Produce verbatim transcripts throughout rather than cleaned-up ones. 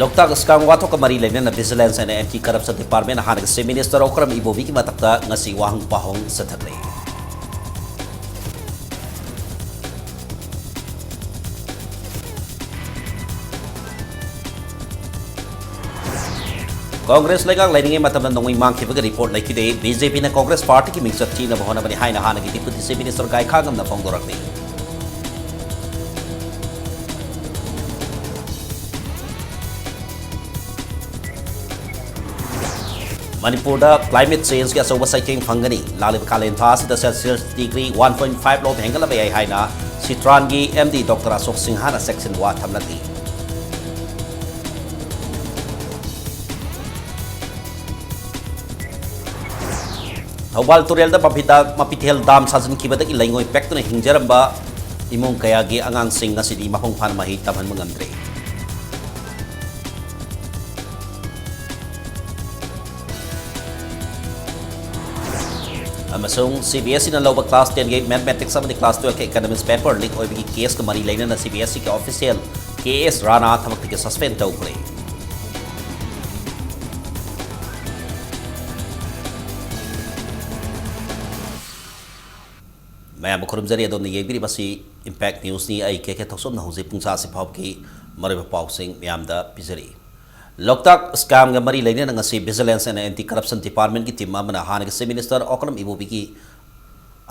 ꯂꯣꯛꯇꯥꯛ ꯁ꯭ꯀꯥꯝ ꯋꯥꯊꯣꯛꯀ ꯃꯔꯤ ꯂꯩꯅꯅ Vigilance and Anti Corruption Department ꯍꯥꯟꯅꯒꯤ Chief Minister ꯑꯣꯀ꯭ꯔꯝ ꯏꯕꯣꯕꯤꯒꯤ ꯃꯊꯛꯇ ꯉꯁꯤ ꯋꯥꯍꯪ ꯄꯥꯎꯍꯪ ꯆꯠꯊꯈ꯭ꯔꯦ꯫ ꯀꯣꯡꯒ꯭ꯔꯦꯁ ꯂꯩꯉꯥꯛ ꯂꯩꯔꯤꯉꯩ ꯃꯇꯝꯗ ꯅꯣꯡꯃꯩ ꯃꯥꯡꯈꯤꯕꯒꯤ report ꯂꯩꯈꯤꯗꯦ꯫ BJPꯅ ꯀꯣꯡꯒ꯭ꯔꯦꯁ ꯄꯥꯔꯇꯤꯒꯤ ꯃꯤꯡꯆꯠ ꯊꯤꯅꯕ ꯍꯣꯠꯅꯕꯅꯤ ꯍꯥꯏꯅ ꯍꯥꯟꯅꯒꯤ Deputy Chief Minister ꯒꯥꯏꯈꯥꯉꯝꯅ ꯐꯣꯡꯗꯣꯔꯛꯂꯤ꯫ ꯃꯅꯤꯄꯨꯔꯗ climate changeꯒꯤ ꯑꯆꯧꯕ ꯆꯩꯊꯦꯡ ꯐꯪꯒꯅꯤ꯫ ꯂꯥꯛꯂꯤꯕ ꯀꯥꯂꯦꯟ ꯊꯥ ꯑꯁꯤꯗ Celsius degree one point five ꯂꯣꯝ ꯍꯦꯟꯒꯠꯂꯕ ꯌꯥꯏ ꯍꯥꯏꯅ ꯁꯤꯇ꯭ꯔꯥꯟꯒꯤ MD Doctor ꯑꯁꯣꯛ ꯁꯤꯡꯍꯥꯅ ꯆꯦꯛꯁꯤꯟ ꯋꯥ ꯊꯝꯂꯛꯂꯤ꯫ ꯊꯧꯕꯥꯜ ꯇꯨꯔꯦꯜꯗ ꯃꯐꯤꯗ-, ꯃꯐꯤꯊꯦꯜ dam ꯁꯥꯖꯤꯟꯈꯤꯕꯗꯒꯤ ꯂꯩꯉꯣꯏ ꯄꯦꯛꯇꯨꯅ ꯍꯤꯡꯖꯔꯝꯕ ꯏꯃꯨꯡ ꯀꯌꯥꯒꯤ ꯑꯉꯥꯡꯁꯤꯡ ꯉꯁꯤꯗꯤ ꯃꯄꯨꯡ ꯐꯥꯅ ꯃꯍꯩ ꯇꯝꯍꯟꯕ ꯉꯝꯗ꯭ꯔꯦ꯫ ꯑꯃꯁꯨꯡ CBSEꯅ ꯂꯧꯕ class tenꯒꯤ Mathematics ꯑꯃꯗꯤ class twelveꯀꯤ Economics paper leak ꯑꯣꯏꯕꯒꯤ caseꯀ ꯃꯔꯤ ꯂꯩꯅꯅ CBSEꯒꯤ official K S ꯔꯥꯅꯥ ꯊꯕꯛꯇꯒꯤ suspend ꯇꯧꯈ꯭ꯔꯦ꯫ ꯃꯌꯥꯝꯕꯨ ꯈꯨꯔꯨꯝꯖꯔꯤ꯫ ꯑꯗꯣꯝꯅ ꯌꯦꯡꯕꯤꯔꯤꯕꯁꯤ Impact Newsꯅꯤ꯫ ꯑꯩ ꯀꯦ ꯀꯦ ꯊꯣꯛꯆꯣꯝꯅ ꯍꯧꯖꯤꯛ ꯄꯨꯡ ꯆꯥꯁꯤ ꯐꯥꯎꯕꯒꯤ ꯃꯔꯨꯑꯣꯏꯕ ꯄꯥꯎꯁꯤꯡ ꯃꯌꯥꯝꯗ ꯄꯤꯖꯔꯤ꯫ ꯂꯣꯛꯇꯥꯛ scamꯒ ꯃꯔꯤ ꯂꯩꯅꯅ ꯉꯁꯤ Vigilance and Anti Corruption Departmentꯀꯤ team ꯑꯃꯅ ꯍꯥꯟꯅꯒꯤ Chief Minister ꯑꯣꯀ꯭ꯔꯝ ꯏꯕꯣꯕꯤꯒꯤ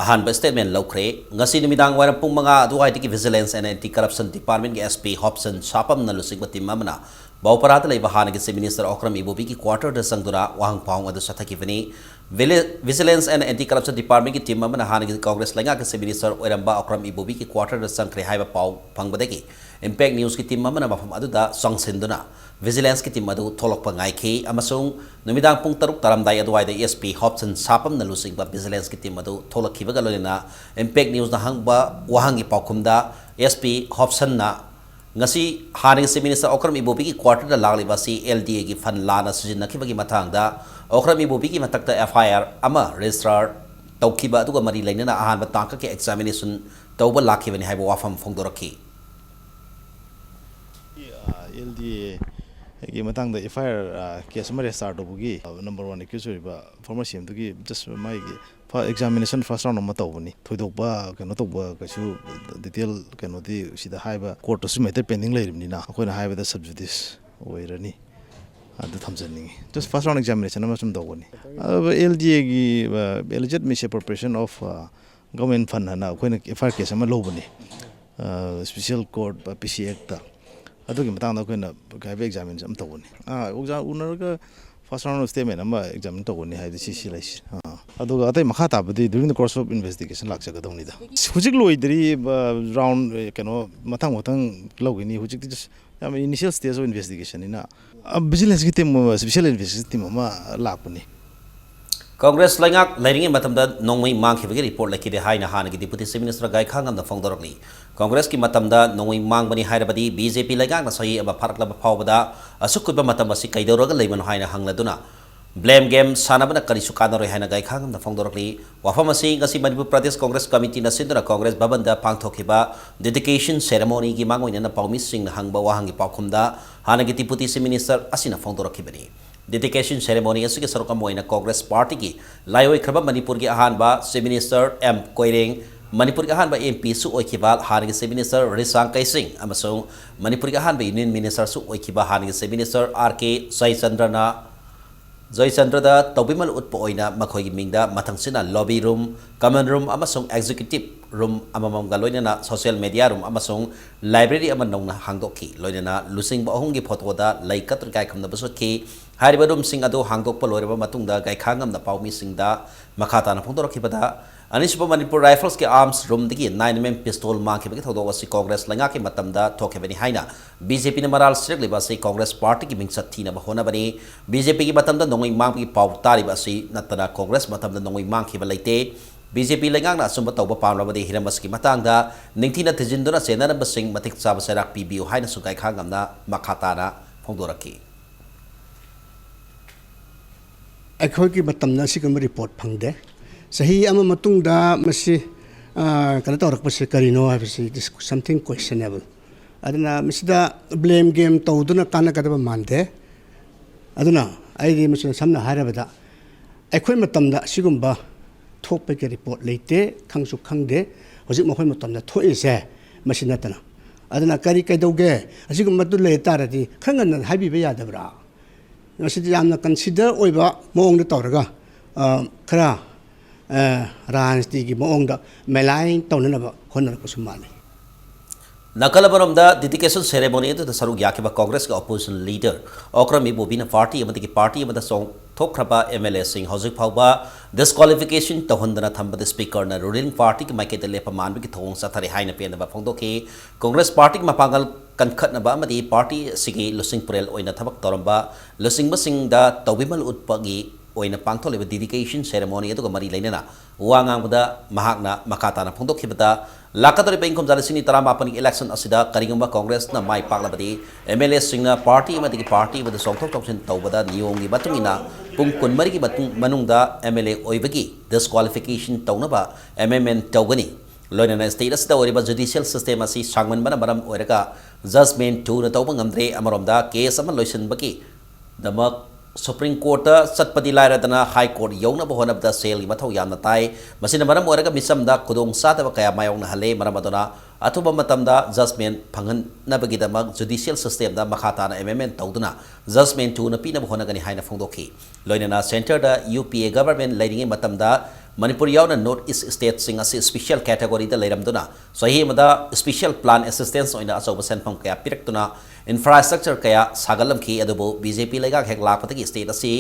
ꯑꯍꯥꯟꯕ statement ꯂꯧꯈ꯭ꯔꯦ꯫ ꯉꯁꯤ ꯅꯨꯃꯤꯗꯥꯡ ꯋꯥꯏꯔꯝ ꯄꯨꯡ ꯃꯉꯥ ꯑꯗꯨꯋꯥꯏꯗꯒꯤ Vigilance and Anti Corruption Departmentꯀꯤ SP ꯍꯣꯞꯁꯟ ꯁꯥꯄꯝꯅ ꯂꯨꯆꯤꯡꯕ team ꯑꯃꯅ ꯕꯧꯄꯔꯥꯗ ꯂꯩꯕ ꯍꯥꯟꯅꯒꯤ Chief Minister ꯑꯣꯀ꯭ꯔꯝ ꯏꯕꯣꯕꯤꯒꯤ quarterꯗ ꯆꯪꯗꯨꯅ ꯋꯥꯍꯪ ꯄꯥꯎꯍꯪ ꯑꯗꯨ ꯆꯠꯊꯈꯤꯕꯅꯤ꯫ Vili-, Vigilance and Anti Corruption Departmentꯀꯤ team ꯑꯃꯅ ꯍꯥꯟꯅꯒꯤ ꯀꯣꯡꯒ꯭ꯔꯦꯁ ꯂꯩꯉꯥꯛꯀꯤ Chief Minister ꯑꯣꯏꯔꯝꯕ ꯑꯣꯀ꯭ꯔꯝ ꯏꯕꯣꯕꯤꯒꯤ quarterꯗ ꯆꯪꯈ꯭ꯔꯦ ꯍꯥꯏꯕ ꯄꯥꯎ ꯐꯪꯕꯗꯒꯤ Impact Newsꯀꯤ team ꯑꯃꯅ ꯃꯐꯝ ꯑꯗꯨꯗ ꯆꯪꯁꯤꯟꯗꯨꯅ Vigilanceꯀꯤ team ꯑꯗꯨ ꯊꯣꯛꯂꯛꯄ ꯉꯥꯏꯈꯤ ꯑꯃꯁꯨꯡ ꯅꯨꯃꯤꯗꯥꯡ ꯄꯨꯡ ꯇꯔꯨꯛ ꯇꯥꯔꯝꯗꯥꯏ ꯑꯗꯨꯋꯥꯏꯗ SP ꯍꯣꯞꯁꯟ ꯁꯥꯄꯝꯅ ꯂꯨꯆꯤꯡꯕ Vigilanceꯀꯤ team ꯑꯗꯨ ꯊꯣꯛꯂꯛꯈꯤꯕꯒ ꯂꯣꯏꯅꯅ Impact Newsꯅ ꯍꯪꯕ ꯋꯥꯍꯪꯒꯤ ꯄꯥꯎꯈꯨꯝꯗ SP ꯍꯣꯞꯁꯟꯅ ꯉꯁꯤ ꯍꯥꯟꯅꯒꯤ Chief Minister ꯑꯣꯀ꯭ꯔꯝ ꯏꯕꯣꯕꯤꯒꯤ quarterꯗ ꯂꯥꯛꯂꯤꯕ ꯑꯁꯤ LDAꯒꯤ fund ꯂꯥꯟꯅ ꯁꯤꯖꯤꯟꯅꯈꯤꯕꯒꯤ ꯃꯇꯥꯡꯗ ꯑꯣꯀ꯭ꯔꯝ ꯏꯕꯣꯕꯤꯒꯤ ꯃꯊꯛꯇ FIR ꯑꯃ register ꯇꯧꯈꯤꯕ ꯑꯗꯨꯒ ꯃꯔꯤ ꯂꯩꯅꯅ ꯑꯍꯥꯟꯕ ꯇꯥꯡꯀꯛꯀꯤ examination ꯇꯧꯕ ꯂꯥꯛꯈꯤꯕꯅꯤ ꯍꯥꯏꯕ ꯋꯥꯐꯝ ꯐꯣꯡꯗꯣꯔꯛꯈꯤ꯫ ꯑꯦꯜ ꯗꯤ ꯑꯦ ꯒꯤ ꯃꯇꯥꯡꯗ F I R case ꯑꯃ register ꯇꯧꯕꯒꯤ number one accused ꯑꯣꯏꯔꯤꯕ former C M ꯗꯨꯒꯤ just ꯃꯥꯒꯤ examination first round ꯑꯃ ꯇꯧꯕꯅꯤ꯫ ꯊꯣꯏꯗꯣꯛꯄ ꯀꯩꯅꯣ ꯇꯧꯕ ꯀꯩꯁꯨ detail ꯀꯩꯅꯣꯗꯤ ꯁꯤꯗ ꯍꯥꯏꯕ courtꯇꯁꯨ matter pending ꯂꯩꯔꯤꯕꯅꯤꯅ ꯑꯩꯈꯣꯏꯅ ꯍꯥꯏꯕꯗ sub judice ꯑꯣꯏꯔꯅꯤ꯫ ꯑꯗꯨ ꯊꯝꯖꯅꯤꯡꯉꯤ꯫ Just first round examination ꯑꯃ ꯁꯨꯝ ꯇꯧꯕꯅꯤ꯫ ꯑꯗꯨꯒ L G Aꯒꯤ alleged misappropriation of government fund ꯍꯥꯏꯅ ꯑꯩꯈꯣꯏꯅ F I R case ꯑꯃ ꯂꯧꯕꯅꯤ꯫ Special Court P C Actꯇ꯫ ꯑꯗꯨꯒꯤ ꯃꯇꯥꯡꯗ ꯑꯩꯈꯣꯏꯅ ꯀꯩ ꯍꯥꯏꯕ examination ꯑꯃ ꯇꯧꯒꯅꯤ꯫ ꯑꯥ, ꯑꯣꯖꯥ ꯎꯅꯔꯒ first round statement ꯑꯃ examine ꯇꯧꯒꯅꯤ ꯍꯥꯏꯗꯤ ꯁꯤ ꯁꯤ ꯂꯩꯁꯤ꯫ ꯑꯥ, ꯑꯗꯨꯒ ꯑꯇꯩ ꯃꯈꯥ ꯇꯥꯕꯗꯤ during the course of investigation ꯂꯥꯛꯆꯒꯗꯧꯅꯤꯗ꯫ ꯍꯧꯖꯤꯛ ꯂꯣꯏꯗ꯭ꯔꯤ꯫ Round ꯀꯩꯅꯣ ꯃꯊꯪ ꯃꯊꯪ ꯂꯧꯒꯅꯤ꯫ ꯍꯧꯖꯤꯛꯇꯤ just ꯌꯥꯝ initial stage of investigationꯅꯤꯅ꯫ Vigilance team, special investigation team ꯑꯃ ꯂꯥꯛꯄꯅꯤ꯫ ꯀꯪꯒ꯭ꯔꯦꯁ ꯂꯩꯉꯥꯛ ꯂꯩꯔꯤꯉꯩ ꯃꯇꯝꯗ ꯅꯣꯡꯃꯩ ꯃꯥꯡꯈꯤꯕꯒꯤ report ꯂꯩꯈꯤꯗꯦ ꯍꯥꯏꯅ ꯍꯥꯟꯅꯒꯤ Deputy Chief Minister ꯒꯥꯏꯈꯥꯉꯝꯅ ꯐꯣꯡꯗꯣꯔꯛꯂꯤ꯫ ꯀꯪꯒ꯭ꯔꯦꯁꯀꯤ ꯃꯇꯝꯗ ꯅꯣꯡꯃꯩ ꯃꯥꯡꯕꯅꯤ ꯍꯥꯏꯔꯕꯗꯤ B J P ꯂꯩꯉꯥꯛꯅ ꯁꯣꯏ ꯑꯃ ꯐꯥꯔꯛꯂꯕ ꯐꯥꯎꯕꯗ ꯑꯁꯨꯛ ꯀꯨꯏꯕ ꯃꯇꯝ ꯑꯁꯤ ꯀꯩꯗꯧꯔꯒ ꯂꯩꯕꯅꯣ ꯍꯥꯏꯅ ꯍꯪꯂꯗꯨꯅ blame game ꯁꯥꯟꯅꯕꯅ ꯀꯔꯤꯁꯨ ꯀꯥꯟꯅꯔꯣꯏ ꯍꯥꯏꯅ ꯒꯥꯏꯈꯥꯉꯝꯅ ꯐꯣꯡꯗꯣꯔꯛꯂꯤ꯫ ꯋꯥꯐꯝ ꯑꯁꯤ ꯉꯁꯤ ꯃꯅꯤꯄꯨꯔ ꯄ꯭ꯔꯗꯦꯁ ꯀꯪꯒ꯭ꯔꯦꯁ ꯀꯃꯤꯇꯤꯅ ꯁꯤꯟꯗꯨꯅ ꯀꯪꯒ꯭ꯔꯦꯁ ꯚꯕꯟꯗ ꯄꯥꯡꯊꯣꯛꯈꯤꯕ dedication ceremonyꯒꯤ ꯃꯥꯡꯑꯣꯏꯅꯅ ꯄꯥꯎꯃꯤꯁꯤꯡꯅ ꯍꯪꯕ ꯋꯥꯍꯪꯒꯤ ꯄꯥꯎꯈꯨꯝꯗ ꯍꯥꯟꯅꯒꯤ Deputy Chief Minister ꯑꯁꯤꯅ ꯐꯣꯡꯗꯣꯔꯛꯈꯤꯕꯅꯤ꯫ Dedication ceremony ꯑꯁꯤꯒꯤ ꯁꯔꯨꯛ ꯑꯃ ꯑꯣꯏꯅ ꯀꯪꯒ꯭ꯔꯦꯁ ꯄꯥꯔꯇꯤꯒꯤ ꯂꯥꯏꯑꯣꯏꯈ꯭ꯔꯕ ꯃꯅꯤꯄꯨꯔꯒꯤ ꯑꯍꯥꯟꯕ Chief Minister M ꯀꯣꯏꯔꯦꯡ, ꯃꯅꯤꯄꯨꯔꯒꯤ ꯑꯍꯥꯟꯕ M Pꯁꯨ ꯑꯣꯏꯈꯤꯕ ꯍꯥꯟꯅꯒꯤ Chief Minister ꯔꯤꯁꯥꯡ ꯀꯩꯁꯤꯡ ꯑꯃꯁꯨꯡ ꯃꯅꯤꯄꯨꯔꯒꯤ ꯑꯍꯥꯟꯕ Union Ministerꯁꯨ ꯑꯣꯏꯈꯤꯕ ꯍꯥꯟꯅꯒꯤ Chief Minister R K ꯖꯌꯆꯟꯗ꯭ꯔꯅ ꯖꯌꯆꯟꯗ꯭ꯔꯗ ꯇꯧꯕꯤꯃꯜ ꯎꯠꯄ ꯑꯣꯏꯅ ꯃꯈꯣꯏꯒꯤ ꯃꯤꯡꯗ ꯃꯊꯪꯁꯤꯠꯅ lobby room, common room ꯑꯃꯁꯨꯡ executive room ꯑꯃꯃꯝꯒ ꯂꯣꯏꯅꯅ social media room ꯑꯃꯁꯨꯡ library ꯑꯃ ꯅꯧꯅ ꯍꯥꯡꯗꯣꯛꯈꯤ꯫ ꯂꯣꯏꯅꯅ ꯂꯨꯆꯤꯡꯕ ꯑꯍꯨꯝꯒꯤ photoꯗ ꯂꯩ ꯀꯠꯇꯨꯅ ꯏꯀꯥꯏ ꯈꯨꯝꯅꯕꯁꯨ ꯎꯠꯈꯤ꯫ ꯍꯥꯏꯔꯤꯕ roomꯁꯤꯡ ꯑꯗꯨ ꯍꯥꯡꯗꯣꯛꯄ ꯂꯣꯏꯔꯕ ꯃꯇꯨꯡꯗ ꯒꯥꯏꯈꯥꯉꯝꯅ ꯄꯥꯎꯃꯤꯁꯤꯡꯗ ꯃꯈꯥ ꯇꯥꯅ ꯐꯣꯡꯗꯣꯔꯛꯈꯤꯕꯗ, ꯑꯅꯤꯁꯨꯕ Manipur Riflesꯀꯤ arms roomꯗꯒꯤ nine M M pistol ꯃꯥꯡꯈꯤꯕꯒꯤ ꯊꯧꯗꯣꯛ ꯑꯁꯤ ꯀꯪꯒ꯭ꯔꯦꯁ ꯂꯩꯉꯥꯛꯀꯤ ꯃꯇꯝꯗ ꯊꯣꯛꯈꯤꯕꯅꯤ ꯍꯥꯏꯅ B J Pꯅ ꯃꯔꯥꯜ ꯁꯤꯔꯛꯂꯤꯕ ꯑꯁꯤ ꯀꯪꯒ꯭ꯔꯦꯁ ꯄꯥꯔꯇꯤꯒꯤ ꯃꯤꯡꯆꯠ ꯊꯤꯅꯕ ꯍꯣꯠꯅꯕꯅꯤ꯫ B J Pꯒꯤ ꯃꯇꯝꯗ ꯅꯣꯡꯃꯩ ꯃꯥꯡꯕꯒꯤ ꯄꯥꯎ ꯇꯥꯔꯤꯕ ꯑꯁꯤ ꯅꯠꯇꯅ ꯀꯪꯒ꯭ꯔꯦꯁ ꯃꯇꯝꯗ ꯅꯣꯡꯃꯩ ꯃꯥꯡꯈꯤꯕ ꯂꯩꯇꯦ꯫ B J P ꯂꯩꯉꯥꯛꯅ ꯑꯆꯨꯝꯕ ꯇꯧꯕ ꯄꯥꯝꯂꯕꯗꯤ ꯍꯤꯔꯝ ꯑꯁꯤꯒꯤ ꯃꯇꯥꯡꯗ ꯅꯤꯡꯊꯤꯅ ꯊꯤꯖꯤꯟꯗꯨꯅ ꯆꯦꯟꯅꯅꯕꯁꯤꯡ ꯃꯇꯤꯛ ꯆꯥꯕ ꯆꯩꯔꯥꯛ ꯄꯤꯕꯤꯌꯨ ꯍꯥꯏꯅꯁꯨ ꯒꯥꯏꯈꯥꯉꯝꯅ ꯃꯈꯥ ꯇꯥꯅ ꯐꯣꯡꯗꯣꯔꯛꯈꯤ꯫ ꯑꯩꯈꯣꯏꯒꯤ ꯃꯇꯝꯗ ꯑꯁꯤꯒꯨꯝꯕ report ꯐꯪꯗꯦ꯫ ꯆꯍꯤ ꯑꯃ ꯃꯇꯨꯡꯗ ꯃꯁꯤ, ꯑ, ꯀꯩꯅꯣ ꯇꯧꯔꯛꯄꯁꯤ ꯀꯔꯤꯅꯣ ꯍꯥꯏꯕꯁꯤ it is something questionable꯫ ꯑꯗꯨꯅ ꯃꯁꯤꯗ blame game ꯇꯧꯗꯨꯅ ꯀꯥꯟꯅꯒꯗꯕ ꯃꯥꯟꯗꯦ꯫ ꯑꯗꯨꯅ ꯑꯩꯗꯤ ꯃꯁꯤꯅ ꯁꯝꯅ ꯍꯥꯏꯔꯕꯗ ꯑꯩꯈꯣꯏ ꯃꯇꯝꯗ ꯑꯁꯤꯒꯨꯝꯕ ꯊꯣꯛꯄꯒꯤ report ꯂꯩꯇꯦ, ꯈꯪꯁꯨ ꯈꯪꯗꯦ꯫ ꯍꯧꯖꯤꯛ ꯃꯈꯣꯏ ꯃꯇꯝꯗ ꯊꯣꯛꯏꯁꯦ ꯃꯁꯤ ꯅꯠꯇꯅ꯫ ꯑꯗꯨꯅ ꯀꯔꯤ ꯀꯩꯗꯧꯒꯦ? ꯑꯁꯤꯒꯨꯝꯕꯗꯨ ꯂꯩ ꯇꯥꯔꯗꯤ ꯈꯔ ꯉꯟꯅ ꯍꯥꯏꯕꯤꯕ ꯌꯥꯗꯕ꯭ꯔꯥ? ꯃꯁꯤꯗꯤ ꯌꯥꯝꯅ consider ꯑꯣꯏꯕ ꯃꯑꯣꯡꯗ ꯇꯧꯔꯒ, ꯑ, ꯈꯔ, ꯑ, ꯔꯥꯖꯅꯤꯇꯤꯒꯤ ꯃꯑꯣꯡꯗ malign ꯇꯧꯅꯅꯕ ꯍꯣꯠꯅꯔꯛꯄꯁꯨ ꯃꯥꯜꯂꯤ꯫ ꯅꯥꯀꯜ ꯑꯃꯔꯣꯝꯗ dedication ceremony ꯑꯗꯨꯗ ꯁꯔꯨꯛ ꯌꯥꯈꯤꯕ ꯀꯣꯡꯒ꯭ꯔꯦꯁꯀꯤ opposition leader ꯑꯣꯀ꯭ꯔꯝ ꯏꯕꯣꯕꯤꯅ party ꯑꯃꯗꯒꯤ party ꯑꯃꯗ ꯆꯣꯡꯊꯣꯛꯈ꯭ꯔꯕ MLA ꯁꯤꯡ ꯍꯧꯖꯤꯛ ꯐꯥꯎꯕ disqualification ꯇꯧꯍꯟꯗꯅ ꯊꯝꯕꯗ speaker ꯅ ruling party ꯒꯤ ꯃꯥꯏꯀꯩꯗ ꯂꯦꯞꯄ ꯃꯥꯟꯕꯒꯤ ꯊꯧꯑꯣꯡ ꯆꯠꯊꯔꯦ ꯍꯥꯏꯅ ꯄꯦꯟꯗꯕ ꯐꯣꯡꯗꯣꯛꯈꯤ꯫ ꯀꯣꯡꯒ꯭ꯔꯦꯁ party ꯒꯤ ꯃꯄꯥꯡꯒꯜ ꯀꯟꯈꯠꯅꯕ ꯑꯃꯗꯤ party ꯑꯁꯤꯒꯤ ꯂꯨꯆꯤꯡ ꯄꯨꯔꯦꯜ ꯑꯣꯏꯅ ꯊꯕꯛ ꯇꯧꯔꯝꯕ ꯂꯨꯆꯤꯡꯕꯁꯤꯡꯗ ꯇꯧꯕꯤꯃꯜ ꯎꯠꯄꯒꯤ ꯑꯣꯏꯅ ꯄꯥꯡꯊꯣꯛꯂꯤꯕ dedication ceremony ꯑꯗꯨꯒ ꯃꯔꯤ ꯂꯩꯅꯅ ꯋꯥ ꯉꯥꯡꯕꯗ ꯃꯍꯥꯛꯅ ꯃꯈꯥ ꯇꯥꯅ ꯐꯣꯡꯗꯣꯛꯈꯤꯕꯗ, ꯂꯥꯛꯀꯗꯧꯔꯤꯕ ꯏꯪ ꯀꯨꯝꯖꯥ ꯂꯤꯁꯤꯡ ꯑꯅꯤ ꯇꯔꯥꯃꯥꯄꯟꯒꯤ election ꯑꯁꯤꯗ ꯀꯔꯤꯒꯨꯝꯕ ꯀꯣꯡꯒ꯭ꯔꯦꯁꯅ ꯃꯥꯏ ꯄꯥꯛꯂꯕꯗꯤ, MLA ꯁꯤꯡꯅ party ꯑꯃꯗꯒꯤ party ꯑꯃꯗ ꯆꯣꯡꯊꯣꯛ ꯆꯣꯡꯁꯤꯟ ꯇꯧꯕꯗ ꯅꯤꯌꯣꯝꯒꯤ ꯃꯇꯨꯡ ꯏꯟꯅ ꯄꯨꯡ ꯀꯨꯟꯃꯔꯤꯒꯤ ꯃꯇꯨꯡ, ꯃꯅꯨꯡꯗ MLA ꯑꯣꯏꯕꯒꯤ disqualification ꯇꯧꯅꯕ amendment ꯇꯧꯒꯅꯤ꯫ ꯂꯣꯏꯅꯅ state ꯑꯁꯤꯗ ꯑꯣꯏꯔꯤꯕ judicial system ꯑꯁꯤ ꯁꯥꯡꯃꯟꯕꯅ ꯃꯔꯝ ꯑꯣꯏꯔꯒ judgment ꯊꯨꯅ ꯇꯧꯕ ꯉꯝꯗ꯭ꯔꯦ꯫ ꯑꯃꯔꯣꯝꯗ case ꯑꯃ ꯂꯣꯏꯁꯤꯟꯕꯒꯤ ꯗꯃꯛ Supreme Court ꯇ ꯆꯠꯄꯗꯤ ꯂꯥꯏꯔꯗꯅ High Court ꯌꯧꯅꯕ ꯍꯣꯠꯅꯕꯗ ꯁꯦꯜꯒꯤ ꯃꯊꯧ ꯌꯥꯝꯅ ꯇꯥꯏ꯫ ꯃꯁꯤꯅ ꯃꯔꯝ ꯑꯣꯏꯔꯒ ꯃꯤꯆꯝꯗ ꯈꯨꯗꯣꯡꯆꯥꯗꯕ ꯀꯌꯥ ꯃꯥꯌꯣꯛꯅꯍꯜꯂꯦ꯫ ꯃꯔꯝ ꯑꯗꯨꯅ ꯑꯊꯨꯕ ꯃꯇꯝꯗ judgment ꯐꯪꯍꯟꯅꯕꯒꯤꯗꯃꯛ judicial system ꯗ ꯃꯈꯥ ꯇꯥꯅ amendment ꯇꯧꯗꯨꯅ judgment ꯊꯨꯅ ꯄꯤꯅꯕ ꯍꯣꯠꯅꯒꯅꯤ ꯍꯥꯏꯅ ꯐꯣꯡꯗꯣꯛꯈꯤ꯫ ꯂꯣꯏꯅꯅ centre ꯗ UPA government ꯂꯩꯔꯤꯉꯩ ꯃꯇꯝꯗ ꯃꯅꯤꯄꯨꯔ ꯌꯥꯎꯅ North East state ꯁꯤꯡ ꯑꯁꯤ special category ꯗ ꯂꯩꯔꯝꯗꯨꯅ ꯆꯍꯤ ꯑꯃꯗ special plan assistance ꯑꯣꯏꯅ ꯑꯆꯧꯕ ꯁꯦꯟꯐꯝ ꯀꯌꯥ ꯄꯤꯔꯛꯇꯨꯅ infrastructure ꯀꯌꯥ ꯁꯥꯒꯠꯂꯝꯈꯤ꯫ ꯑꯗꯨꯕꯨ BJP ꯂꯩꯉꯥꯛ ꯍꯦꯛ ꯂꯥꯛꯄꯗꯒꯤ state ꯑꯁꯤ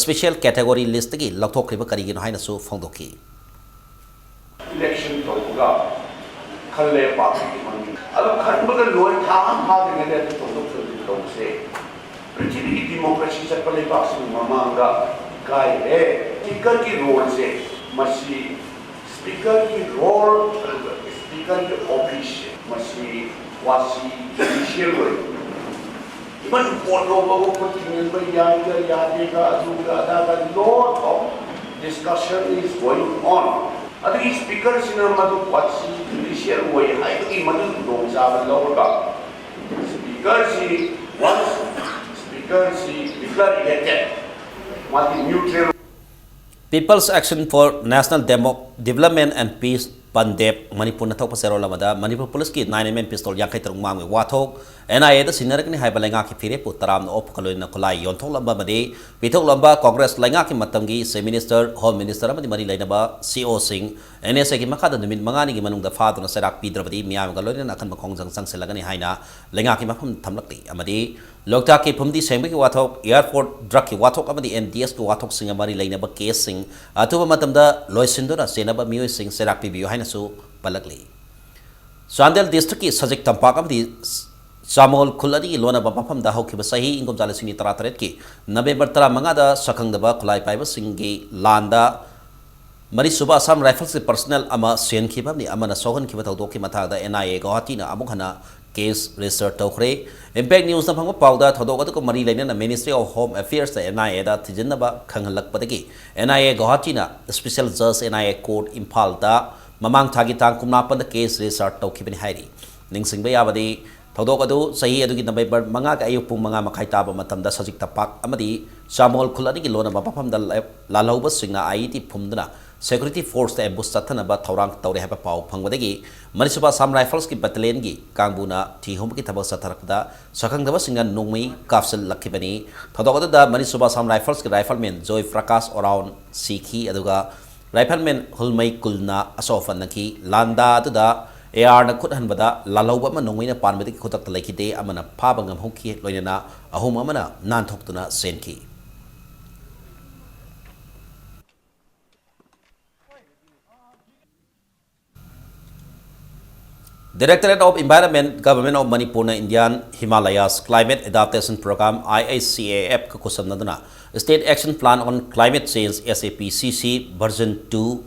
special category list ꯇꯒꯤ ꯂꯧꯊꯣꯛꯈ꯭ꯔꯤꯕ ꯀꯔꯤꯒꯤꯅꯣ ꯍꯥꯏꯅꯁꯨ ꯐꯣꯡꯗꯣꯛꯈꯤ꯫ Election ꯇꯧꯕꯒ ꯈꯜꯂꯦ party ꯒꯤ ꯃꯃꯤꯡ꯫ ꯑꯗꯨ ꯈꯟꯕꯒ ꯂꯣꯏ ꯊꯥ ꯑꯃ ꯐꯥꯗ꯭ꯔꯤꯉꯩꯗ ꯑꯗꯨ ꯇꯧꯗꯣꯛ ꯇꯧꯁꯤꯟ ꯇꯧꯕꯁꯦ ꯄ꯭ꯔꯤꯊꯤꯕꯤꯒꯤ democracy ꯆꯠꯄ ꯂꯩꯕꯥꯛꯁꯤꯡꯒꯤ ꯃꯃꯥꯡꯗ ꯏꯀꯥꯏꯔꯦ꯫ Speaker ꯒꯤ role ꯁꯦ ꯃꯁꯤ Speaker ꯒꯤ role, Speaker ꯒꯤ office ꯁꯦ ꯃꯁꯤ ꯋꯥꯁꯤ judicial ꯑꯣꯏ꯫ Even vote ꯂꯧꯕꯕꯨ ꯈꯨꯠ ꯊꯤꯡꯖꯤꯟꯕ ꯌꯥꯏꯒ ꯌꯥꯗꯦꯒ ꯑꯗꯨꯒ ꯑꯗꯥꯒ lot of discussion is going on꯫ ꯑꯗꯨꯒꯤ Speaker ꯁꯤꯅ ꯃꯗꯨ ꯋꯥꯁꯤ judicial ꯑꯣꯏ ꯍꯥꯏꯕꯒꯤ ꯃꯗꯨ ꯈꯨꯗꯣꯡꯆꯥꯕ ꯂꯧꯔꯒ Speaker si once Speaker si declare elected, ꯃꯥꯒꯤ neutral People's Action for National Demo- Development and Peace ꯄꯟꯗꯦꯞ ꯃꯅꯤꯄꯨꯔꯅ ꯊꯣꯛꯄ ꯆꯦꯔꯣꯜ ꯑꯃꯗ ꯃꯅꯤꯄꯨꯔ ꯄꯨꯂꯤꯁꯀꯤ ꯅꯥꯏꯟ ꯑꯦꯝ ꯑꯦꯝ ꯄꯤꯁꯇꯣꯜ ꯌꯥꯡꯈꯩ ꯇꯔꯨꯛ ꯃꯥꯡꯕꯒꯤ ꯋꯥꯊꯣꯛ, ꯑꯦꯟ ꯑꯥꯏ ꯑꯦꯗ ꯁꯤꯟꯅꯔꯒꯅꯤ ꯍꯥꯏꯕ ꯂꯩꯉꯥꯛꯀꯤ ꯐꯤꯔꯦꯞꯄꯨ ꯇꯔꯥꯝꯅ ꯑꯣꯛꯄꯒ ꯂꯣꯏꯅꯅ ꯈꯨꯠꯂꯥꯏ ꯌꯣꯟꯊꯣꯛꯂꯝꯕ ꯑꯃꯗꯤ ꯄꯤꯊꯣꯛꯂꯝꯕ ꯀꯣꯡꯒ꯭ꯔꯦꯁ ꯂꯩꯉꯥꯛꯀꯤ ꯃꯇꯝꯒꯤ ꯆꯤꯐ ꯃꯤꯅꯤꯁꯇꯔ, ꯍꯣꯝ ꯃꯤꯅꯤꯁꯇꯔ ꯑꯃꯗꯤ ꯃꯔꯤ ꯂꯩꯅꯕ ꯁꯤ ꯑꯣꯁꯤꯡ ꯑꯦꯟ ꯑꯦꯁ ꯑꯦꯒꯤ ꯃꯈꯥꯗ ꯅꯨꯃꯤꯠ ꯃꯉꯥꯅꯤꯒꯤ ꯃꯅꯨꯡꯗ ꯐꯥꯗꯨꯅ ꯆꯩꯔꯥꯛ ꯄꯤꯗ꯭ꯔꯕꯗꯤ ꯃꯤꯌꯥꯝꯒ ꯂꯣꯏꯅꯅ ꯑꯀꯟꯕ ꯈꯣꯡꯖꯪ ꯆꯪꯁꯤꯜꯂꯒꯅꯤ ꯍꯥꯏꯅ ꯂꯩꯉꯥꯛꯀꯤ ꯃꯐꯝ ꯊꯝꯂꯛꯂꯤ ꯑꯃꯗꯤ ꯂꯣꯛꯇꯥꯛꯀꯤ ꯐꯨꯝꯗꯤ ꯁꯦꯡꯕꯒꯤ ꯋꯥꯊꯣꯛ, ꯑꯦꯌꯥꯔꯄꯣꯔꯠ ꯗ꯭ꯔꯒꯀꯤ ꯋꯥꯊꯣꯛ ꯑꯃꯗꯤ ꯑꯦꯟ ꯗꯤ ꯑꯦꯁꯀꯤ ꯋꯥꯊꯣꯛꯁꯤꯡꯒ ꯃꯔꯤ ꯂꯩꯅꯕ ꯀꯦꯁꯁꯤꯡ ꯑꯊꯨꯕ ꯃꯇꯝꯗ ꯂꯣꯏꯁꯤꯟꯗꯨꯅ ꯆꯦꯟꯅꯕ ꯃꯤꯑꯣꯏꯁꯤꯡ ꯆꯩꯔꯥꯛ ꯄꯤꯕꯤꯌꯨ ꯍꯥꯏꯅꯁꯨ ꯄꯜꯂꯛꯂꯤ꯫ ꯆꯥꯟꯗꯦꯜ ꯗꯤꯁꯇ꯭ꯔꯤꯛꯀꯤ ꯁꯖꯤꯛ ꯇꯝꯄꯥꯛ ꯑꯃꯗꯤ ꯆꯥꯃꯣꯜ ꯈꯨꯜ ꯑꯅꯤꯒꯤ ꯂꯣꯟꯅꯕ ꯃꯐꯝꯗ ꯍꯧꯈꯤꯕ ꯆꯍꯤ ꯏꯪ ꯀꯨꯝꯖꯥ ꯂꯤꯁꯤꯡ ꯑꯅꯤ ꯇꯔꯥꯇꯔꯦꯠꯀꯤ ꯅꯕꯦꯝꯕꯔ ꯇꯔꯥꯃꯉꯥꯗ ꯁꯛꯈꯪꯗꯕ ꯈꯨꯠꯂꯥꯏ ꯄꯥꯏꯕꯁꯤꯡꯒꯤ ꯂꯥꯟꯗ ꯃꯔꯤꯁꯨꯕ ꯑꯁꯥꯝ ꯔꯥꯏꯐꯜꯁꯀꯤ ꯄꯔꯁꯅꯦꯜ ꯑꯃ ꯁꯤꯍꯟꯈꯤꯕ ꯑꯃꯗꯤ ꯑꯃꯅ ꯁꯣꯛꯍꯟꯈꯤꯕ ꯊꯧꯗꯣꯛꯀꯤ ꯃꯇꯥꯡꯗ ꯑꯦꯟ ꯑꯥꯏ ꯑꯦ ꯒꯧꯍꯥꯇꯤꯅ ꯑꯃꯨꯛ ꯍꯟꯅ ꯀꯦꯁ ꯔꯦꯖꯤꯁꯇꯔ ꯇꯧꯈ꯭ꯔꯦ꯫ ꯏꯝꯄꯦꯛ ꯅ꯭ꯌꯨꯁꯅ ꯐꯪꯕ ꯄꯥꯎꯗ ꯊꯧꯗꯣꯛ ꯑꯗꯨꯒ ꯃꯔꯤ ꯂꯩꯅꯅ ꯃꯤꯅꯤꯁꯇ꯭ꯔꯤ ꯑꯣꯐ ꯍꯣꯝ ꯑꯦꯐꯤꯌꯔꯁꯇ ꯑꯦꯟ ꯑꯥꯏ ꯑꯦꯗ ꯊꯤꯖꯤꯟꯅꯕ ꯈꯪꯍꯜꯂꯛꯄꯗꯒꯤ ꯑꯦꯟ ꯑꯥꯏ ꯑꯦ ꯒꯧꯍꯥꯇꯤꯅ ꯁ꯭ꯄꯦꯁꯦꯜ ꯖꯖ ꯑꯦꯟ ꯑꯥꯏ ꯑꯦ ꯀꯣꯔꯠ ꯏꯝꯐꯥꯜꯗ ꯃꯃꯥꯡ ꯊꯥꯒꯤ ꯇꯥꯡ ꯀꯨꯟꯃꯥꯄꯟꯗ ꯀꯦꯁ ꯔꯦꯖꯤꯁꯇꯔ ꯇꯧꯈꯤꯕꯅꯤ ꯍꯥꯏꯔꯤ꯫ ꯅꯤꯡꯁꯤꯡꯕ ꯌꯥꯕꯗꯤ, ꯊꯧꯗꯣꯛ ꯑꯗꯨ ꯆꯍꯤ ꯑꯗꯨꯒꯤ ꯅꯕꯦꯝꯕꯔ ꯃꯉꯥꯒꯤ ꯑꯌꯨꯛ ꯄꯨꯡ ꯃꯉꯥ ꯃꯈꯥꯏ ꯇꯥꯕ ꯃꯇꯝꯗ ꯁꯖꯤꯛ ꯇꯝꯄꯥꯛ ꯑꯃꯗꯤ ꯆꯥꯃꯣꯜ ꯈꯨꯜ ꯑꯅꯤꯒꯤ ꯂꯣꯟꯅꯕ ꯃꯐꯝꯗ ꯂ-, ꯂꯥꯜꯍꯧꯕꯁꯤꯡꯅ ꯑꯥꯏ ꯏ ꯗꯤ ꯐꯨꯝꯗꯨꯅ ꯁꯦꯀ꯭ꯌꯨꯔꯤꯇꯤ ꯐꯣꯔꯁꯇ ꯑꯦꯝꯕꯨꯁ ꯆꯠꯊꯅꯕ ꯊꯧꯔꯥꯡ ꯇꯧꯔꯦ ꯍꯥꯏꯕ ꯄꯥꯎ ꯐꯪꯕꯗꯒꯤ ꯃꯅꯤꯁꯨꯕ ꯑꯁꯥꯝ ꯔꯥꯏꯐꯜꯁꯀꯤ ꯕꯠꯇꯥꯂꯤꯌꯟꯒꯤ ꯀꯥꯡꯕꯨꯅ ꯊꯤ ꯍꯨꯝꯕꯒꯤ ꯊꯕꯛ ꯆꯠꯊꯔꯛꯄꯗ ꯁꯛꯈꯪꯗꯕꯁꯤꯡꯅ ꯅꯣꯡꯃꯩ ꯀꯥꯞꯁꯤꯜꯂꯛꯈꯤꯕꯅꯤ꯫ ꯊꯧꯗꯣꯛ ꯑꯗꯨꯗ ꯃꯅꯤꯁꯨꯕ ꯑꯁꯥꯝ ꯔꯥꯏꯐꯜꯁꯀꯤ ꯔꯥꯏꯐꯜꯃꯦꯟ ꯖꯣꯏ ꯄ꯭ꯔꯀꯥꯁ ꯑꯣꯔꯥꯎꯟ ꯁꯤꯈꯤ, ꯑꯗꯨꯒ ꯔꯥꯏꯐꯜꯃꯦꯟ ꯍꯨꯜꯃꯩ ꯀꯨꯜꯅ ꯑꯁꯣꯛ ꯑꯄꯟ ꯅꯪꯈꯤ꯫ ꯂꯥꯟꯗꯥ ꯑꯗꯨꯗ ꯑꯦ ꯑꯥꯔꯅ ꯈꯨꯠ ꯍꯟꯕꯗ ꯂꯥꯜꯍꯧꯕ ꯑꯃ ꯅꯣꯡꯃꯩꯅ ꯄꯥꯟꯕꯗꯒꯤ ꯈꯨꯗꯛꯇ ꯂꯩꯈꯤꯗꯦ, ꯑꯃꯅ ꯐꯥꯕ ꯉꯝꯍꯧꯈꯤ, ꯂꯣꯏꯅꯅ ꯑꯍꯨꯝ ꯑꯃꯅ ꯅꯥꯟꯊꯣꯛꯇꯨꯅ ꯆꯦꯟꯈꯤ꯫ Directorate of Environment, Government of ꯃꯅꯤꯄꯨꯔꯅ Indian Himalayas Climate Adaptation Program, I H C A F ꯀ ꯈꯨꯠꯁꯝꯅꯗꯨꯅ State Action Plan on Climate Change, S A P C C version two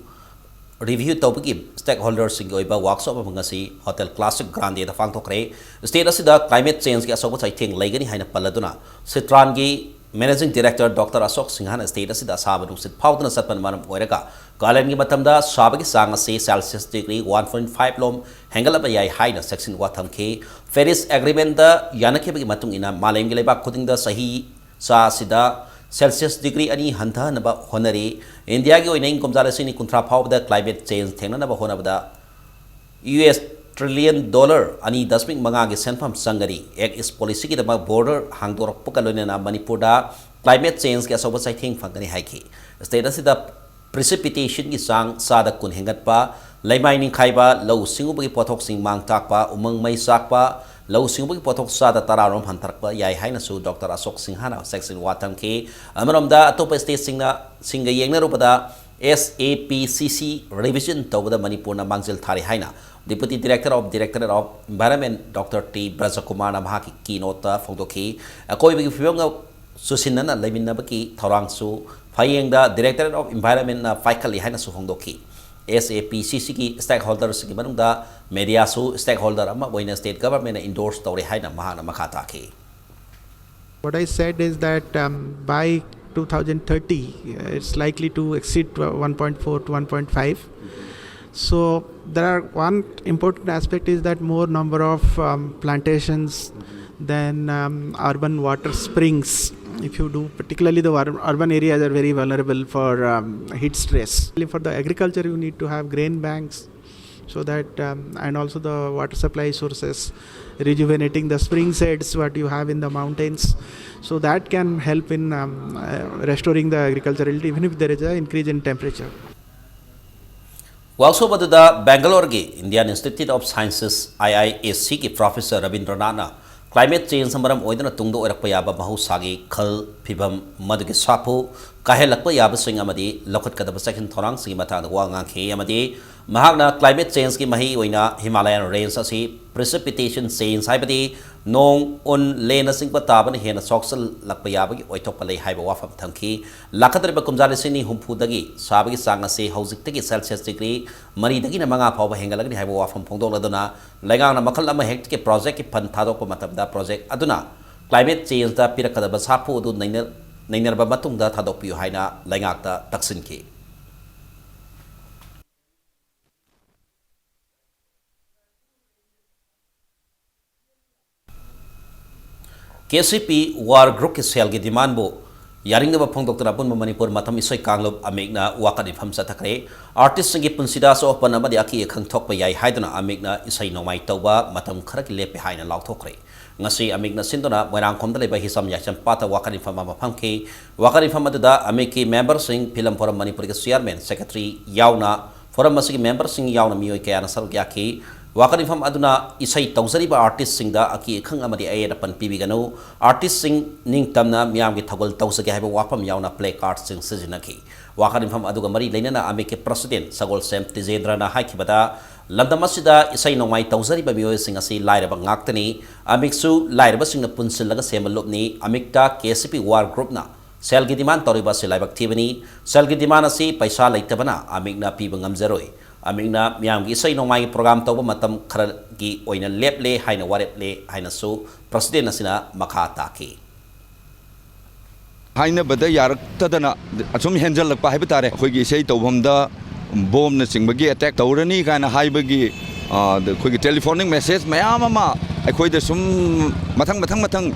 review ꯇꯧꯕꯒꯤ stakeholderꯁꯤꯡꯒꯤ ꯑꯣꯏꯕ workshop ꯑꯃ ꯉꯁꯤ Hotel Classic Grandeꯗ ꯄꯥꯡꯊꯣꯛꯈ꯭ꯔꯦ꯫ State ꯑꯁꯤꯗ climate changeꯀꯤ ꯑꯆꯧꯕ ꯆꯩꯊꯦꯡ ꯂꯩꯒꯅꯤ ꯍꯥꯏꯅ ꯄꯜꯂꯗꯨꯅ ꯁꯤꯇ꯭ꯔꯥꯟꯒꯤ Managing Director Doctor Ashok Singhana state ꯑꯁꯤꯗ ꯑꯁꯥꯕ ꯅꯨꯡꯁꯤꯠ ꯐꯥꯎꯗꯨꯅ ꯆꯠꯄꯅ ꯃꯔꯝ ꯑꯣꯏꯔꯒ ꯀꯥꯂꯦꯟꯒꯤ ꯃꯇꯝꯗ ꯁꯥꯕꯒꯤ ꯆꯥꯡ ꯑꯁꯤ Celsius degree one point five ꯂꯣꯝ ꯍꯦꯟꯒꯠꯂꯕ ꯌꯥꯏ ꯍꯥꯏꯅ ꯆꯦꯛꯁꯤꯟ ꯋꯥ ꯊꯝꯈꯤ꯫ Paris Agreementꯇ ꯌꯥꯅꯈꯤꯕꯒꯤ ꯃꯇꯨꯡ ꯏꯟꯅ ꯃꯥꯂꯦꯝꯒꯤ ꯂꯩꯕꯥꯛ ꯈꯨꯗꯤꯡꯗ ꯆꯍꯤ ꯆꯥ ꯑꯁꯤꯗ Celsius degree ꯑꯅꯤ ꯍꯟꯊꯍꯟꯅꯕ ꯍꯣꯠꯅꯔꯤ꯫ ꯏꯟꯗꯤꯌꯥꯒꯤ ꯑꯣꯏꯅ ꯏꯪ ꯀꯨꯝꯖꯥ ꯂꯤꯁꯤꯡ ꯑꯅꯤ ꯀꯨꯟꯊ꯭ꯔꯥ ꯐꯥꯎꯕꯗ climate change ꯊꯦꯡꯅꯅꯕ ꯍꯣꯠꯅꯕꯗ ꯌꯨ ꯑꯦꯁ trillion dollar ꯑꯅꯤ ꯗꯁꯃꯤꯛ ꯃꯉꯥꯒꯤ ꯁꯦꯟꯐꯝ ꯆꯪꯒꯅꯤ꯫ Act East Policyꯒꯤꯗꯃꯛ border ꯍꯥꯡꯗꯣꯔꯛꯄꯒ ꯂꯣꯏꯅꯅ ꯃꯅꯤꯄꯨꯔꯗ climate changeꯒꯤ ꯑꯆꯧꯕ ꯆꯩꯊꯦꯡ ꯐꯪꯒꯅꯤ ꯍꯥꯏꯈꯤ꯫ State ꯑꯁꯤꯗ precipitationꯒꯤ ꯆꯥꯡ ꯆꯥꯗ ꯀꯨꯟ ꯍꯦꯟꯒꯠꯄ, ꯂꯩꯃꯥꯏ ꯅꯤꯡꯈꯥꯏꯕ, ꯂꯧꯎ ꯁꯤꯡꯎꯕꯒꯤ ꯄꯣꯠꯊꯣꯛꯁꯤꯡ ꯃꯥꯡ ꯇꯥꯛꯄ, ꯎꯃꯪ ꯃꯩ ꯆꯥꯛꯄ, ꯂꯧꯎ ꯁꯤꯡꯎꯕꯒꯤ ꯄꯣꯠꯊꯣꯛ ꯆꯥꯗ ꯇꯔꯥꯔꯣꯝ ꯍꯟꯊꯔꯛꯄ ꯌꯥꯏ ꯍꯥꯏꯅꯁꯨ ꯗꯣꯛꯇꯔ ꯑꯁꯣꯛ ꯁꯤꯡꯍꯥꯅ ꯆꯦꯛꯁꯤꯟ ꯋꯥ ꯊꯝꯈꯤ꯫ ꯑꯃꯔꯣꯝꯗ ꯑꯇꯣꯞꯄ stateꯁꯤꯡꯅ, ꯁꯤꯡꯒ ꯌꯦꯡꯅꯔꯨꯕꯗ SAPCC revision ꯇꯧꯕꯗ ꯃꯅꯤꯄꯨꯔꯅ ꯃꯥꯡꯖꯤꯜ ꯊꯥꯔꯤ ꯍꯥꯏꯅ Deputy Director of Directorate of Environment Doctor T ꯕ꯭ꯔꯖꯀꯨꯃꯥꯔꯅ ꯃꯍꯥꯛꯀꯤ keynoteꯇ ꯐꯣꯡꯗꯣꯛꯈꯤ꯫ ꯑꯀꯣꯏꯕꯒꯤ ꯐꯤꯕꯝꯒ ꯆꯨꯁꯤꯟꯅꯅ ꯂꯩꯃꯤꯟꯅꯕꯒꯤ ꯊꯧꯔꯥꯡꯁꯨ ꯐꯌꯦꯡꯗ Directorate of Environmentꯅ ꯄꯥꯏꯈꯠꯂꯤ ꯍꯥꯏꯅꯁꯨ ꯐꯣꯡꯗꯣꯛꯈꯤ꯫ SAPCCꯒꯤ stakeholderꯁꯤꯡꯒꯤ ꯃꯅꯨꯡꯗ mediaꯁꯨ stakeholder ꯑꯃ ꯑꯣꯏꯅ state governmentꯅ endorse ꯇꯧꯔꯦ ꯍꯥꯏꯅ ꯃꯍꯥꯛꯅ ꯃꯈꯥ ꯇꯥꯈꯤ꯫ What I said is that um, by two thousand thirty, uh, it's likely to exceed one point four to one point five. So there are, one important aspect is that more number of um, plantations, then um, urban water springs. If you do, particularly the ur- urban areas are very vulnerable for um, heat stress. For the agriculture, you need to have grain banks, so that um, and also the water supply sources, rejuvenating the spring sheds what you have in the mountains, so that can help in um, uh, restoring the agricultural, even if there is an increase in temperature. Workshop ꯑꯗꯨꯗ Bangaloreꯒꯤ Indian Institute of Sciences, IISCꯒꯤ Professor ꯔꯕꯤꯟꯗ꯭ꯔꯅꯥꯊꯅ climate changeꯅ ꯃꯔꯝ ꯑꯣꯏꯗꯨꯅ ꯇꯨꯡꯗ ꯑꯣꯏꯔꯛꯄ ꯌꯥꯕ ꯃꯍꯧꯁꯥꯒꯤ ꯈꯜ ꯐꯤꯕꯝ, ꯃꯗꯨꯒꯤ ꯁꯥꯐꯨ ꯀꯥꯏꯍꯜꯂꯛꯄ ꯌꯥꯕꯁꯤꯡ ꯑꯃꯗꯤ ꯂꯧꯈꯠꯀꯗꯕ ꯆꯦꯛꯁꯤꯟ ꯊꯧꯔꯥꯡꯁꯤꯡꯒꯤ ꯃꯇꯥꯡꯗ ꯋꯥ ꯉꯥꯡꯈꯤ ꯑꯃꯗꯤ ꯃꯍꯥꯛꯅ climate changeꯒꯤ ꯃꯍꯩ ꯑꯣꯏꯅ Himalayan range ꯑꯁꯤ precipitation change ꯍꯥꯏꯕꯗꯤ ꯅꯣꯡ, ꯎꯟ, ꯂꯦꯟꯅꯆꯤꯡꯕ ꯇꯥꯕꯅ ꯍꯦꯟꯅ ꯁꯣꯛꯆꯜꯂꯛꯄ ꯌꯥꯕꯒꯤ ꯑꯣꯏꯊꯣꯛꯄ ꯂꯩ ꯍꯥꯏꯕ ꯋꯥꯐꯝ ꯊꯝꯈꯤ꯫ ꯂꯥꯛꯀꯗꯧꯔꯤꯕ ꯀꯨꯝꯖꯥ ꯂꯤꯁꯤꯡ ꯑꯅꯤ ꯍꯨꯝꯐꯨꯗꯒꯤ ꯁꯥꯕꯒꯤ ꯆꯥꯡ ꯑꯁꯤ ꯍꯧꯖꯤꯛꯇꯒꯤ Celsius degree ꯃꯔꯤꯗꯒꯤꯅ ꯃꯉꯥ ꯐꯥꯎꯕ ꯍꯦꯟꯒꯠꯂꯒꯅꯤ ꯍꯥꯏꯕ ꯋꯥꯐꯝ ꯐꯣꯡꯗꯣꯛꯂꯗꯨꯅ ꯂꯩꯉꯥꯛꯅ ꯃꯈꯜ ꯑꯃ ꯍꯦꯛꯇꯒꯤ projectꯀꯤ fund ꯊꯥꯗꯣꯛꯄ ꯃꯇꯝꯗ project ꯑꯗꯨꯅ climate changeꯗ ꯄꯤꯔꯛꯀꯗꯕ ꯁꯥꯐꯨ ꯑꯗꯨ ꯅꯩꯅ-, ꯅꯩꯅꯔꯕ ꯃꯇꯨꯡꯗ ꯊꯥꯗꯣꯛꯄꯤꯌꯨ ꯍꯥꯏꯅ ꯂꯩꯉꯥꯛꯇ ꯇꯛꯁꯤꯟꯈꯤ꯫ ꯀꯦ ꯁꯤ ꯄꯤ War Groupꯀꯤ ꯁꯦꯜꯒꯤ demandꯕꯨ ꯌꯥꯅꯤꯡꯗꯕ ꯐꯣꯡꯗꯣꯛꯇꯨꯅ ꯑꯄꯨꯟꯕ ꯃꯅꯤꯄꯨꯔ ꯃꯇꯝ ꯏꯁꯩ ꯀꯥꯡꯂꯨꯞ ꯑꯃꯤꯛꯅ ꯋꯥꯀꯠ ꯃꯤꯐꯝ ꯆꯠꯊꯈ꯭ꯔꯦ꯫ Artistꯁꯤꯡꯒꯤ ꯄꯨꯟꯁꯤꯗ ꯑꯁꯣꯛ ꯑꯄꯟ ꯑꯃꯗꯤ ꯑꯀꯤ ꯑꯈꯪ ꯊꯣꯛꯄ ꯌꯥꯏ ꯍꯥꯏꯗꯨꯅ ꯑꯃꯤꯛꯅ ꯏꯁꯩ ꯅꯣꯡꯃꯥꯏ ꯇꯧꯕ ꯃꯇꯝ ꯈꯔꯒꯤ ꯂꯦꯞꯄꯦ ꯍꯥꯏꯅ ꯂꯥꯎꯊꯣꯛꯈ꯭ꯔꯦ꯫ ꯉꯁꯤ ꯑꯃꯤꯛꯅ ꯁꯤꯟꯗꯨꯅ ꯃꯣꯏꯔꯥꯡꯈꯣꯝꯗ ꯂꯩꯕ ꯍꯤꯁꯝ ꯌꯥꯏꯁꯝ ꯄꯥꯠꯇ ꯋꯥꯀꯠ ꯃꯤꯐꯝ ꯑꯃ ꯐꯝꯈꯤ꯫ ꯋꯥꯀꯠ ꯃꯤꯐꯝ ꯑꯗꯨꯗ ꯑꯃꯤꯛꯀꯤ memberꯁꯤꯡ, Film Forum ꯃꯅꯤꯄꯨꯔꯒꯤ chairman, secretary ꯌꯥꯎꯅ, forum ꯑꯁꯤꯒꯤ memberꯁꯤꯡ ꯌꯥꯎꯅ ꯃꯤꯑꯣꯏ ꯀꯌꯥꯅ ꯁꯔꯨꯛ ꯌꯥꯈꯤ꯫ ꯋꯥꯀꯠ ꯃꯤꯐꯝ ꯑꯗꯨꯅ ꯏꯁꯩ ꯇꯧꯖꯔꯤꯕ artistꯁꯤꯡꯗ ꯑꯀꯤ ꯑꯈꯪ ꯑꯃꯗꯤ ꯑꯌꯦꯠ ꯑꯄꯟ ꯄꯤꯕꯤꯒꯅꯨ, artistꯁꯤꯡ ꯅꯤꯡꯇꯝꯅ ꯃꯤꯌꯥꯝꯒꯤ ꯊꯧꯒꯜ ꯇꯧꯖꯒꯦ ꯍꯥꯏꯕ ꯋꯥꯐꯝ ꯌꯥꯎꯅ placardꯁꯤꯡ ꯁꯤꯖꯤꯟꯅꯈꯤ꯫ ꯋꯥꯀꯠ ꯃꯤꯐꯝ ꯑꯗꯨꯒ ꯃꯔꯤ ꯂꯩꯅꯅ ꯑꯃꯤꯛꯀꯤ president ꯁꯒꯣꯜꯁꯦꯝ ꯇꯤꯖꯦꯟꯗ꯭ꯔꯅ ꯍꯥꯏꯈꯤꯕꯗ, ꯂꯝꯗꯝ ꯑꯁꯤꯗ ꯏꯁꯩ ꯅꯣꯡꯃꯥꯏ ꯇꯧꯖꯔꯤꯕ ꯃꯤꯑꯣꯏꯁꯤꯡ ꯑꯁꯤ ꯂꯥꯏꯔꯕ ꯉꯥꯛꯇꯅꯤ꯫ ꯑꯃꯤꯛꯁꯨ ꯂꯥꯏꯔꯕꯁꯤꯡꯅ ꯄꯨꯟꯁꯤꯜꯂꯒ ꯁꯦꯝꯕ ꯂꯨꯞꯅꯤ꯫ ꯑꯃꯤꯛꯇ ꯀꯦ ꯁꯤ ꯄꯤ War Groupꯅ ꯁꯦꯜꯒꯤ demand ꯇꯧꯔꯤꯕ ꯑꯁꯤ ꯂꯥꯏꯕꯛ ꯊꯤꯕꯅꯤ꯫ ꯁꯦꯜꯒꯤ demand ꯑꯁꯤ ꯄꯩꯁꯥ ꯂꯩꯇꯕꯅ ꯑꯃꯤꯛꯅ ꯄꯤꯕ ꯉꯝꯖꯔꯣꯏ꯫ ꯑꯃꯤꯛꯅ ꯃꯤꯌꯥꯝꯒꯤ ꯏꯁꯩ ꯅꯣꯡꯃꯥꯏꯒꯤ program ꯇꯧꯕ ꯃꯇꯝ ꯈꯔꯒꯤ ꯑꯣꯏꯅ ꯂꯦꯞꯂꯦ ꯍꯥꯏꯅ ꯋꯥꯔꯦꯞꯂꯦ ꯍꯥꯏꯅꯁꯨ president ꯑꯁꯤꯅ ꯃꯈꯥ ꯇꯥꯈꯤ꯫ ꯍꯥꯏꯅꯕꯗ ꯌꯥꯔꯛꯇꯗꯅ ꯑꯁꯨꯝ ꯍꯦꯟꯖꯜꯂꯛꯄ ꯍꯥꯏꯕ ꯇꯥꯔꯦ꯫ ꯑꯩꯈꯣꯏꯒꯤ ꯏꯁꯩ ꯇꯧꯐꯝꯗ ꯕꯣꯝꯅꯆꯤꯡꯕꯒꯤ attack ꯇꯧꯔꯅꯤ ꯀꯥꯏꯅ ꯍꯥꯏꯕꯒꯤ, ꯑ, ꯑꯩꯈꯣꯏꯒꯤ telephonic message ꯃꯌꯥꯝ ꯑꯃ ꯑꯩꯈꯣꯏꯗ ꯁꯨꯝ ꯃꯊꯪ, ꯃꯊꯪ, ꯃꯊꯪ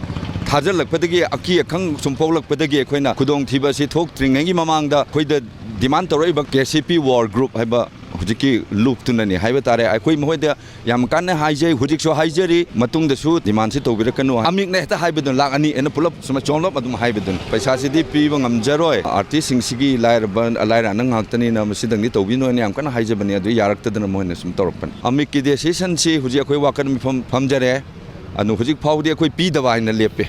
ꯊꯥꯖꯤꯜꯂꯛꯄꯗꯒꯤ, ꯑꯀꯤ ꯑꯈꯪ ꯁꯨꯝ ꯄꯣꯛꯂꯛꯄꯗꯒꯤ ꯑꯩꯈꯣꯏꯅ ꯈꯨꯗꯣꯡꯊꯤꯕ ꯑꯁꯤ ꯊꯣꯛꯇ꯭ꯔꯤꯉꯩꯒꯤ ꯃꯃꯥꯡꯗ ꯑꯩꯈꯣꯏꯗ demand ꯇꯧꯔꯛꯏꯕ ꯀꯦ ꯁꯤ ꯄꯤ War Group ꯍꯥꯏꯕ ꯍꯧꯖꯤꯛꯀꯤ ꯂꯨꯞꯇꯨꯅꯅꯤ ꯍꯥꯏꯕ ꯇꯥꯔꯦ꯫ ꯑꯩꯈꯣꯏ ꯃꯈꯣꯏꯗ ꯌꯥꯝ ꯀꯟꯅ ꯍꯥꯏꯖꯩ, ꯍꯧꯖꯤꯛꯁꯨ ꯍꯥꯏꯖꯔꯤ, ꯃꯇꯨꯡꯗꯁꯨ demandꯁꯤ ꯇꯧꯕꯤꯔꯛꯀꯅꯨ꯫ ꯑꯃꯤꯛꯅ ꯍꯦꯛꯇ ꯍꯥꯏꯕꯗꯨꯅ ꯂꯥꯛ ꯑꯅꯤ ꯑꯩꯅ ꯄꯨꯂꯞ ꯁꯨꯃꯥꯏꯅ ꯆꯣꯡꯂꯞ ꯑꯗꯨꯝ ꯍꯥꯏꯕꯗꯨꯅꯤ꯫ ꯄꯩꯁꯥꯁꯤꯗꯤ ꯄꯤꯕ ꯉꯝꯖꯔꯣꯏ꯫ Artistꯁꯤꯡꯁꯤꯒꯤ ꯂꯥꯏꯔꯕ, ꯂꯥꯏꯔ ꯑꯅꯪ ꯉꯥꯛꯇꯅꯤꯅ ꯃꯁꯤꯗꯪꯗꯤ ꯇꯧꯕꯤꯅꯣ ꯍꯥꯏꯅ ꯌꯥꯝ ꯀꯟꯅ ꯍꯥꯏꯖꯕꯅꯤ, ꯑꯗꯨ ꯌꯥꯔꯛꯇꯗꯅ ꯃꯣꯏꯅ ꯁꯨꯝ ꯇꯧꯔꯛꯄꯅꯤ꯫ ꯑꯃꯤꯛꯀꯤ decisionꯁꯤ ꯍꯧꯖꯤꯛ ꯑꯩꯈꯣꯏ ꯋꯥꯀꯠ ꯃꯤꯐꯝ ꯐꯝꯖꯔꯦ꯫ ꯑꯗꯨ ꯍꯧꯖꯤꯛ ꯐꯥꯎꯕꯗꯤ ꯑꯩꯈꯣꯏ ꯄꯤꯗꯕ ꯍꯥꯏꯅ ꯂꯦꯞꯄꯦ꯫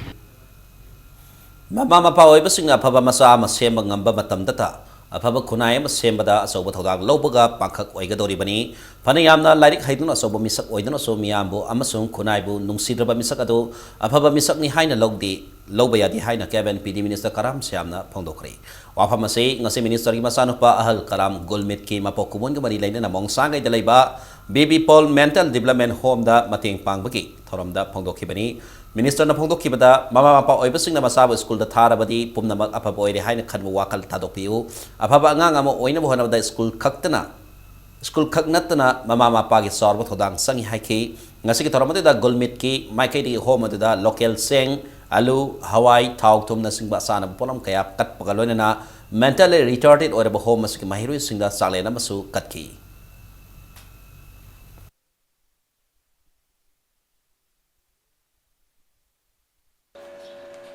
ꯃꯃꯥ ꯃꯄꯥ ꯑꯣꯏꯕꯁꯤꯡꯅ ꯑꯐꯕ ꯃꯆꯥ ꯑꯃ ꯁꯦꯝꯕ ꯉꯝꯕ ꯃꯇꯝꯗꯇ ꯑꯐꯕ ꯈꯨꯟꯅꯥꯏ ꯑꯃ ꯁꯦꯝꯕꯗ ꯑꯆꯧꯕ ꯊꯧꯗꯥꯡ ꯂꯧꯕꯒ ꯄꯥꯡꯈꯛ ꯑꯣꯏꯒꯗꯧꯔꯤꯕꯅꯤ꯫ ꯐꯅ ꯌꯥꯝꯅ ꯂꯥꯏꯔꯤꯛ ꯍꯩꯗꯨꯅ ꯑꯆꯧꯕ ꯃꯤꯁꯛ ꯑꯣꯏꯗꯨꯅꯁꯨ ꯃꯤꯌꯥꯝꯕꯨ ꯑꯃꯁꯨꯡ ꯈꯨꯟꯅꯥꯏꯕꯨ ꯅꯨꯡꯁꯤꯗ꯭ꯔꯕ ꯃꯤꯁꯛ ꯑꯗꯨ ꯑꯐꯕ ꯃꯤꯁꯛꯅꯤ ꯍꯥꯏꯅ ꯂꯧꯗꯤ, ꯂꯧꯕ ꯌꯥꯗꯦ ꯍꯥꯏꯅ ꯀꯦꯕꯤꯟ ꯄꯤ ꯗꯤ ꯃꯤꯅꯤꯁꯇꯔ ꯀꯔꯥꯝ ꯁ꯭ꯌꯥꯝꯅ ꯐꯣꯡꯗꯣꯛꯈ꯭ꯔꯦ꯫ ꯋꯥꯐꯝ ꯑꯁꯤ ꯉꯁꯤ ꯃꯤꯅꯤꯁꯇꯔꯒꯤ ꯃꯆꯥꯅꯨꯄꯥ ꯑꯍꯜ ꯀꯔꯥꯝ ꯒꯨꯜꯃꯤꯠꯀꯤ ꯃꯄꯣꯛ ꯀꯨꯝꯑꯣꯟꯒ ꯃꯔꯤ ꯂꯩꯅꯅ ꯃꯣꯡꯁꯥꯡꯒꯩꯗ ꯂꯩꯕ B B Paul mental development ꯍꯣꯝꯗ ꯃꯇꯦꯡ ꯄꯥꯡꯕꯒꯤ ꯊꯧꯔꯝꯗ ꯐꯣꯡꯗꯣꯛꯈꯤꯕꯅꯤ꯫ ꯃꯤꯅꯤꯁꯇꯔꯅ ꯐꯣꯡꯗꯣꯛꯈꯤꯕꯗ, ꯃꯃꯥ ꯃꯄꯥ ꯑꯣꯏꯕꯁꯤꯡꯅ ꯃꯆꯥꯕꯨ ꯁ꯭ꯀꯨꯜꯗ ꯊꯥꯔꯕꯗꯤ ꯄꯨꯝꯅꯃꯛ ꯑꯐꯕ ꯑꯣꯏꯔꯦ ꯍꯥꯏꯅ ꯈꯟꯕ ꯋꯥꯈꯜ ꯊꯥꯗꯣꯛꯄꯤꯌꯨ꯫ ꯑꯐꯕ ꯑꯉꯥꯡ ꯑꯃ ꯑꯣꯏꯅꯕ ꯍꯣꯠꯅꯕꯗ ꯁ꯭ꯀꯨꯜ ꯈꯛꯇꯅ, ꯁ꯭ꯀꯨꯜ ꯈꯛ ꯅꯠꯇꯅ ꯃꯃꯥ ꯃꯄꯥꯒꯤ ꯆꯥꯎꯔꯕ ꯊꯧꯗꯥꯡ ꯆꯪꯏ ꯍꯥꯏꯈꯤ꯫ ꯉꯁꯤꯒꯤ ꯊꯧꯔꯝ ꯑꯗꯨꯗ ꯒꯨꯜꯃꯤꯠꯀꯤ ꯃꯥꯏꯀꯩꯗꯒꯤ ꯍꯣꯝ ꯑꯗꯨꯗ ꯂꯣꯀꯦꯜ ꯆꯦꯡ, ꯑꯂꯨ, ꯍꯋꯥꯏ, ꯊꯥꯎ, ꯊꯨꯝꯅꯆꯤꯡꯕ ꯑꯆꯥꯅꯕ ꯄꯣꯠꯂꯝ ꯀꯌꯥ ꯀꯠꯄꯒ ꯂꯣꯏꯅꯅ mentally retarded ꯑꯣꯏꯔꯕ ꯍꯣꯝ ꯑꯁꯤꯒꯤ ꯃꯍꯩꯔꯣꯏꯁꯤꯡꯗ ꯆꯥꯛꯂꯦꯟ ꯑꯃꯁꯨ ꯀꯠꯈꯤ꯫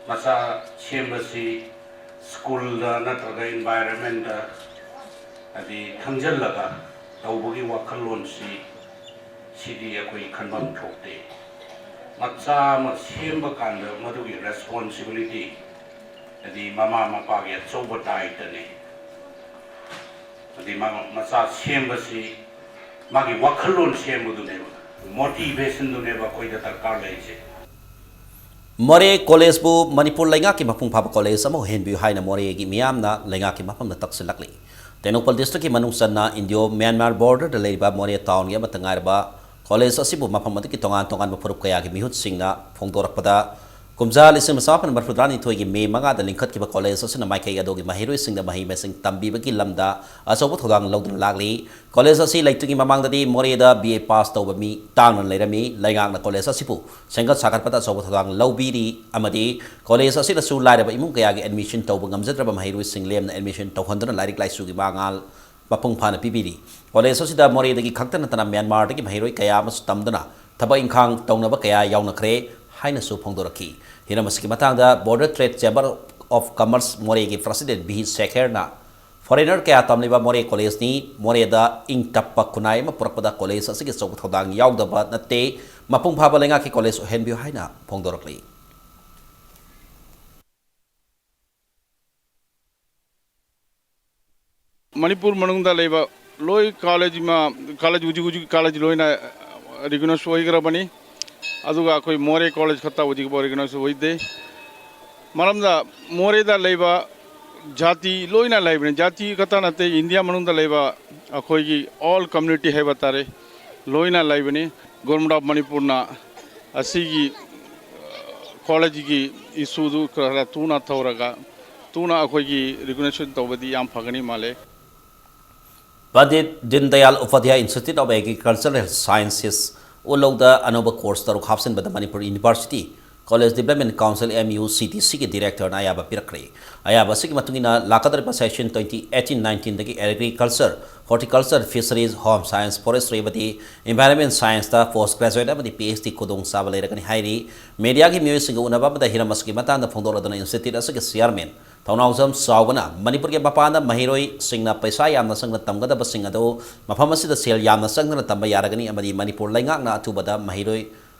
ꯃꯆꯥ ꯁꯦꯝꯕꯁꯤ ꯁ꯭ꯀꯨꯜꯗ ꯅꯠꯇ꯭ꯔꯒ environmentꯇ ꯍꯥꯏꯗꯤ ꯊꯝꯖꯤꯜꯂꯒ ꯇꯧꯕꯒꯤ ꯋꯥꯈꯜꯂꯣꯟꯁꯤ, ꯁꯤꯗꯤ ꯑꯩꯈꯣꯏ ꯈꯟꯐꯝ ꯊꯣꯛꯇꯦ꯫ ꯃꯆꯥ ꯑꯃ ꯁꯦꯝꯕ ꯀꯥꯟꯗ ꯃꯗꯨꯒꯤ responsibility ꯍꯥꯏꯗꯤ ꯃꯃꯥ ꯃꯄꯥꯒꯤ ꯑꯆꯧꯕ ꯗꯥꯏꯇꯅꯤ꯫ ꯍꯥꯏꯗꯤ ꯃꯥ ꯃꯆꯥ ꯁꯦꯝꯕꯁꯤ ꯃꯥꯒꯤ ꯋꯥꯈꯜꯂꯣꯟ ꯁꯦꯝꯕꯗꯨꯅꯦꯕ, motivationꯗꯨꯅꯦꯕ ꯑꯩꯈꯣꯏꯗ ꯗꯔꯀꯥꯔ ꯂꯩꯔꯤꯁꯦ꯫ ꯃꯣꯔꯦ ꯀꯣꯂꯦꯖꯄꯨ ꯃꯅꯤꯄꯨꯔ ꯂꯩꯉꯥꯛꯀꯤ ꯃꯄꯨꯡ ꯐꯥꯕ ꯀꯣꯂꯦꯖ ꯑꯃ ꯑꯣꯏꯍꯟꯕꯤꯌꯨ ꯍꯥꯏꯅ ꯃꯣꯔꯦꯒꯤ ꯃꯤꯌꯥꯝꯅ ꯂꯩꯉꯥꯛꯀꯤ ꯃꯐꯝꯗ ꯇꯛꯁꯤꯜꯂꯛꯂꯤ꯫ ꯇꯦꯡꯅꯧꯄꯜ ꯗꯤꯁꯇ꯭ꯔꯤꯛꯀꯤ ꯃꯅꯨꯡ ꯆꯟꯅ ꯏꯟꯗꯤꯌꯣ ꯃ꯭ꯌꯥꯟꯃꯥꯔ ꯕꯣꯔꯗꯔꯗ ꯂꯩꯔꯤꯕ ꯃꯣꯔꯦ ꯇꯥꯎꯟꯒꯤ ꯑꯃꯠꯇ ꯉꯥꯏꯔꯕ ꯀꯣꯂꯦꯖ ꯑꯁꯤꯕꯨ ꯃꯐꯝ ꯑꯗꯨꯒꯤ ꯇꯣꯉꯥꯟ ꯇꯣꯉꯥꯟꯕ ꯐꯨꯔꯨꯞ ꯀꯌꯥꯒꯤ ꯃꯤꯍꯨꯠꯁꯤꯡꯅ ꯐꯣꯡꯗꯣꯔꯛꯄꯗ, ꯀꯨꯝꯖꯥ ꯂꯤꯁꯤꯡ ꯑꯃ ꯆꯃꯥꯄꯟ ꯃꯔꯤꯐꯨꯇꯔꯥꯅꯤꯊꯣꯏꯒꯤ ꯃꯦ ꯃꯉꯥꯗ ꯂꯤꯡꯈꯠꯈꯤꯕ ꯀꯣꯂꯦꯖ ꯑꯁꯤꯅ ꯃꯥꯏꯀꯩ ꯑꯗꯨꯒꯤ ꯃꯍꯩꯔꯣꯏꯁꯤꯡꯗ ꯃꯍꯩ ꯃꯁꯤꯡ ꯇꯝꯕꯤꯕꯒꯤ ꯂꯝꯗ ꯑꯆꯧꯕ ꯊꯧꯗꯥꯡ ꯂꯧꯗꯨꯅ ꯂꯥꯛꯂꯤ꯫ ꯀꯣꯂꯦꯖ ꯑꯁꯤ ꯂꯩꯇ꯭ꯔꯤꯉꯩ ꯃꯃꯥꯡꯗꯗꯤ ꯃꯣꯔꯦꯗ B A pass ꯇꯧꯕ ꯃꯤ ꯇꯥꯡꯅ ꯂꯩꯔꯝꯃꯤ꯫ ꯂꯩꯉꯥꯛꯅ ꯀꯣꯂꯦꯖ ꯑꯁꯤꯕꯨ ꯁꯦꯝꯒꯠ ꯁꯥꯒꯠꯄꯗ ꯑꯆꯧꯕ ꯊꯧꯗꯥꯡ ꯂꯧꯕꯤꯔꯤ ꯑꯃꯗꯤ ꯀꯣꯂꯦꯖ ꯑꯁꯤꯗꯁꯨ ꯂꯥꯏꯔꯕ ꯏꯃꯨꯡ ꯀꯌꯥꯒꯤ admission ꯇꯧꯕ ꯉꯝꯖꯗ꯭ꯔꯕ ꯃꯍꯩꯔꯣꯏꯁꯤꯡ ꯂꯦꯝꯅ admission ꯇꯧꯍꯟꯗꯨꯅ ꯂꯥꯏꯔꯤꯛ ꯂꯥꯏꯁꯨꯒꯤ ꯃꯉꯥꯜ ꯃꯄꯨꯡ ꯐꯥꯅ ꯄꯤꯕꯤꯔꯤ꯫ ꯀꯣꯂꯦꯖ ꯑꯁꯤꯗ ꯃꯣꯔꯦꯗꯒꯤ ꯈꯛꯇ ꯅꯠꯇꯅ ꯃ꯭ꯌꯥꯟꯃꯥꯔꯗꯒꯤ ꯃꯍꯩꯔꯣꯏ ꯀꯌꯥ ꯑꯃꯁꯨ ꯇꯝꯗꯨꯅ ꯊꯕꯛ ꯏꯪꯈꯥꯡ ꯇꯧꯅꯕ ꯀꯌꯥ ꯌꯥꯎꯅꯈ꯭ꯔꯦ ꯍꯥꯏꯅꯁꯨ ꯐꯣꯡꯗꯣꯔꯛꯈꯤ꯫ ꯍꯤꯔꯝ ꯑꯁꯤꯒꯤ ꯃꯇꯥꯡꯗ Border Trade Chamber of Commerce ꯃꯣꯔꯦꯒꯤ president B ꯁꯦꯈꯔꯅ, "Foreigner ꯀꯌꯥ ꯇꯝꯂꯤꯕ ꯃꯣꯔꯦ ꯀꯣꯂꯦꯖꯅꯤ꯫ ꯃꯣꯔꯦꯗ ꯏꯪ ꯇꯞꯄ ꯈꯨꯟꯅꯥꯏ ꯑꯃ ꯄꯨꯔꯛꯄꯗ ꯀꯣꯂꯦꯖ ꯑꯁꯤꯒꯤ ꯑꯆꯧꯕ ꯊꯧꯗꯥꯡ ꯌꯥꯎꯗꯕ ꯅꯠꯇꯦ꯫ ꯃꯄꯨꯡ ꯐꯥꯕ ꯂꯩꯉꯥꯛꯀꯤ ꯀꯣꯂꯦꯖ ꯑꯣꯏꯍꯟꯕꯤꯌꯨ" ꯍꯥꯏꯅ ꯐꯣꯡꯗꯣꯔꯛꯂꯤ꯫ ꯃꯅꯤꯄꯨꯔ ꯃꯅꯨꯡꯗ ꯂꯩꯕ ꯂꯣꯏ ꯀꯣꯂꯦꯖ ꯏꯃꯥ, ꯀꯣꯂꯦꯖ ꯍꯧꯖꯤꯛ ꯍꯧꯖꯤꯛ ꯀꯣꯂꯦꯖ ꯂꯣꯏꯅ recognize ꯑꯣꯏꯈ꯭ꯔꯕꯅꯤ꯫ ꯑꯗꯨꯒ ꯑꯩꯈꯣꯏ ꯃꯣꯔꯦ ꯀꯣꯂꯦꯖ ꯈꯛꯇ ꯍꯧꯖꯤꯛꯐꯥꯎ recognize ꯑꯣꯏꯗꯦ꯫ ꯃꯔꯝꯗ ꯃꯣꯔꯦꯗ ꯂꯩꯕ ꯖꯥꯇꯤ ꯂꯣꯏꯅ ꯂꯩꯕꯅꯤ꯫ ꯖꯥꯇꯤ ꯈꯛꯇ ꯅꯠꯇꯦ, ꯏꯟꯗꯤꯌꯥ ꯃꯅꯨꯡꯗ ꯂꯩꯕ ꯑꯩꯈꯣꯏꯒꯤ all community ꯍꯥꯏꯕ ꯇꯥꯔꯦ, ꯂꯣꯏꯅ ꯂꯩꯕꯅꯤ꯫ Government of ꯃꯅꯤꯄꯨꯔꯅ ꯑꯁꯤꯒꯤ ꯀ꯭ꯋꯥꯂꯤꯇꯤꯒꯤ ꯏꯁꯨꯗꯨ ꯈꯔ ꯊꯨꯅ ꯇꯧꯔꯒ ꯊꯨꯅ ꯑꯩꯈꯣꯏꯒꯤ ꯔꯤꯀꯣꯒꯅꯥꯏꯖꯦꯁꯟ ꯇꯧꯕꯗꯤ ꯌꯥꯝ ꯐꯒꯅꯤ ꯃꯥꯜꯂꯦ꯫ Pandit Deen Dayal Upadhyaya institute of agricultural sciences, ꯎꯠꯂꯧꯗ ꯑꯅꯧꯕ ꯀꯣꯔꯁ ꯇꯔꯨꯛ ꯍꯥꯞꯆꯤꯟꯕꯗ Manipur university college development council, M U C D ꯁꯤꯒꯤ ꯗꯤꯔꯦꯛꯇꯔꯅ ꯑꯌꯥꯕ ꯄꯤꯔꯛꯈ꯭ꯔꯦ꯫ ꯑꯌꯥꯕ ꯑꯁꯤꯒꯤ ꯃꯇꯨꯡ ꯏꯟꯅ ꯂꯥꯛꯀꯗꯧꯔꯤꯕ ꯁꯦꯁꯟ ꯇ꯭ꯋꯦꯟꯇꯤ ꯑꯩꯠꯇꯤꯟ ꯅꯥꯏꯟꯇꯤꯟꯗꯒꯤ agriculture, horticulture, fisheries, home science, forestry ꯑꯃꯗꯤ ꯏꯟꯚꯥꯏꯔꯟꯃꯦꯟ ꯁꯥꯏꯟꯁꯇ ꯄꯣꯁ ꯒ꯭ꯔꯦꯖꯨꯑꯦꯠ ꯑꯃꯗꯤ ꯄꯤ ꯑꯩꯆ ꯗꯤ ꯈꯨꯗꯣꯡꯆꯥꯕ ꯂꯩꯔꯒꯅꯤ ꯍꯥꯏꯔꯤ꯫ ꯃꯦꯗꯤꯌꯥꯒꯤ ꯃꯤꯑꯣꯏꯁꯤꯡꯒ ꯎꯅꯕ ꯑꯃꯗ ꯍꯤꯔꯝ ꯑꯁꯤꯒꯤ ꯃꯇꯥꯡꯗ ꯐꯣꯡꯗꯣꯛꯂꯗꯨꯅ ꯏꯟꯁꯇꯤꯇ꯭ꯌꯨꯠ ꯑꯁꯤꯒꯤ ꯆꯤꯌꯥꯔꯃꯦꯟ ꯊꯧꯅꯥꯎꯖꯝ ꯆꯥꯎꯕꯅ ꯃꯅꯤꯄꯨꯔꯒꯤ ꯃꯄꯥꯟꯗ ꯃꯍꯩꯔꯣꯏꯁꯤꯡꯅ ꯄꯩꯁꯥ ꯌꯥꯝꯅ ꯆꯪꯅ ꯇꯝꯒꯗꯕꯁꯤꯡ ꯑꯗꯨ ꯃꯐꯝ ꯑꯁꯤꯗ ꯁꯦꯜ ꯌꯥꯝꯅ ꯆꯪꯗꯅ ꯇꯝꯕ ꯌꯥꯔꯒꯅꯤ ꯑꯃꯗꯤ ꯃꯅꯤꯄꯨꯔ ꯂꯩꯉꯥꯛꯅ ꯑꯊꯨꯕꯗ ꯃꯍꯩꯔꯣꯏ,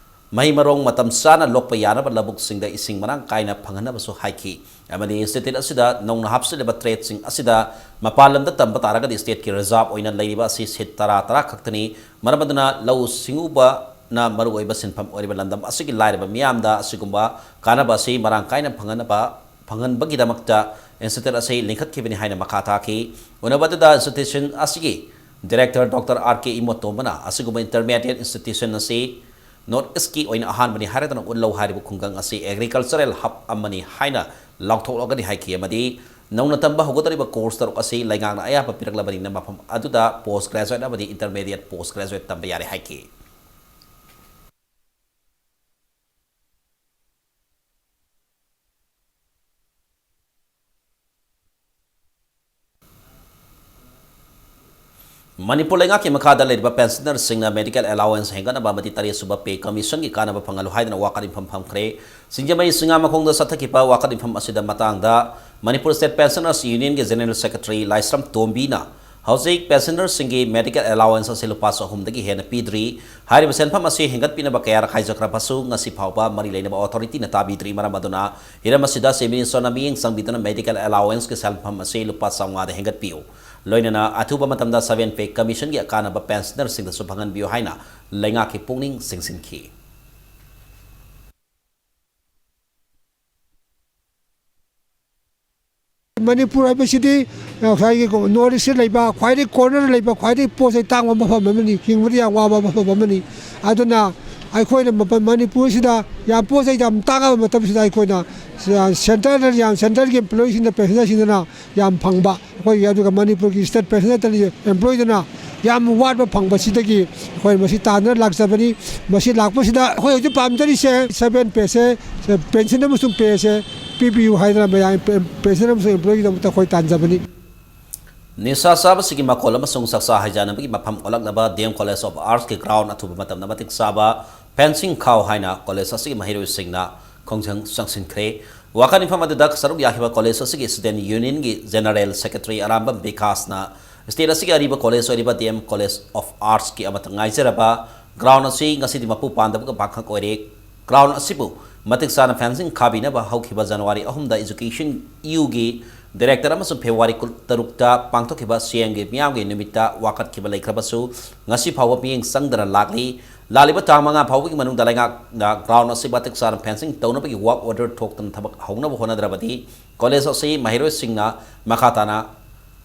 ꯃꯍꯩ ꯃꯔꯣꯡ ꯃꯇꯝ ꯆꯥꯅ ꯂꯣꯛꯄ ꯌꯥꯅꯕ ꯂꯧꯕꯨꯛꯁꯤꯡꯗ ꯏꯁꯤꯡ ꯃꯔꯥꯡ ꯀꯥꯏꯅ ꯐꯪꯍꯟꯅꯕꯁꯨ ꯍꯥꯏꯈꯤ꯫ ꯑꯃꯗꯤ ꯏꯟꯁꯇꯤꯇ꯭ꯌꯨꯠ ꯑꯁꯤꯗ ꯅꯧꯅ ꯍꯥꯞꯆꯤꯜꯂꯤꯕ ꯇ꯭ꯔꯦꯗꯁꯤꯡ ꯑꯁꯤꯗ ꯃꯄꯥꯟ ꯂꯝꯗ ꯇꯝꯕ ꯇꯥꯔꯒꯗꯤ ꯁ꯭ꯇꯦꯠꯀꯤ ꯔꯤꯖꯥꯔꯚ ꯑꯣꯏꯅ ꯂꯩꯔꯤꯕ ꯑꯁꯤ ꯁꯤꯠ ꯇꯔꯥ, ꯇꯔꯥ ꯈꯛꯇꯅꯤ꯫ ꯃꯔꯝ ꯑꯗꯨꯅ ꯂꯧꯎ ꯁꯤꯡꯎꯕꯅ ꯃꯔꯨꯑꯣꯏꯕ ꯁꯤꯟꯐꯝ ꯑꯣꯏꯔꯤꯕ ꯂꯝꯗꯝ ꯑꯁꯤꯒꯤ ꯂꯥꯏꯔꯕ ꯃꯤꯌꯥꯝꯗ ꯑꯁꯤꯒꯨꯝꯕ ꯀꯥꯟꯅꯕ ꯑꯁꯤ ꯃꯔꯥꯡ ꯀꯥꯏꯅ ꯐꯪꯍꯟꯅꯕ, ꯐꯪꯍꯟꯕꯒꯤꯗꯃꯛꯇ ꯏꯟꯁꯇꯤꯇ꯭ꯌꯨꯠ ꯑꯁꯤ ꯂꯤꯡꯈꯠꯈꯤꯕꯅꯤ ꯍꯥꯏꯅ ꯃꯈꯥ ꯇꯥꯈꯤ꯫ ꯎꯅꯕ ꯑꯗꯨꯗ ꯏꯟꯁꯇꯤꯇ꯭ꯌꯨꯁꯟ ꯑꯁꯤꯒꯤ ꯗꯤꯔꯦꯛꯇꯔ ꯗꯣꯛꯇꯔ ꯑꯥꯔ ꯀꯦ ꯏꯃꯣꯠꯇꯣꯝꯕꯅ ꯑꯁꯤꯒꯨꯝꯕ ꯏꯟꯇꯔꯃꯦꯗꯤꯌꯦꯠ ꯏꯟꯁꯇꯤꯇ꯭ꯌꯨꯁꯟ ꯑꯁꯤ ꯅꯣꯔꯠ ꯏꯁꯀꯤ ꯑꯣꯏꯅ ꯑꯍꯥꯟꯕꯅꯤ ꯍꯥꯏꯔꯗꯨꯅ ꯎꯠꯂꯧ ꯍꯥꯏꯔꯤꯕ ꯈꯨꯡꯒꯪ ꯑꯁꯤ ꯑꯦꯒ꯭ꯔꯤꯀꯜꯆꯔꯦꯜ ꯍꯕ ꯑꯃꯅꯤ ꯍꯥꯏꯅ ꯂꯥꯎꯊꯣꯛꯂꯒꯅꯤ ꯍꯥꯏꯈꯤ ꯑꯃꯗꯤ ꯅꯧꯅ ꯇꯝꯕ ꯍꯧꯒꯗꯧꯔꯤꯕ ꯀꯣꯔꯁ ꯇꯔꯨꯛ ꯑꯁꯤ ꯂꯩꯉꯥꯛꯅ ꯑꯌꯥꯕ ꯄꯤꯔꯛꯂꯕꯅꯤꯅ ꯃꯐꯝ ꯑꯗꯨꯗ ꯄꯣꯁ ꯒ꯭ꯔꯦꯖꯨꯑꯦꯠ ꯑꯃꯗꯤ ꯏꯟꯇꯔꯃꯦꯗꯤꯌꯦꯠ ꯄꯣꯁ ꯒ꯭ꯔꯦꯖꯨꯑꯦꯠ ꯇꯝꯕ ꯌꯥꯔꯦ ꯍꯥꯏꯈꯤ꯫ ꯃꯅꯤꯄꯨꯔ ꯂꯩꯉꯥꯛꯀꯤ ꯃꯈꯥꯗ ꯂꯩꯔꯤꯕ ꯄꯦꯟꯁꯅꯔꯁꯤꯡꯅ ꯃꯦꯗꯤꯀꯦꯜ ꯑꯦꯂꯥꯎꯋꯦꯟꯁ ꯍꯦꯟꯒꯠꯅꯕ ꯑꯃꯗꯤ ꯇꯔꯦꯠ ꯁꯨꯕ ꯄꯦ ꯀꯃꯤꯁꯟꯒꯤ ꯀꯥꯟꯅꯕ ꯐꯪꯍꯜꯂꯨ ꯍꯥꯏꯗꯨꯅ ꯋꯥꯀꯠ ꯃꯤꯐꯝ ꯐꯝꯈ꯭ꯔꯦ꯫ ꯁꯤꯡꯖꯃꯩ ꯆꯤꯉꯥꯃꯈꯣꯡꯗ ꯆꯠꯊꯈꯤꯕ ꯋꯥꯀꯠ ꯃꯤꯐꯝ ꯑꯁꯤꯗ ꯃꯇꯥꯡꯗ ꯃꯅꯤꯄꯨꯔ ꯁ꯭ꯇꯦꯠ ꯄꯦꯟꯁꯅꯔꯁ ꯌꯨꯅꯤꯌꯟꯒꯤ ꯖꯦꯅꯔꯦꯜ ꯁꯦꯀ꯭ꯔꯦꯇꯔꯤ ꯂꯥꯏꯁ꯭ꯔꯝ ꯇꯣꯝꯕꯤꯅ ꯍꯧꯖꯤꯛ ꯄꯦꯟꯁꯅꯔꯁꯤꯡꯒꯤ ꯃꯦꯗꯤꯀꯦꯜ ꯑꯦꯂꯥꯎꯋꯦꯟꯁ ꯑꯁꯤ ꯂꯨꯄꯥ ꯆꯍꯨꯝꯗꯒꯤ ꯍꯦꯟꯅ ꯄꯤꯗ꯭ꯔꯤ꯫ ꯍꯥꯏꯔꯤꯕ ꯁꯦꯟꯐꯝ ꯑꯁꯤ ꯍꯦꯟꯒꯠꯄꯤꯅꯕ ꯀꯌꯥꯔꯛ ꯍꯥꯏꯖꯈ꯭ꯔꯕꯁꯨ ꯉꯁꯤ ꯐꯥꯎꯕ ꯃꯔꯤ ꯂꯩꯅꯕ ꯑꯣꯊꯣꯔꯤꯇꯤꯅ ꯇꯥꯕꯤꯗ꯭ꯔꯤ꯫ ꯃꯔꯝ ꯑꯗꯨꯅ ꯍꯤꯔꯝ ꯑꯁꯤꯗ ꯆꯤꯐ ꯃꯤꯅꯤꯁꯇꯔꯅ ꯃꯤꯠꯌꯦꯡ ꯆꯪꯕꯤꯗꯨꯅ ꯃꯦꯗꯤꯀꯦꯜ ꯑꯦꯂꯥꯎꯋꯦꯟꯁꯀꯤ ꯁꯦꯟꯐꯝ ꯑꯁꯤ ꯂꯨꯄꯥ ꯆꯥꯝꯃꯉꯥꯗ ꯍꯦꯟꯒꯠꯄꯤꯌꯨ꯫ ꯂꯣꯏꯅꯅ ꯑꯊꯨꯕ ꯃꯇꯝꯗ ꯁꯚꯦꯟ ꯄꯦ ꯀꯃꯤꯁꯟꯒꯤ ꯑꯀꯥꯟꯅꯕ ꯄꯦꯟꯁꯅꯔꯁꯤꯡꯗꯁꯨ ꯐꯪꯍꯟꯕꯤꯌꯨ ꯍꯥꯏꯅ ꯂꯩꯉꯥꯛꯀꯤ ꯄꯨꯛꯅꯤꯡ ꯆꯤꯡꯁꯤꯟꯈꯤ꯫ ꯃꯅꯤꯄꯨꯔ ꯍꯥꯏꯕꯁꯤꯗꯤ ꯉꯁꯥꯏꯒꯤ ꯅꯣꯔꯠ ꯏꯁꯇ ꯂꯩꯕ ꯈ꯭ꯋꯥꯏꯗꯒꯤ ꯀꯣꯔꯅꯔ ꯂꯩꯕ ꯈ꯭ꯋꯥꯏꯗꯒꯤ ꯄꯣꯠ ꯆꯩ ꯇꯥꯡꯕ ꯃꯐꯝ ꯑꯃꯅꯤ, ꯍꯤꯡꯕꯗ ꯌꯥꯝ ꯋꯥꯕ ꯃꯐꯝ ꯑꯃꯅꯤ꯫ ꯑꯗꯨꯅ ꯑꯩꯈꯣꯏꯅ ꯃꯄ-, ꯃꯅꯤꯄꯨꯔꯁꯤꯗ ꯌꯥꯝ ꯄꯣꯠ ꯆꯩ ꯌꯥꯝ ꯇꯥꯡꯉꯕ ꯃꯇꯝꯁꯤꯗ ꯑꯩꯈꯣꯏꯅ ꯁꯦꯟꯇꯔꯗ ꯌꯥꯝ, ꯁꯦꯟꯇꯔꯒꯤ ꯑꯦꯝꯄ꯭ꯂꯣꯌꯤꯁꯤꯡꯅ, ꯄꯦꯟꯁꯅꯔꯁꯤꯡꯗꯅ ꯌꯥꯝ ꯐꯪꯕ, ꯑꯩꯈꯣꯏꯒꯤ ꯑꯗꯨꯒ ꯃꯅꯤꯄꯨꯔꯒꯤ ꯁ꯭ꯇꯦꯠ ꯄꯦꯟꯁꯅꯔ ꯑꯦꯝꯄ꯭ꯂꯣꯌꯤꯗꯅ ꯌꯥꯝ ꯋꯥꯠꯄ ꯐꯪꯕꯁꯤꯗꯒꯤ ꯑꯩꯈꯣꯏ ꯃꯁꯤ ꯇꯥꯟꯗꯨꯅ ꯂꯥꯛꯆꯕꯅꯤ꯫ ꯃꯁꯤ ꯂꯥꯛꯄꯁꯤꯗ ꯑꯩꯈꯣꯏ ꯍꯧꯖꯤꯛ ꯄꯥꯝꯖꯔꯤꯁꯦ ꯁꯚꯦꯟ ꯄꯦꯁꯦ, ꯄꯦꯟꯁꯟ ꯑꯃꯁꯨꯡ ꯄꯦꯁꯦ ꯄꯤꯕꯤꯌꯨ ꯍꯥꯏꯗꯅ ꯃꯌꯥꯝ ꯄꯦꯟꯁꯟ ꯑꯃꯁꯨꯡ ꯑꯦꯝꯄ꯭ꯂꯣꯌꯤꯒꯤꯗꯃꯛꯇ ꯑꯩꯈꯣꯏ ꯇꯥꯟꯖꯕꯅꯤ꯫ ꯅꯤꯁꯥ ꯆꯥꯕꯁꯤꯒꯤ ꯃꯈꯣꯜ ꯑꯃꯁꯨꯡ ꯆꯥꯛꯆꯥ ꯍꯩꯖꯥꯟꯅꯕꯒꯤ ꯃꯐꯝ ꯑꯣꯜꯂꯛꯅꯕ ꯗꯤ ꯑꯦꯝ ꯀꯣꯂꯦꯖ ꯑꯣꯐ ꯑꯥꯔꯠꯁꯀꯤ ꯒ꯭ꯔꯥꯎꯟ ꯑꯊꯨꯕ ꯃꯇꯝꯗ ꯃꯇꯤꯛ ꯆꯥꯕ ꯐꯦꯟꯁꯤꯡ ꯈꯥꯎ ꯍꯥꯏꯅ ꯀꯣꯂꯦꯖ ꯑꯁꯤꯒꯤ ꯃꯍꯩꯔꯣꯏꯁꯤꯡꯅ ꯈꯣꯡꯖꯪ ꯆꯪꯁꯤꯟꯈ꯭ꯔꯦ꯫ ꯋꯥꯀꯠ ꯃꯤꯐꯝ ꯑꯗꯨꯗ ꯁꯔꯨꯛ ꯌꯥꯈꯤꯕ ꯀꯣꯂꯦꯖ ꯑꯁꯤꯒꯤ student ꯌꯨꯅꯤꯌꯟꯒꯤ general secretary Arambam ꯕꯤꯀꯥꯁꯅ state ꯑꯁꯤꯒꯤ ꯑꯔꯤꯕ ꯀꯣꯂꯦꯖ ꯑꯣꯏꯔꯤꯕ ꯗꯤ ꯑꯦꯝ ꯀꯣꯂꯦꯖ ꯑꯣꯐ ꯑꯥꯔꯠꯁꯀꯤ ꯑꯃꯠꯇ ꯉꯥꯏꯖꯔꯕ ꯒ꯭ꯔꯥꯎꯟ ꯑꯁꯤ ꯉꯁꯤꯗꯤ ꯃꯄꯨ ꯄꯥꯟꯗꯕꯒ ꯄꯥꯡꯈꯛ ꯑꯣꯏꯔꯦ꯫ ꯒ꯭ꯔꯥꯎꯟ ꯑꯁꯤꯕꯨ ꯃꯇꯤꯛ ꯆꯥꯅ ꯐꯦꯟꯁꯤꯡ ꯈꯥꯕꯤꯅꯕ ꯍꯧꯈꯤꯕ ꯖꯅꯋꯥꯔꯤ ꯑꯍꯨꯝꯗ ꯏꯖꯨꯀꯦꯁꯟ ꯏꯌꯨꯒꯤ ꯗꯤꯔꯦꯛꯇꯔ ꯑꯃꯁꯨꯡ ꯐꯦꯕ꯭ꯔꯨꯋꯥꯔꯤ ꯀꯨꯟꯇꯔꯨꯛꯇ ꯄꯥꯡꯊꯣꯛꯈꯤꯕ ꯁꯤ ꯑꯦꯝꯒꯤ ꯃꯤꯌꯥꯝꯒꯤ ꯅꯨꯃꯤꯠꯇ ꯋꯥꯀꯠꯈꯤꯕ ꯂꯩꯈ꯭ꯔꯕꯁꯨ, ꯉꯁꯤ ꯐꯥꯎꯕ ꯃꯤꯠꯌꯦꯡ ꯆꯪꯗꯅ ꯂꯥꯛꯂꯤ꯫ ꯂꯥꯛꯂꯤꯕ ꯇꯥꯡ ꯃꯉꯥ ꯐꯥꯎꯕꯒꯤ ꯃꯅꯨꯡꯗ ꯂꯩꯉꯥꯛꯅ ꯒ꯭ꯔꯥꯎꯟ ꯑꯁꯤ ꯃꯇꯤꯛ ꯆꯥꯅ ꯐꯦꯟꯁꯤꯡ ꯇꯧꯅꯕꯒꯤ ꯋꯥꯔꯛ ꯑꯣꯔꯗꯔ ꯊꯣꯛꯇꯅ ꯊꯕꯛ ꯍꯧꯅꯕ ꯍꯣꯠꯅꯗ꯭ꯔꯕꯗꯤ, ꯀꯣꯂꯦꯖ ꯑꯁꯤ ꯃꯍꯩꯔꯣꯏꯁꯤꯡꯅ ꯃꯈꯥ ꯇꯥꯅ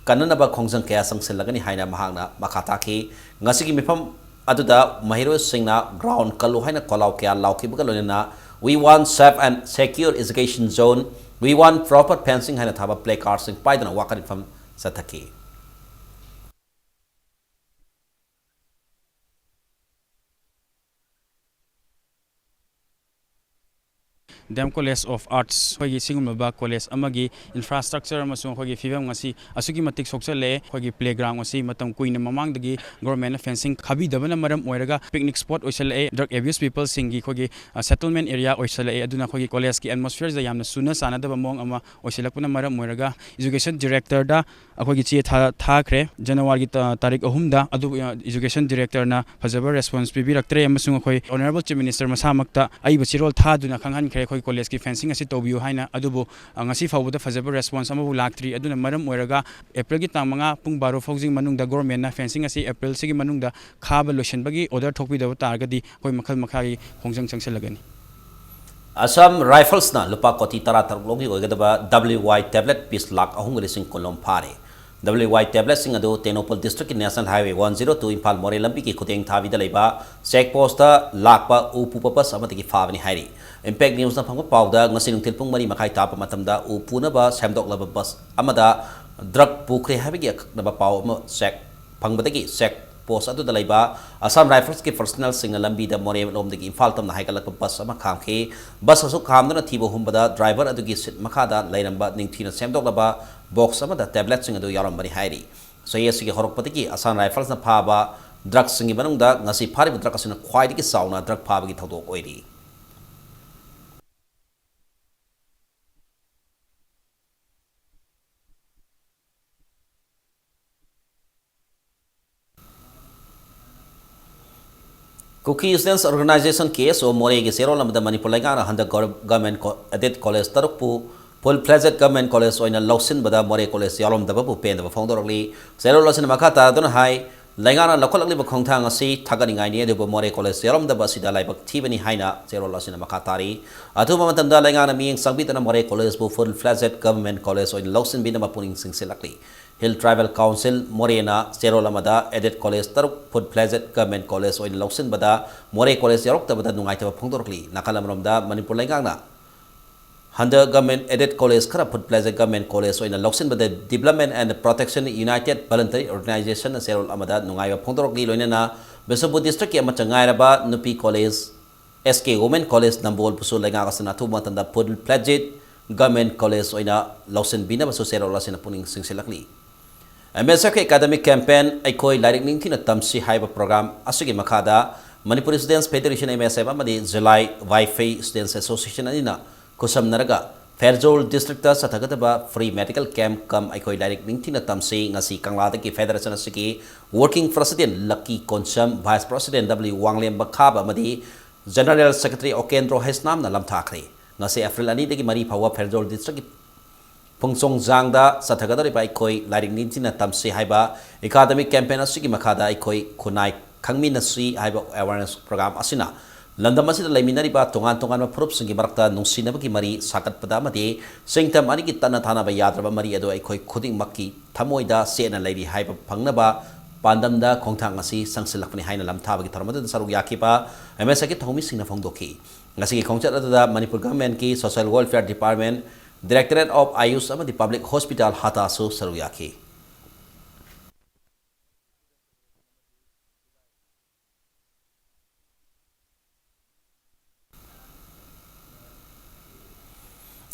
ꯀꯟꯅꯅꯕ ꯈꯣꯡꯖꯪ ꯀꯌꯥ ꯆꯪꯁꯤꯜꯂꯒꯅꯤ ꯍꯥꯏꯅ ꯃꯍꯥꯛꯅ ꯃꯈꯥ ꯇꯥꯈꯤ꯫ ꯉꯁꯤꯒꯤ ꯃꯤꯐꯝ ꯑꯗꯨꯗ ꯃꯍꯩꯔꯣꯏꯁꯤꯡꯅ "ꯒ꯭ꯔꯥꯎꯟ ꯀꯜꯂꯨ" ꯍꯥꯏꯅ ꯈꯣꯜꯂꯥꯎ ꯀꯌꯥ ꯂꯥꯎꯈꯤꯕꯒ ꯂꯣꯏꯅꯅ "We want safe and secure education zone, we want proper fencing" ꯍꯥꯏꯅ ꯊꯥꯕ ꯄ꯭ꯂꯦ ꯀꯥꯔꯗꯁꯤꯡ ꯄꯥꯏꯗꯨꯅ ꯋꯥꯀꯠ ꯃꯤꯐꯝ ꯆꯠꯊꯈꯤ꯫ D M college of arts ꯑꯩꯈꯣꯏꯒꯤ ꯁꯤꯒꯨꯝꯂꯕ ꯀꯣꯂꯦꯖ ꯑꯃꯒꯤ ꯏꯟꯐ꯭ꯔꯥꯁ꯭ꯇ꯭ꯔꯛꯆꯔ ꯑꯃꯁꯨꯡ ꯑꯩꯈꯣꯏꯒꯤ ꯐꯤꯕꯝ ꯑꯁꯤ ꯑꯁꯨꯛꯀꯤ ꯃꯇꯤꯛ ꯁꯣꯛꯆꯜꯂꯛꯑꯦ꯫ ꯑꯩꯈꯣꯏꯒꯤ ꯄ꯭ꯂꯦꯒ꯭ꯔꯥꯎꯟ ꯑꯁꯤ ꯃꯇꯝ ꯀꯨꯏꯅ ꯃꯃꯥꯡꯗꯒꯤ ꯒꯣꯔꯃꯦꯟꯅ ꯐꯦꯟꯁꯤꯡ ꯈꯥꯕꯤꯗꯕꯅ ꯃꯔꯝ ꯑꯣꯏꯔꯒ ꯄꯤꯛꯅꯤꯛ ꯁ꯭ꯄꯣꯠ ꯑꯣꯏꯁꯜꯂꯛꯑꯦ, ꯗ꯭ꯔꯒ ꯑꯦꯕ꯭ꯌꯨꯁ ꯄꯤꯄꯜꯁꯤꯡꯒꯤ ꯑꯩꯈꯣꯏꯒꯤ, ꯑ, ꯁꯦꯇꯜꯃꯦꯟ ꯑꯦꯔꯤꯌꯥ ꯑꯣꯏꯁꯜꯂꯛꯑꯦ꯫ ꯑꯗꯨꯅ ꯑꯩꯈꯣꯏꯒꯤ ꯀꯣꯂꯦꯖꯀꯤ ꯑꯦꯠꯃꯣꯁꯐꯤꯌꯔꯁꯤꯗ ꯌꯥꯝꯅ ꯆꯨꯅ ꯆꯥꯟꯅꯗꯕ ꯃꯑꯣꯡ ꯑꯃ ꯑꯣꯏꯁꯤꯜꯂꯛꯄꯅ ꯃꯔꯝ ꯑꯣꯏꯔꯒ ꯏꯖꯨꯀꯦꯁꯟ ꯗꯤꯔꯦꯛꯇꯔꯗ ꯑꯩꯈꯣꯏꯒꯤ ꯆꯦ ꯊꯥ-, ꯊꯥꯈ꯭ꯔꯦ ꯖꯅꯋꯥꯔꯤꯒꯤ ꯇ-, ꯇꯥꯔꯤꯛ ꯑꯍꯨꯝꯗ꯫ ꯑꯗꯨꯕꯨ, ꯑ, ꯏꯖꯨꯀꯦꯁꯟ ꯗꯤꯔꯦꯛꯇꯔꯅ ꯐꯖꯕ ꯔꯦꯁꯄꯣꯟꯁ ꯄꯤꯕꯤꯔꯛꯇ꯭ꯔꯦ, ꯑꯃꯁꯨꯡ ꯑꯩꯈꯣꯏ ꯑꯣꯅꯔꯦꯕꯜ ꯆꯤꯐ ꯃꯤꯅꯤꯁꯇꯔ ꯃꯁꯥꯃꯛꯇ ꯑꯩꯕꯨ ꯆꯦꯔꯣꯜ ꯊꯥꯗꯨꯅ ꯈꯪꯍꯟꯈ꯭ꯔꯦ, ꯑꯩꯈꯣꯏ ꯀꯣꯂꯦꯖꯀꯤ ꯐꯦꯟꯁꯤꯡ ꯑꯁꯤ ꯇꯧꯕꯤꯌꯨ ꯍꯥꯏꯅ꯫ ꯑꯗꯨꯕꯨ, ꯑ, ꯉꯁꯤ ꯐꯥꯎꯕꯗ ꯐꯖꯕ ꯔꯦꯁꯄꯣꯟꯁ ꯑꯃꯐꯥꯎ ꯂꯥꯛꯇ꯭ꯔꯤ꯫ ꯑꯗꯨꯅ ꯃꯔꯝ ꯑꯣꯏꯔꯒ ꯑꯦꯄ꯭ꯔꯤꯜꯒꯤ ꯇꯥꯡ ꯃꯉꯥ ꯄꯨꯡ ꯕꯥꯔꯣ ꯐꯥꯎꯒꯤ ꯃꯅꯨꯡꯗ ꯒꯣꯔꯃꯦꯟꯅ ꯐꯦꯟꯁꯤꯡ ꯑꯁꯤ ꯑꯦꯄ꯭ꯔꯤꯜꯁꯤꯒꯤ ꯃꯅꯨꯡꯗ ꯈꯥꯕ ꯂꯣꯏꯁꯤꯟꯕꯒꯤ ꯑꯣꯔꯗꯔ ꯊꯣꯛꯄꯤꯗꯕ ꯇꯥꯔꯒꯗꯤ ꯑꯩꯈꯣꯏ ꯃꯈꯜ ꯃꯈꯥꯒꯤ ꯈꯣꯡꯖꯪ ꯆꯪꯁꯤꯜꯂꯒꯅꯤ꯫ ꯑꯁꯥꯝ ꯔꯥꯏꯐꯜꯁꯅ ꯂꯨꯄꯥ ꯀꯣꯇꯤ ꯇꯔꯥꯇꯔꯨꯛ ꯂꯣꯝꯒꯤ ꯑꯣꯏꯒꯗꯕ ꯗꯕ꯭ꯂꯤꯎ ꯋꯥꯏ ꯇꯦꯕ꯭ꯂꯦꯠ ꯄꯤꯁ ꯂꯥꯈ ꯑꯍꯨꯝꯒ ꯂꯤꯁꯤꯡ ꯀꯨꯟ ꯂꯣꯝ ꯐꯥꯔꯦ꯫ W Y tabletꯁꯤꯡ ꯑꯗꯨ Tengnoupal districtꯀꯤ National Highway one zero two Imphal ꯃꯣꯔꯦ ꯂꯝꯕꯤꯒꯤ ꯈꯨꯗꯦꯡ ꯊꯥꯕꯤꯗ ꯂꯩꯕ check postꯇ ꯂꯥꯛꯄ ꯎ ꯄꯨꯕ bus ꯑꯃꯗꯒꯤ ꯐꯥꯕꯅꯤ ꯍꯥꯏꯔꯤ꯫ Impact Newsꯅ ꯐꯪꯕ ꯄꯥꯎꯗ ꯉꯁꯤ ꯅꯨꯡꯊꯤꯜ ꯄꯨꯡ ꯃꯔꯤ ꯃꯈꯥꯏ ꯇꯥꯕ ꯃꯇꯝꯗ ꯎ ꯄꯨꯅꯕ ꯁꯦꯝꯗꯣꯛꯂꯕ bus ꯑꯃꯗ drug ꯄꯨꯈ꯭ꯔꯦ ꯍꯥꯏꯕꯒꯤ ꯑꯀꯛꯅꯕ ꯄꯥꯎ ꯑꯃ check ꯐꯪꯕꯗꯒꯤ check post ꯑꯗꯨꯗ ꯂꯩꯕ Assam Riflesꯀꯤ personnelꯁꯤꯡꯅ ꯂꯝꯕꯤꯗ ꯃꯣꯔꯦ ꯂꯣꯝꯗꯒꯤ ꯏꯝꯐꯥꯜ ꯇꯝꯅ ꯍꯥꯏꯒꯠꯂꯛꯄ bus ꯑꯃ ꯈꯥꯝꯈꯤ꯫ Bus ꯑꯁꯨ ꯈꯥꯝꯗꯨꯅ ꯊꯤꯕ ꯍꯨꯝꯕꯗ driver ꯑꯗꯨꯒꯤ seat ꯃꯈꯥꯗ ꯂꯩꯔꯝꯕ ꯅꯤꯡꯊꯤꯅ ꯁꯦꯝꯗꯣꯛꯂꯕ box ꯑꯃꯗ tabletꯁꯤꯡ ꯑꯗꯨ ꯌꯥꯎꯔꯝꯕꯅꯤ ꯍꯥꯏꯔꯤ꯫ ꯆꯍꯤ ꯑꯁꯤꯒꯤ ꯍꯧꯔꯛꯄꯗꯒꯤ Assam Riflesꯅ ꯐꯥꯕ drugꯁꯤꯡꯒꯤ ꯃꯅꯨꯡꯗ ꯉꯁꯤ ꯐꯥꯔꯤꯕ drug ꯑꯁꯤꯅ ꯈ꯭ꯋꯥꯏꯗꯒꯤ ꯆꯥꯎꯅ drug ꯐꯥꯕꯒꯤ ꯊꯧꯗꯣꯛ ꯑꯣꯏꯔꯤ꯫ Kuki Students Organization, K S O, ꯃꯣꯔꯦꯒꯤ ꯆꯦꯔꯣꯜ ꯑꯃꯗ ꯃꯅꯤꯄꯨꯔ ꯂꯩꯉꯥꯛꯅ ꯍꯟꯗꯛ ꯒꯣꯔ-, government co-, aided college ꯇꯔꯨꯛꯄꯨ full fledged government college ꯑꯣꯏꯅ ꯂꯧꯁꯤꯟꯕꯗ ꯃꯣꯔꯦ college ꯌꯥꯎꯔꯝꯗꯕꯕꯨ ꯄꯦꯟꯗꯕ ꯐꯣꯡꯗꯣꯔꯛꯂꯤ꯫ ꯆꯦꯔꯣꯜ ꯑꯁꯤꯅ ꯃꯈꯥ ꯇꯥꯗꯨꯅ ꯍꯥꯏ, ꯂꯩꯉꯥꯛꯅ ꯂꯧꯈꯠꯂꯛꯂꯤꯕ ꯈꯣꯡꯊꯥꯡ ꯑꯁꯤ ꯊꯥꯒꯠꯅꯤꯡꯉꯥꯏꯅꯤ, ꯑꯗꯨꯕꯨ ꯃꯣꯔꯦ college ꯌꯥꯎꯔꯝꯗꯕ ꯑꯁꯤꯗ ꯂꯥꯏꯕꯛ ꯊꯤꯕꯅꯤ ꯍꯥꯏꯅ ꯆꯦꯔꯣꯜ ꯑꯁꯤꯅ ꯃꯈꯥ ꯇꯥꯔꯤ꯫ ꯑꯊꯨꯕ ꯃꯇꯝꯗ ꯂꯩꯉꯥꯛꯅ ꯃꯤꯠꯌꯦꯡ ꯆꯪꯕꯤꯗꯨꯅ ꯃꯣꯔꯦ collegeꯄꯨ full fledged government college ꯑꯣꯏꯅ ꯂꯧꯁꯤꯟꯕꯤꯅꯕ ꯄꯨꯛꯅꯤꯡ ꯆꯤꯡꯁꯤꯜꯂꯛꯂꯤ꯫ Hill Tribal Council ꯃꯣꯔꯦꯅ ꯆꯦꯔꯣꯜ ꯑꯃꯗ aided college ꯇꯔꯨꯛ full fledged government college ꯑꯣꯏꯅ ꯂꯧꯁꯤꯟꯕꯗ ꯃꯣꯔꯦ college ꯌꯥꯎꯔꯛꯇꯕꯗ ꯅꯨꯡꯉꯥꯏꯇꯕ ꯐꯣꯡꯗꯣꯔꯛꯂꯤ꯫ ꯅꯥꯀꯜ ꯑꯃꯔꯣꯝꯗ ꯃꯅꯤꯄꯨꯔ ꯂꯩꯉꯥꯛꯅ ꯍꯟꯗꯛ government aided college ꯈꯔ full fledged government college ꯑꯣꯏꯅ ꯂꯧꯁꯤꯟꯕꯗ Development and Protection United Voluntary Organizationꯅ ꯆꯦꯔꯣꯜ ꯑꯃꯗ ꯅꯨꯡꯉꯥꯏꯕ ꯐꯣꯡꯗꯣꯔꯛꯂꯤ꯫ ꯂꯣꯏꯅꯅ ꯕꯤꯁꯅꯨꯄꯨꯔ districtꯀꯤ ꯑꯃꯠꯇ ꯉꯥꯏꯔꯕ ꯅꯨꯄꯤ college S K Women College ꯅꯝꯕꯣꯜꯕꯨꯁꯨ ꯂꯩꯉꯥꯛ ꯑꯁꯤꯅ ꯑꯊꯨꯕ ꯃꯇꯝꯗ full fledged government college ꯑꯣꯏꯅ ꯂꯧꯁꯤꯟꯕꯤꯅꯕꯁꯨ ꯆꯦꯔꯣꯜ ꯑꯁꯤꯅ ꯄꯨꯛꯅꯤꯡ ꯆꯤꯡꯁꯤꯜꯂꯛꯂꯤ꯫ M S F ꯀꯤ academic campaign ꯑꯩꯈꯣꯏ ꯂꯥꯏꯔꯤꯛ ꯅꯤꯡꯊꯤꯅ ꯇꯝꯁꯤ ꯍꯥꯏꯕ program ꯑꯁꯤꯒꯤ ꯃꯈꯥꯗ Manipur Students Federation, M S F, ꯑꯃꯗꯤ ꯖꯤꯂꯥꯏ ꯋꯥꯏꯐꯩ Students Association ꯑꯅꯤꯅ ꯈꯨꯠꯁꯝꯅꯔꯒ ꯐꯦꯔꯖꯣꯜ districtꯇ ꯆꯠꯊꯒꯗꯕ free medical camp cum ꯑꯩꯈꯣꯏ ꯂꯥꯏꯔꯤꯛ ꯅꯤꯡꯊꯤꯅ ꯇꯝꯁꯤ ꯉꯁꯤ ꯀꯪꯂꯥꯗꯒꯤ federation ꯑꯁꯤꯒꯤ working president ꯂꯛꯀꯤ ꯀꯣꯟꯁꯝ, vice president W ꯋꯥꯡꯂꯦꯝꯕ ꯈꯥꯕ ꯑꯃꯗꯤ general secretary ꯑꯣꯀꯦꯟꯗ꯭ꯔꯣ ꯍꯩꯁꯅꯥꯝꯅ ꯂꯝꯊꯥꯈ꯭ꯔꯦ꯫ ꯉꯁꯤ April ꯑꯅꯤꯗꯒꯤ ꯃꯔꯤ ꯐꯥꯎꯕ ꯐꯦꯔꯖꯣꯜ districtꯀꯤ ꯐꯨꯡꯆꯣꯡꯖꯥꯡꯗ ꯆꯠꯊꯒꯗꯧꯔꯤꯕ ꯑꯩꯈꯣꯏ ꯂꯥꯏꯔꯤꯛ ꯅꯤꯡꯊꯤꯅ ꯇꯝꯁꯤ ꯍꯥꯏꯕ academic campaign ꯑꯁꯤꯒꯤ ꯃꯈꯥꯗ ꯑꯩꯈꯣꯏ ꯈꯨꯟꯅꯥꯏ ꯈꯪꯃꯤꯟꯅꯁꯤ ꯍꯥꯏꯕ awareness program ꯑꯁꯤꯅ ꯂꯝꯗꯝ ꯑꯁꯤꯗ ꯂꯩꯃꯤꯟꯅꯔꯤꯕ ꯇꯣꯉꯥꯟ ꯇꯣꯉꯥꯟꯕ ꯐꯨꯔꯨꯞꯁꯤꯡꯒꯤ ꯃꯔꯛꯇ ꯅꯨꯡꯁꯤꯅꯕꯒꯤ ꯃꯔꯤ ꯁꯥꯒꯠꯄꯗ ꯑꯃꯗꯤ ꯁꯤꯡꯇꯝ ꯑꯅꯤꯒꯤ ꯇꯠꯅ ꯊꯥꯅꯕ ꯌꯥꯗ꯭ꯔꯕ ꯃꯔꯤ ꯑꯗꯨ ꯑꯩꯈꯣꯏ ꯈꯨꯗꯤꯡꯃꯛꯀꯤ ꯊꯃꯣꯏꯗ ꯆꯦꯠꯅ ꯂꯩꯔꯤ ꯍꯥꯏꯕ ꯐꯪꯅꯕ ꯄꯥꯟꯗꯝꯗ ꯈꯣꯡꯊꯥꯡ ꯑꯁꯤ ꯆꯪꯁꯤꯜꯂꯛꯄꯅꯤ ꯍꯥꯏꯅ ꯂꯝꯊꯥꯕꯒꯤ ꯊꯧꯔꯝ ꯑꯗꯨꯗ ꯁꯔꯨꯛ ꯌꯥꯈꯤꯕ ꯑꯦꯝ ꯑꯦꯁ ꯑꯦꯒꯤ ꯊꯧꯃꯤꯁꯤꯡꯅ ꯐꯣꯡꯗꯣꯛꯈꯤ꯫ ꯉꯁꯤꯒꯤ ꯈꯣꯡꯆꯠ ꯑꯗꯨꯗ Manipur ꯒꯚꯔꯟꯃꯦꯟꯠꯀꯤ Social Welfare Department Directorate of Ayush ꯑꯃꯗꯤ Public Hospital ꯍꯥꯇꯥꯁꯨ ꯁꯔꯨꯛ ꯌꯥꯈꯤ꯫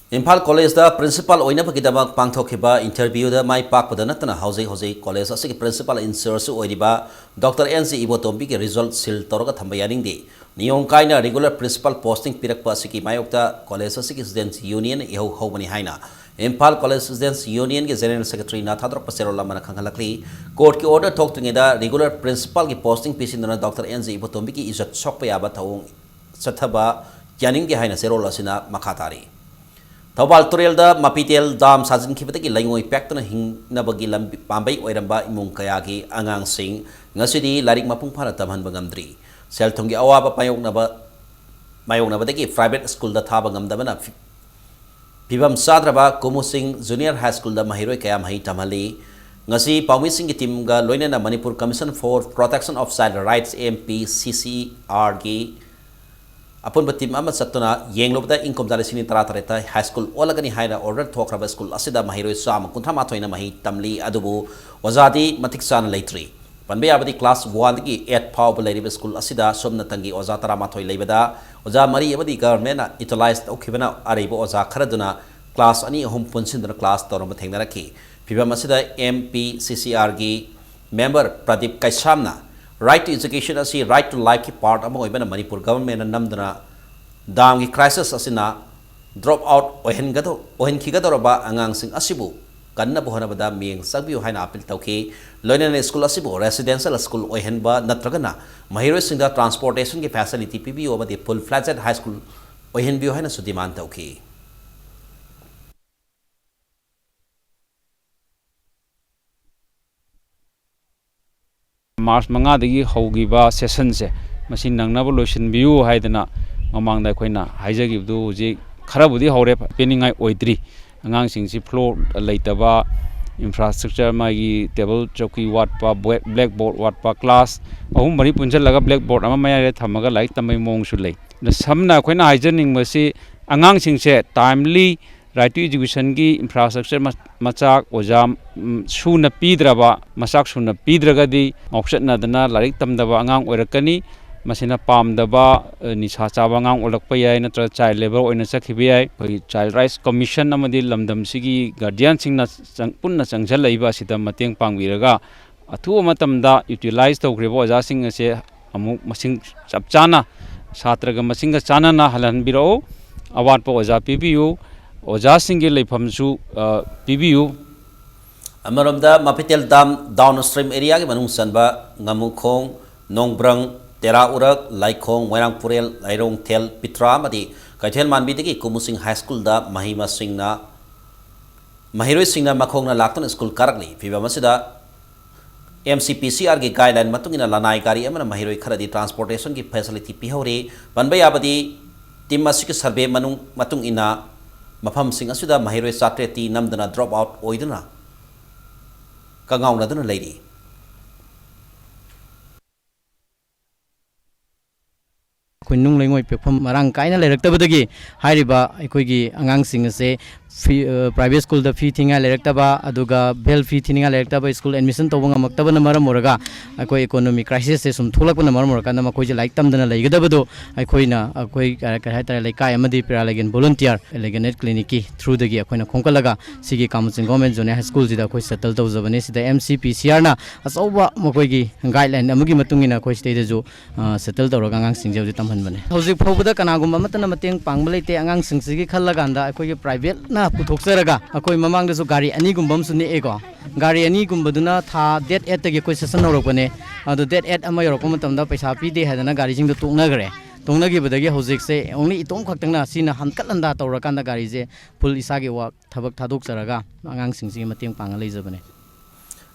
ꯏꯝꯐꯥꯜ ꯀꯣꯂꯦꯖꯇ ꯄ꯭ꯔꯤꯟꯁꯤꯄꯥꯜ ꯑꯣꯏꯅꯕꯒꯤꯗꯃꯛ ꯄꯥꯡꯊꯣꯛꯈꯤꯕ ꯏꯟꯇꯔꯚ꯭ꯌꯨꯗ ꯃꯥꯏ ꯄꯥꯛꯄꯗ ꯅꯠꯇꯅ ꯍꯧꯖꯤꯛ ꯍꯧꯖꯤꯛ ꯀꯣꯂꯦꯖ ꯑꯁꯤꯒꯤ ꯄ꯭ꯔꯤꯟꯁꯤꯄꯥꯜ ꯏꯟꯆꯥꯔꯖꯁꯨ ꯑꯣꯏꯔꯤꯕ ꯗꯣꯛꯇꯔ ꯑꯦꯟ ꯖꯤ ꯏꯕꯣꯇꯣꯝꯕꯤꯒꯤ ꯔꯤꯖꯜꯠ ꯁꯤꯜ ꯇꯧꯔꯒ ꯊꯝꯕ ꯌꯥꯅꯤꯡꯗꯦ꯫ ꯅꯤꯌꯣꯝ ꯀꯥꯏꯅ ꯔꯤꯒꯨꯂꯔ ꯄ꯭ꯔꯤꯟꯁꯤꯄꯥꯜ ꯄꯣꯁꯇꯤꯡ ꯄꯤꯔꯛꯄ ꯑꯁꯤꯒꯤ ꯃꯥꯌꯣꯛꯇ ꯀꯣꯂꯦꯖ ꯑꯁꯤꯒꯤ ꯁ꯭ꯇꯨꯗꯦꯟꯠꯁ ꯌꯨꯅꯤꯌꯟ ꯏꯍꯧ ꯍꯧꯕꯅꯤ ꯍꯥꯏꯅ ꯏꯝꯐꯥꯜ ꯀꯣꯂꯦꯖ ꯁ꯭ꯇꯨꯗꯦꯟꯠꯁ ꯌꯨꯅꯤꯌꯟꯒꯤ ꯖꯦꯅꯔꯦꯜ ꯁꯦꯀ꯭ꯔꯦꯇꯔꯤꯅ ꯊꯥꯗꯣꯔꯛꯄ ꯆꯦꯔꯣꯜ ꯑꯃꯅ ꯈꯪꯍꯜꯂꯛꯂꯤ꯫ ꯀꯣꯔꯠꯀꯤ ꯑꯣꯔꯗꯔ ꯊꯣꯛꯇ꯭ꯔꯤꯉꯩꯗ ꯔꯤꯒꯨꯂꯔ ꯄ꯭ꯔꯤꯟꯁꯤꯄꯥꯜꯒꯤ ꯄꯣꯁꯇꯤꯡ ꯄꯤꯁꯤꯟꯗꯨꯅ ꯗꯣꯛꯇꯔ ꯑꯦꯟ ꯖꯤ ꯏꯕꯣꯇꯣꯝꯕꯤꯒꯤ ꯏꯖꯠ ꯁꯣꯛꯄ ꯌꯥꯕ ꯊꯧꯑꯣꯡ ꯆꯠꯊꯕ ꯌꯥꯅꯤꯡꯗꯦ ꯍꯥꯏꯅ ꯆꯦꯔꯣꯜ ꯑꯁꯤꯅ ꯃꯈꯥ ꯇꯥꯔꯤ꯫ ꯊꯧꯕꯥꯜ ꯇꯨꯔꯦꯜꯗ ꯃꯄꯤꯇꯦꯜ ꯗꯥꯝ ꯁꯥꯖꯤꯟꯈꯤꯕꯗꯒꯤ ꯂꯩꯉꯣꯏ ꯄꯦꯛꯇꯨꯅ ꯍꯤꯡꯅꯕꯒꯤ ꯂꯝꯕꯤ ꯄꯥꯝꯕꯩ ꯑꯣꯏꯔꯝꯕ ꯏꯃꯨꯡ ꯀꯌꯥꯒꯤ ꯑꯉꯥꯡꯁꯤꯡ ꯉꯁꯤꯗꯤ ꯂꯥꯏꯔꯤꯛ ꯃꯄꯨꯡ ꯐꯥꯅ ꯇꯝꯍꯟꯕ ꯉꯝꯗ꯭ꯔꯤ꯫ ꯁꯦꯜ ꯊꯨꯝꯒꯤ ꯑꯋꯥꯕ ꯃꯥꯌꯣꯛꯅꯕ, ꯃꯥꯌꯣꯛꯅꯕꯗꯒꯤ ꯄ꯭ꯔꯥꯏꯚꯦꯠ ꯁ꯭ꯀꯨꯜꯗ ꯊꯥꯕ ꯉꯝꯗꯕꯅ ꯐꯤ-, ꯐꯤꯕꯝ ꯆꯥꯗ꯭ꯔꯕ ꯀꯨꯃꯨꯁꯤꯡ ꯖꯨꯅꯤꯌꯔ ꯍꯥꯏ ꯁ꯭ꯀꯨꯜꯗ ꯃꯍꯩꯔꯣꯏ ꯀꯌꯥ ꯃꯍꯩ ꯇꯝꯍꯜꯂꯤ꯫ ꯉꯁꯤ ꯄꯥꯎꯃꯤꯁꯤꯡꯒꯤ ꯇꯤꯝꯒ ꯂꯣꯏꯅꯅ Manipur commission four protection of child rights, M P ꯁꯤ ꯁꯤ ꯑꯥꯔꯒꯤ ꯑꯄꯨꯟꯕ ꯇꯤꯝ ꯑꯃ ꯆꯠꯇꯨꯅ ꯌꯦꯡꯂꯨꯕꯗ ꯏꯪ ꯀꯨꯝꯖꯥ ꯂꯤꯁꯤꯡ ꯑꯅꯤ ꯇꯔꯥꯇꯔꯦꯠꯇ ꯍꯥꯏ ꯁ꯭ꯀꯨꯜ ꯑꯣꯜꯂꯒꯅꯤ ꯍꯥꯏꯅ ꯑꯣꯔꯗꯔ ꯊꯣꯛꯈ꯭ꯔꯕ ꯁ꯭ꯀꯨꯜ ꯑꯁꯤꯗ ꯃꯍꯩꯔꯣꯏ ꯆꯥꯝꯃ ꯀꯨꯟꯊ꯭ꯔꯥ ꯃꯥꯊꯣꯏꯅ ꯃꯍꯩ ꯇꯝꯂꯤ, ꯑꯗꯨꯕꯨ ꯑꯣꯖꯥꯗꯤ ꯃꯇꯤꯛ ꯆꯥꯅ ꯂꯩꯇ꯭ꯔꯤ꯫ ꯄꯟꯕ ꯌꯥꯕꯗꯤ ꯀ꯭ꯂꯥꯁ ꯋꯥꯟꯗꯒꯤ ꯑꯦꯠ ꯐꯥꯎꯕ ꯂꯩꯔꯤꯕ ꯁ꯭ꯀꯨꯜ ꯑꯁꯤꯗ ꯁꯨꯞꯅꯇꯪꯒꯤ ꯑꯣꯖꯥ ꯇꯔꯥꯃꯥꯊꯣꯏ ꯂꯩꯕꯗ ꯑꯣꯖꯥ ꯃꯔꯤ ꯑꯃꯗꯤ ꯒꯚꯔꯟꯃꯦꯟꯠꯅ ꯌꯨꯇꯤꯂꯥꯏꯖ ꯇꯧꯈꯤꯕꯅ ꯑꯔꯩꯕ ꯑꯣꯖꯥ ꯈꯔꯗꯨꯅ ꯀ꯭ꯂꯥꯁ ꯑꯅꯤ ꯑꯍꯨꯝ ꯄꯨꯟꯁꯤꯟꯗꯨꯅ ꯀ꯭ꯂꯥꯁ ꯇꯧꯔꯝꯕ ꯊꯦꯡꯅꯔꯛꯈꯤ꯫ ꯐꯤꯕꯝ ꯑꯁꯤꯗ ꯑꯦꯝ ꯄꯤ ꯁꯤ ꯁꯤ ꯑꯥꯔꯒꯤ member Pradeep ꯀꯩꯁꯥꯝꯅ Right to Education ꯑꯁꯤ Right to Lifeꯀꯤ ꯄꯥꯔꯠ ꯑꯃ ꯑꯣꯏꯕꯅ ꯃꯅꯤꯄꯨꯔ ꯒꯚꯔꯟꯃꯦꯟꯠꯅ ꯅꯝꯗꯨꯅ ꯗꯥꯝꯒꯤ ꯀ꯭ꯔꯥꯏꯁꯤꯁ ꯑꯁꯤꯅ ꯗ꯭ꯔꯣꯞ ꯑꯥꯎꯠ ꯑꯣꯏꯍꯟꯒꯗꯧ-, ꯑꯣꯏꯍꯟꯈꯤꯒꯗꯧꯔꯕ ꯑꯉꯥꯡꯁꯤꯡ ꯑꯁꯤꯕꯨ ꯀꯟꯅꯕ ꯍꯣꯠꯅꯕꯗ ꯃꯤꯠꯌꯦꯡ ꯆꯪꯕꯤꯌꯨ ꯍꯥꯏꯅ ꯑꯄꯤꯜ ꯇꯧꯈꯤ꯫ ꯂꯣꯏꯅꯅ ꯁ꯭ꯀꯨꯜ ꯑꯁꯤꯕꯨ ꯔꯦꯁꯤꯗꯦꯟꯁꯤꯌꯦꯜ ꯁ꯭ꯀꯨꯜ ꯑꯣꯏꯍꯟꯕ ꯅꯠꯇ꯭ꯔꯒꯅ ꯃꯍꯩꯔꯣꯏꯁꯤꯡꯗ ꯇ꯭ꯔꯥꯟꯁꯄꯣꯔꯇꯦꯁꯟꯒꯤ ꯐꯦꯁꯤꯂꯤꯇꯤ ꯄꯤꯕꯤꯌꯨ ꯑꯃꯗꯤ ꯐꯨꯜ ꯐ꯭ꯂꯦꯖꯦꯗ ꯍꯥꯏ ꯁ꯭ꯀꯨꯜ ꯑꯣꯏꯍꯟꯕꯤꯌꯨ ꯍꯥꯏꯅꯁꯨ ꯗꯤꯃꯥꯟ ꯇꯧꯈꯤ꯫ ꯃꯥꯔꯆ ꯃꯉꯥꯗꯒꯤ ꯍꯧꯈꯤꯕ ꯁꯦꯁꯟꯁꯦ ꯃꯁꯤ ꯅꯪꯅꯕ ꯂꯣꯏꯁꯤꯟꯕꯤꯌꯨ ꯍꯥꯏꯗꯅ ꯃꯃꯥꯡꯗ ꯑꯩꯈꯣꯏꯅ ꯍꯥꯏꯖꯈꯤꯕꯗꯨ ꯍꯧꯖꯤꯛ ꯈꯔꯕꯨꯗꯤ ꯍꯧꯔꯦ, ꯄꯦꯟꯅꯤꯡꯉꯥꯏ ꯑꯣꯏꯗ꯭ꯔꯤ꯫ ꯑꯉꯥꯡꯁꯤꯡꯁꯤ floor ꯂꯩꯇꯕ, infrastructure, ꯃꯥꯒꯤ table ꯆꯧꯀꯤ ꯋꯥꯠꯄ, ꯕ꯭ꯂꯦꯛ-, blackboard ꯋꯥꯠꯄ, class ꯑꯍꯨꯝ ꯃꯔꯤ ꯄꯨꯟꯁꯤꯜꯂꯒ blackboard ꯑꯃ ꯃꯌꯥꯏꯗ ꯊꯝꯃꯒ ꯂꯥꯏꯔꯤꯛ ꯇꯝꯕꯒꯤ ꯃꯑꯣꯡꯁꯨ ꯂꯩ꯫ ꯑꯗ ꯁꯝꯅ ꯑꯩꯈꯣꯏꯅ ꯍꯥꯏꯖꯅꯤꯡꯕꯁꯤ, ꯑꯉꯥꯡꯁꯤꯡꯁꯦ timely right to educationꯒꯤ infrastructure ꯃ-, ꯃꯆꯥꯛ ꯑꯣꯖꯥ, ꯎꯝ, ꯁꯨꯅ ꯄꯤꯗ꯭ꯔꯕ, ꯃꯆꯥꯛ ꯁꯨꯅ ꯄꯤꯗ꯭ꯔꯒꯗꯤ ꯉꯥꯎꯆꯠꯅꯗꯅ ꯂꯥꯏꯔꯤꯛ ꯇꯝꯗꯕ ꯑꯉꯥꯡ ꯑꯣꯏꯔꯛꯀꯅꯤ꯫ ꯃꯁꯤꯅ ꯄꯥꯝꯗꯕ, ꯑ, ꯅꯤꯁꯥ ꯆꯥꯕ ꯑꯉꯥꯡ ꯑꯣꯜꯂꯛꯄ ꯌꯥꯏ, ꯅꯠꯇ꯭ꯔꯒ child labour ꯑꯣꯏꯅ ꯆꯠꯈꯤꯕ ꯌꯥꯏ꯫ ꯑꯩꯈꯣꯏꯒꯤ Child Rights Commission ꯑꯃꯗꯤ ꯂꯝꯗꯝꯁꯤꯒꯤ guardianꯁꯤꯡꯅ ꯆꯪ-, ꯄꯨꯟꯅ ꯆꯪꯁꯤꯜꯂꯛꯏꯕ ꯑꯁꯤꯗ ꯃꯇꯦꯡ ꯄꯥꯡꯕꯤꯔꯒ ꯑꯊꯨꯕ ꯃꯇꯝꯗ utilize ꯇꯧꯈ꯭ꯔꯤꯕ ꯑꯣꯖꯥꯁꯤꯡ ꯑꯁꯦ ꯑꯃꯨꯛ ꯃꯁꯤꯡ ꯆꯞ ꯆꯥꯅ, ꯁꯥꯇ꯭ꯔꯒ ꯃꯁꯤꯡꯒ ꯆꯥꯟꯅꯅ ꯍꯜꯍꯟꯕꯤꯔꯛꯎ꯫ ꯑꯋꯥꯠꯄ ꯑꯣꯖꯥ ꯄꯤꯕꯤꯌꯨ, ꯑꯣꯖꯥꯁꯤꯡꯒꯤ ꯂꯩꯐꯝꯁꯨ, ꯑ, ꯄꯤꯕꯤꯌꯨ꯫ ꯑꯃꯔꯣꯝꯗ ꯃꯐꯤꯇꯦꯜ ꯗꯥꯝ downstream areaꯒꯤ ꯃꯅꯨꯡ ꯆꯟꯕ ꯉꯥꯃꯨꯈꯣꯡ, ꯅꯣꯡꯕ꯭ꯔꯪ, ꯇꯦꯔꯥ ꯎꯔꯛ, ꯂꯥꯏꯈꯣꯡ, ꯃꯣꯏꯔꯥꯡꯄꯨꯔꯦꯜ, ꯂꯥꯏꯔꯣꯡꯊꯦꯜ, ꯄꯤꯇ꯭ꯔꯥ ꯑꯃꯗꯤ ꯀꯩꯊꯦꯜ ꯃꯥꯟꯕꯤꯗꯒꯤ ꯀꯨꯝꯃꯨꯁꯤꯡ ꯍꯥꯏ ꯁ꯭ꯀꯨꯜꯗ ꯃꯍꯩ ꯃꯁꯤꯡꯅ, ꯃꯍꯩꯔꯣꯏꯁꯤꯡꯅ ꯃꯈꯣꯡꯅ ꯂꯥꯛꯇꯨꯅ ꯁ꯭ꯀꯨꯜ ꯀꯥꯔꯛꯂꯤ꯫ ꯐꯤꯚꯝ ꯑꯁꯤꯗ MCPCRꯒꯤ guideline ꯃꯇꯨꯡ ꯏꯟꯅ ꯂꯅꯥꯏ ꯒꯥꯔꯤ ꯑꯃꯅ ꯃꯍꯩꯔꯣꯏ ꯈꯔꯗꯤ transportationꯒꯤ facility ꯄꯤꯍꯧꯔꯤ꯫ ꯄꯟꯕ ꯌꯥꯕꯗꯤ, team ꯑꯁꯤꯒꯤ survey ꯃꯅꯨꯡ, ꯃꯇꯨꯡ ꯏꯟꯅ ꯃꯐꯝꯁꯤꯡ ꯑꯁꯤꯗ ꯃꯍꯩꯔꯣꯏ ꯆꯥꯇ꯭ꯔꯦꯠꯇꯤ ꯅꯝꯗꯅ drop out ꯑꯣꯏꯗꯨꯅ ꯀꯉꯥꯎꯅꯗꯨꯅ ꯂꯩꯔꯤ꯫ ꯑꯩꯈꯣꯏ ꯅꯨꯡ ꯂꯩꯉꯣꯏ ꯄꯦꯛꯐꯝ ꯃꯔꯥꯡ ꯀꯥꯏꯅ ꯂꯩꯔꯛꯇꯕꯗꯒꯤ ꯍꯥꯏꯔꯤꯕ ꯑꯩꯈꯣꯏꯒꯤ ꯑꯉꯥꯡꯁꯤꯡ ꯑꯁꯦ ꯐꯤ, ꯑ, private ꯁ꯭ꯀꯨꯜꯗ ꯐꯤ ꯊꯤꯉꯥꯏ ꯂꯩꯔꯛꯇꯕ, ꯑꯗꯨꯒ ꯚꯦꯜ ꯐꯤ ꯊꯤꯅꯤꯡꯉꯥꯏ ꯂꯩꯔꯛꯇꯕ, ꯁ꯭ꯀꯨꯜ admission ꯇꯧꯕ ꯉꯝꯃꯛꯇꯕꯅ ꯃꯔꯝ ꯑꯣꯏꯔꯒ ꯑꯩꯈꯣꯏ economic crisisꯁꯦ ꯁꯨꯝ ꯊꯣꯛꯂꯛꯄꯅ ꯃꯔꯝ ꯑꯣꯏꯔꯀꯥꯟꯗ ꯃꯈꯣꯏꯁꯦ ꯂꯥꯏꯔꯤꯛ ꯇꯝꯗꯅ ꯂꯩꯒꯗꯕꯗꯣ ꯑꯩꯈꯣꯏꯅ, ꯑꯩꯈꯣꯏ ꯀ-, ꯀꯔꯤ ꯍꯥꯏꯇꯥꯔꯦ, ꯂꯩꯀꯥꯏ ꯑꯃꯗꯤ ꯄꯦꯔꯥꯂꯦꯒꯦꯟ volunteer, ꯂꯦꯒꯦꯟ ꯑꯦꯠ clinicꯀꯤ throughꯗꯒꯤ ꯑꯩꯈꯣꯏꯅ ꯈꯣꯝꯀꯠꯂꯒ ꯁꯤꯒꯤ ꯀꯥꯃꯟ ꯆꯤꯡ Government Junior High Schoolꯁꯤꯗ ꯑꯩꯈꯣꯏ settle ꯇꯧꯖꯕꯅꯤ꯫ ꯁꯤꯗ MCPCRꯅ ꯑꯆꯧꯕ ꯃꯈꯣꯏꯒꯤ guideline ꯑꯃꯒꯤ ꯃꯇꯨꯡ ꯏꯟꯅ ꯑꯩꯈꯣꯏ ꯁꯤꯗꯩꯗꯁꯨ, ꯑ, settle ꯇꯧꯔꯒ ꯑꯉꯥꯡꯁꯤꯡꯁꯦ ꯍꯧꯖꯤꯛ ꯇꯝꯍꯟꯕꯅꯦ꯫ ꯍꯧꯖꯤꯛ ꯐꯥꯎꯕꯗ ꯀꯅꯥꯒꯨꯝꯕ ꯑꯃꯠꯇꯅ ꯃꯇꯦꯡ ꯄꯥꯡꯕ ꯂꯩꯇꯦ꯫ ꯑꯉꯥꯡꯁꯤꯡꯁꯤꯒꯤ ꯈꯜꯂꯀꯥꯟꯗ ꯑꯩꯈꯣꯏꯒꯤ privateꯅ ꯄꯨꯊꯣꯛꯆꯔꯒ, ꯑꯩꯈꯣꯏ ꯃꯃꯥꯡꯗꯁꯨ ꯒꯥꯔꯤ ꯑꯅꯤꯒꯨꯝꯕ ꯑꯃꯁꯨ ꯅꯦꯛꯑꯦꯀꯣ꯫ ꯒꯥꯔꯤ ꯑꯅꯤꯒꯨꯝꯕꯗꯨꯅ ꯊꯥ date eightꯇꯒꯤ ꯑꯩꯈꯣꯏ session ꯍꯧꯔꯛꯄꯅꯦ꯫ ꯑꯗꯣ date eight ꯑꯃ ꯌꯧꯔꯛꯄ ꯃꯇꯝꯗ ꯄꯩꯁꯥ ꯄꯤꯗꯦ ꯍꯥꯏꯗꯅ ꯒꯥꯔꯤꯁꯤꯡꯗꯣ ꯇꯣꯛꯅꯈ꯭ꯔꯦ꯫ ꯇꯣꯛꯅꯈꯤꯕꯗꯒꯤ ꯍꯧꯖꯤꯛꯁꯦ only ꯏꯇꯣꯝ ꯈꯛꯇꯪꯅ ꯁꯤꯅ ꯍꯟꯀꯠ ꯍꯟꯗꯥ ꯇꯧꯔꯀꯥꯟꯗ ꯒꯥꯔꯤꯁꯦ full ꯏꯁꯥꯒꯤ work, ꯊꯕꯛ ꯊꯥꯗꯣꯛꯆꯔꯒ ꯑꯉꯥꯡꯁꯤꯡꯁꯤꯒꯤ ꯃꯇꯦꯡ ꯄꯥꯡꯉ ꯂꯩꯖꯕꯅꯦ꯫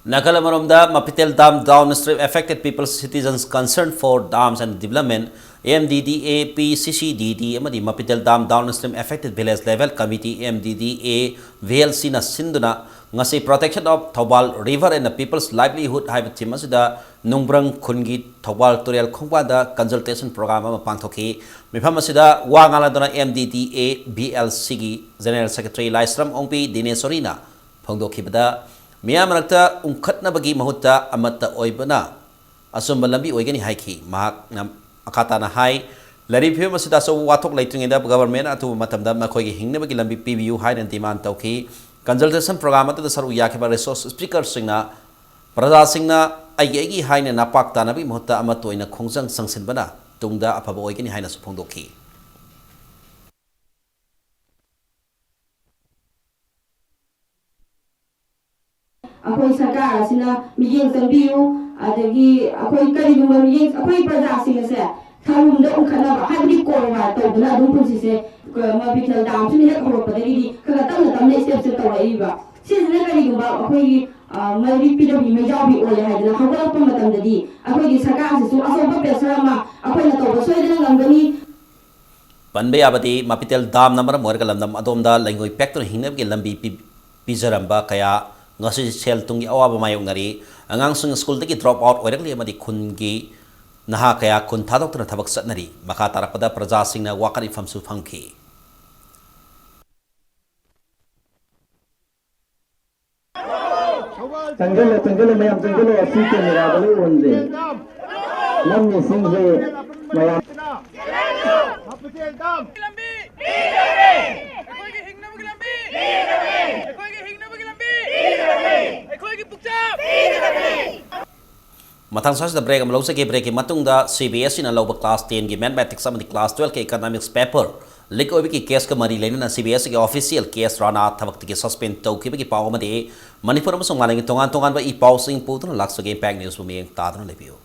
ꯅꯥꯀꯜ ꯑꯃꯔꯣꯝꯗ, Mapitel Dam Downstream Affected People's Citizens Concern for Dams and Development, M D D A P C C D D, ꯑꯃꯗꯤ Mapitel Dam Downstream Affected Village Level Committee, M D D A V L C ꯅ ꯁꯤꯟꯗꯨꯅ ꯉꯁꯤ Protection of Thoubal River and the People's Livelihood ꯍꯥꯏꯕ theme ꯑꯁꯤꯗ ꯅꯨꯡꯕ꯭ꯔꯪ ꯈꯨꯟꯒꯤ ꯊꯧꯕꯥꯜ ꯇꯨꯔꯦꯜ ꯈꯣꯡꯕꯥꯟꯗ consultation program ꯑꯃ ꯄꯥꯡꯊꯣꯛꯈꯤ꯫ ꯃꯤꯐꯝ ꯑꯁꯤꯗ ꯋꯥ ꯉꯥꯡꯂꯗꯨꯅ M D D A V L C ꯒꯤ General Secretary ꯂꯥꯏꯁ꯭ꯔꯝ ꯑꯣꯡꯕꯤ ꯗꯤꯅꯦꯁꯣꯔꯤꯅ ꯐꯣꯡꯗꯣꯛꯈꯤꯕꯗ, ꯃꯤꯌꯥꯝ ꯃꯔꯛꯇ ꯎꯪꯈꯠꯅꯕꯒꯤ ꯃꯍꯨꯠꯇ ꯑꯃꯠꯇ ꯑꯣꯏꯕꯅ ꯑꯆꯨꯝꯕ ꯂꯝꯕꯤ ꯑꯣꯏꯒꯅꯤ ꯍꯥꯏꯈꯤ꯫ ꯃꯍꯥꯛꯅ ꯃꯈꯥ ꯇꯥꯅ ꯍꯥꯏ, ꯂꯩꯔꯤꯕ ꯐꯤꯕꯝ ꯑꯁꯤꯗ ꯑꯆꯧꯕ ꯋꯥꯊꯣꯛ ꯂꯩꯇ꯭ꯔꯤꯉꯩꯗ government ꯅ ꯑꯊꯨꯕ ꯃꯇꯝꯗ ꯃꯈꯣꯏꯒꯤ ꯍꯤꯡꯅꯕꯒꯤ ꯂꯝꯕꯤ ꯄꯤꯕꯤꯌꯨ ꯍꯥꯏꯅ demand ꯇꯧꯈꯤ꯫ Consultation program ꯑꯗꯨꯗ ꯁꯔꯨꯛ ꯌꯥꯈꯤꯕ resource speaker ꯁꯤꯡꯅ ꯄ꯭ꯔꯖꯥꯁꯤꯡꯅ ꯑꯩꯒꯤ ꯑꯩꯒꯤ ꯍꯥꯏꯅ ꯅꯄꯥꯛ ꯇꯥꯅꯕꯒꯤ ꯃꯍꯨꯠꯇ ꯑꯃꯠꯇ ꯑꯣꯏꯅ ꯈꯣꯡꯖꯪ ꯆꯪꯁꯤꯟꯕꯅ ꯇꯨꯡꯗ ꯑꯐꯕ ꯑꯣꯏꯒꯅꯤ ꯍꯥꯏꯅꯁꯨ ꯐꯣꯡꯗꯣꯛꯈꯤ꯫ ꯑꯩꯈꯣꯏ ꯁꯔꯀꯥꯔ ꯑꯁꯤꯅ ꯃꯤꯠꯌꯦꯡ ꯆꯪꯕꯤꯌꯨ, ꯑꯗꯒꯤ ꯑꯩꯈꯣꯏ ꯀꯔꯤꯒꯨꯝꯕ ꯃꯤꯠꯌꯦꯡ, ꯑꯩꯈꯣꯏ ꯄ꯭ꯔꯖꯥꯁꯤꯡ ꯑꯁꯦ ꯊꯥꯔꯨꯝꯗ ꯎꯪꯈꯠꯅꯕ, ꯍꯥꯏꯕꯗꯤ ꯀꯣꯔꯕꯥꯔ ꯇꯧꯗꯅ ꯑꯗꯨꯝ ꯄꯨꯟꯁꯤꯁꯦ, ꯀ-, ꯃꯥꯄꯤꯊꯦꯜ ꯗꯥꯝꯁꯤꯅ ꯍꯦꯛ ꯍꯧꯔꯛꯄꯗꯒꯤꯗꯤ ꯈꯔ ꯈꯔ ꯇꯞꯅ ꯇꯞꯅ step ꯁꯦ ꯇꯧꯔꯛꯏꯕ꯫ ꯁꯤꯁꯤꯅ ꯀꯔꯤꯒꯨꯝꯕ ꯑꯩꯈꯣꯏꯒꯤ, ꯑ, ꯃꯩꯔꯤ ꯄꯤꯗꯕꯤ ꯃꯩꯖꯥꯎꯕꯤ ꯑꯣꯜꯂꯦ ꯍꯥꯏꯗꯅ ꯍꯧꯒꯠꯂꯛꯄ ꯃꯇꯝꯗꯗꯤ ꯑꯩꯈꯣꯏꯒꯤ ꯁꯔꯀꯥꯔꯁꯤꯁꯨ ꯑꯆꯧꯕ pressure ꯑꯃ ꯑꯩꯈꯣꯏꯅ ꯇꯧꯕ ꯁꯣꯏꯗꯅ ꯉꯝꯒꯅꯤ꯫ ꯄꯟꯕ ꯌꯥꯕꯗꯤ, ꯃꯥꯄꯤꯊꯦꯜ ꯗꯥꯝꯅ ꯃꯔꯝ ꯑꯣꯏꯔꯒ ꯂꯝꯗꯝ ꯑꯗꯣꯝꯗ ꯂꯩꯉꯣꯏ ꯄꯦꯛꯇꯨꯅ ꯍꯤꯡꯅꯕꯒꯤ ꯂꯝꯕꯤ ꯄꯤ-, ꯄꯤꯖꯔꯝꯕ ꯀꯌꯥ ꯉꯁꯤ ꯁꯦꯜ ꯊꯨꯝꯒꯤ ꯑꯋꯥꯕ ꯃꯥꯌꯣꯛꯅꯔꯤ꯫ ꯑꯉꯥꯡꯁꯤꯡ ꯁ꯭ꯀꯨꯜꯗꯒꯤ drop out ꯑꯣꯏꯔꯛꯂꯤ ꯑꯃꯗꯤ ꯈꯨꯟꯒꯤ ꯅꯍꯥ ꯀꯌꯥ ꯈꯨꯟ ꯊꯥꯗꯣꯛꯇꯨꯅ ꯊꯕꯛ ꯆꯠꯅꯔꯤ꯫ ꯃꯈꯥ ꯇꯥꯔꯛꯄꯗ ꯄ꯭ꯔꯖꯥꯁꯤꯡꯅ ꯋꯥꯀꯠ ꯏꯐꯝꯁꯨ ꯐꯪꯈꯤ꯫ ꯆꯪꯁꯤꯜꯂꯣ, ꯆꯪꯁꯤꯜꯂꯣ, ꯃꯌꯥꯝ ꯆꯪꯁꯤꯜꯂꯣ, ꯑꯁꯤ camera ꯗ ꯂꯣꯏ ꯎꯍꯟꯁꯦ꯫ ꯅꯝꯃꯤꯁꯤꯡꯁꯦ ꯃꯌꯥꯝ꯫ ꯂꯝꯕꯤ! ꯑꯩꯈꯣꯏꯒꯤ ꯍꯤꯡꯅꯕꯒꯤ ꯂꯝꯕꯤ! ꯑꯩꯈꯣꯏꯒꯤ ꯍꯤꯡꯅꯕꯒꯤ ꯂꯝꯕꯤ! ꯑꯩꯈꯣꯏꯒꯤ ꯄꯨꯛꯆꯥ! ꯃꯊꯪ ꯁ꯭ꯋꯥꯏꯁꯤꯗ break ꯑꯃ ꯂꯧꯖꯒꯦ꯫ Break ꯀꯤ ꯃꯇꯨꯡꯗ C B S E ꯅ ꯂꯧꯕ class ten ꯒꯤ mathematics ꯑꯃꯗꯤ class twelve ꯀꯤ economics paper leak ꯑꯣꯏꯕꯒꯤ case ꯀ ꯃꯔꯤ ꯂꯩꯅꯅ C B S E ꯒꯤ official K S ꯔꯥꯅꯥ ꯊꯕꯛꯇꯒꯤ suspend ꯇꯧꯈꯤꯕꯒꯤ ꯄꯥꯎ ꯑꯃꯗꯤ ꯃꯅꯤꯄꯨꯔ ꯑꯃꯁꯨꯡ ꯃꯥꯂꯦꯝꯒꯤ ꯇꯣꯉꯥꯟ ꯇꯣꯉꯥꯟꯕ ꯏ ꯄꯥꯎꯁꯤꯡ ꯄꯨꯗꯨꯅ ꯂꯥꯛꯆꯒꯦ꯫ Impact News ꯕꯨ ꯃꯤꯠꯌꯦꯡ ꯇꯥꯗꯨꯅ ꯂꯩꯕꯤꯌꯨ꯫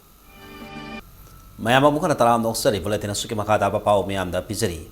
ꯃꯌꯥꯝ ꯑꯃꯨꯛ ꯍꯟꯅ ꯇꯔꯥꯝꯅ ꯑꯣꯛꯆꯔꯤ꯫ Bulletin ꯑꯁꯤꯒꯤ ꯃꯈꯥ ꯇꯥꯕ ꯄꯥꯎ ꯃꯌꯥꯝꯗ ꯄꯤꯖꯔꯤ꯫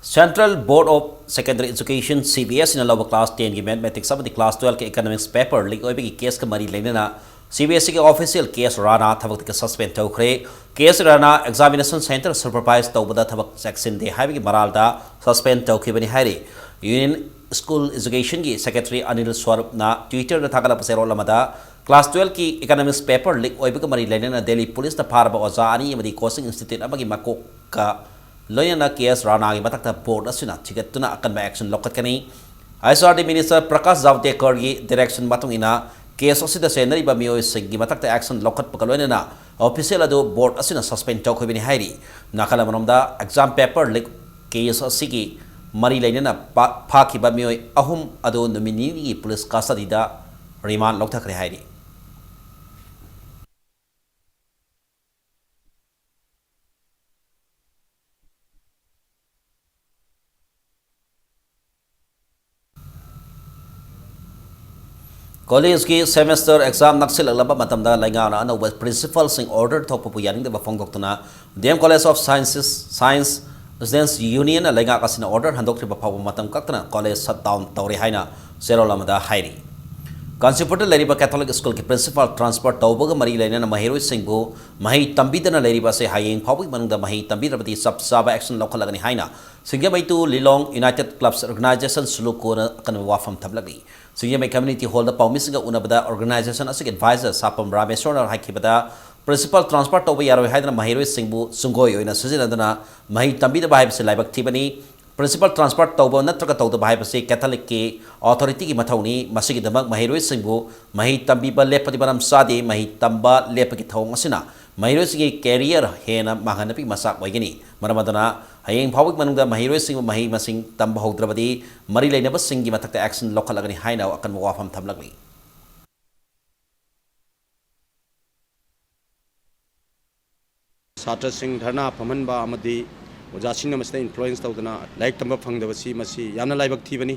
Central Board of Secondary Education, C B S E ꯅ ꯂꯧꯕ class ten ꯒꯤ mathematics ꯑꯃꯗꯤ class twelve ꯀꯤ economics paper leak ꯑꯣꯏꯕꯒꯤ case ꯀ ꯃꯔꯤ ꯂꯩꯅꯅ C B S E ꯒꯤ official K S ꯔꯥꯅꯥ ꯊꯕꯛꯇꯒꯤ suspend ꯇꯧꯈ꯭ꯔꯦ꯫ K S ꯔꯥꯅꯥ examination center supervise ꯇꯧꯕꯗ ꯊꯕꯛ ꯆꯦꯛꯁꯤꯟꯗꯦ ꯍꯥꯏꯕꯒꯤ ꯃꯔꯥꯜꯗ suspend ꯇꯧꯈꯤꯕꯅꯤ ꯍꯥꯏꯔꯤ꯫ Union School Education ꯒꯤ secretary ꯑꯅꯤꯜ ꯁ꯭ꯋꯔꯨꯞꯅ Twitter ꯗ ꯊꯥꯒꯠꯂꯛꯄ ꯆꯦꯔꯣꯜ ꯑꯃꯗ, class twelve ꯀꯤ economics paper leak ꯑꯣꯏꯕꯒ ꯃꯔꯤ ꯂꯩꯅꯅ ꯗꯦꯜꯂꯤ ꯄꯨꯂꯤꯁꯅ ꯐꯥꯔꯕ ꯑꯣꯖꯥ ꯑꯅꯤ ꯑꯃꯗꯤ coaching institute ꯑꯃꯒꯤ ꯃꯀꯣꯛꯀ ꯂꯣꯏꯅꯅ K S ꯔꯥꯅꯥꯒꯤ ꯃꯊꯛꯇ board ꯑꯁꯤꯅ ꯊꯤꯒꯠꯇꯨꯅ ꯑꯀꯟꯕ action ꯂꯧꯈꯠꯀꯅꯤ꯫ H R D minister Prakash ꯖꯥꯚꯗꯦꯀꯔꯒꯤ direction ꯃꯇꯨꯡ ꯏꯟꯅ case ꯑꯁꯤꯗ ꯆꯦꯟꯅꯔꯤꯕ ꯃꯤꯑꯣꯏꯁꯤꯡꯒꯤ ꯃꯊꯛꯇ action ꯂꯧꯈꯠꯄꯒ ꯂꯣꯏꯅꯅ official ꯑꯗꯨ board ꯑꯁꯤꯅ suspend ꯇꯧꯈꯤꯕꯅꯤ ꯍꯥꯏꯔꯤ꯫ ꯅꯥꯀꯜ ꯑꯃꯔꯣꯝꯗ, exam paper leak case ꯑꯁꯤꯒꯤ ꯃꯔꯤ ꯂꯩꯅꯅ ꯄꯥ-, ꯐꯥꯈꯤꯕ ꯃꯤꯑꯣꯏ ꯑꯍꯨꯝ ꯑꯗꯨ ꯅꯨꯃꯤꯠ ꯅꯤꯅꯤꯒꯤ ꯄꯨꯂꯤꯁ custody ꯗ remand ꯂꯧꯊꯈ꯭ꯔꯦ ꯍꯥꯏꯔꯤ꯫ College ꯀꯤ semester exam ꯅꯛꯁꯤꯜꯂꯛꯂꯕ ꯃꯇꯝꯗ ꯂꯩꯉꯥꯛꯅ ꯑꯅꯧꯕ principal ꯁꯤꯡ order ꯊꯣꯛꯄꯕꯨ ꯌꯥꯅꯤꯡꯗꯕ ꯐꯣꯡꯗꯣꯛꯇꯨꯅ D M College of Sciences, Science Students Union ꯅ ꯂꯩꯉꯥꯛ ꯑꯁꯤꯅ order ꯍꯟꯗꯣꯛꯇ꯭ꯔꯤꯕ ꯐꯥꯎꯕ ꯃꯇꯝ ꯀꯛꯇꯅ college shut down ꯇꯧꯔꯦ ꯍꯥꯏꯅ ꯆꯦꯔꯣꯜ ꯑꯃꯗ ꯍꯥꯏꯔꯤ꯫ ꯀꯥꯟꯆꯤꯄꯨꯔꯗ ꯂꯩꯔꯤꯕ Catholic school ꯀꯤ principal transfer ꯇꯧꯕꯒ ꯃꯔꯤ ꯂꯩꯅꯅ ꯃꯍꯩꯔꯣꯏꯁꯤꯡꯕꯨ ꯃꯍꯩ ꯇꯝꯕꯤꯗꯅ ꯂꯩꯔꯤꯕ ꯑꯁꯤ ꯍꯌꯦꯡ ꯐꯥꯎꯕꯒꯤ ꯃꯅꯨꯡꯗ ꯃꯍꯩ ꯇꯝꯕꯤꯗ꯭ꯔꯕꯗꯤ ꯆꯞ ꯆꯥꯕ action ꯂꯧꯈꯠꯂꯒꯅꯤ ꯍꯥꯏꯅ ꯁꯤꯡꯖꯃꯩ to Lilong United Clubs Organization, ꯁꯨꯂꯨꯀꯣꯅ ꯑꯀꯟꯕ ꯋꯥꯐꯝ ꯊꯝꯂꯛꯂꯤ꯫ ꯁꯤꯡꯖꯃꯩ Community Hall ꯗ ꯄꯥꯎꯃꯤꯁꯤꯡꯒ ꯎꯅꯕꯗ organization ꯑꯁꯤꯒꯤ advisor ꯁꯥꯄꯝ ꯔꯥꯃꯦꯁꯣꯔꯅ ꯍꯥꯏꯈꯤꯕꯗ, principal transfer ꯇꯧꯕ ꯌꯥꯔꯣꯏ ꯍꯥꯏꯗꯨꯅ ꯃꯍꯩꯔꯣꯏꯁꯤꯡꯕꯨ ꯆꯨꯡꯒꯣꯏ ꯑꯣꯏꯅ ꯁꯤꯖꯤꯟꯅꯗꯨꯅ ꯃꯍꯩ ꯇꯝꯕꯤꯗꯕ ꯍꯥꯏꯕꯁꯤ ꯂꯥꯏꯕꯛ ꯊꯤꯕꯅꯤ꯫ Principal transfer ꯇꯧꯕ ꯅꯠꯇ꯭ꯔꯒ ꯇꯧꯗꯕ ꯍꯥꯏꯕꯁꯤ Catholic ꯀꯤ authority ꯒꯤ ꯃꯊꯧꯅꯤ꯫ ꯃꯁꯤꯒꯤꯗꯃꯛ ꯃꯍꯩꯔꯣꯏꯁꯤꯡꯕꯨ ꯃꯍꯩ ꯇꯝꯕꯤꯕ ꯂꯦꯞꯄꯗꯤ ꯃꯔꯝ ꯆꯥꯗꯦ꯫ ꯃꯍꯩ ꯇꯝꯕ ꯂꯦꯞꯄꯒꯤ ꯊꯧꯑꯣꯡ ꯑꯁꯤꯅ ꯃꯍꯩꯔꯣꯏꯁꯤꯡꯒꯤ career ꯍꯦꯟꯅ ꯃꯥꯡꯍꯟꯅꯕꯒꯤ ꯃꯆꯥꯛ ꯑꯣꯏꯒꯅꯤ꯫ ꯃꯔꯝ ꯑꯗꯨꯅ ꯍꯌꯦꯡ ꯐꯥꯎꯕꯒꯤ ꯃꯅꯨꯡꯗ ꯃꯍꯩꯔꯣꯏꯁꯤꯡꯕꯨ ꯃꯍꯩ ꯃꯁꯤꯡ ꯇꯝꯕ ꯍꯧꯗ꯭ꯔꯕꯗꯤ ꯃꯔꯤ ꯂꯩꯅꯕꯁꯤꯡꯒꯤ ꯃꯊꯛꯇ action ꯂꯧꯈꯠꯂꯒꯅꯤ ꯍꯥꯏꯅ ꯑꯀꯟꯕ ꯋꯥꯐꯝ ꯊꯝꯂꯛꯂꯤ꯫ ꯁꯥꯇ꯭ꯔꯁꯤꯡ ꯙꯔꯅꯥ ꯐꯝꯍꯟꯕ ꯑꯃꯗꯤ ꯑꯣꯖꯥꯁꯤꯡꯅ ꯃꯁꯤꯗ influence ꯇꯧꯗꯅ ꯂꯥꯏꯔꯤꯛ ꯇꯝꯕ ꯐꯪꯗꯕꯁꯤ, ꯃꯁꯤ ꯌꯥꯝꯅ ꯂꯥꯏꯕꯛ ꯊꯤꯕꯅꯤ꯫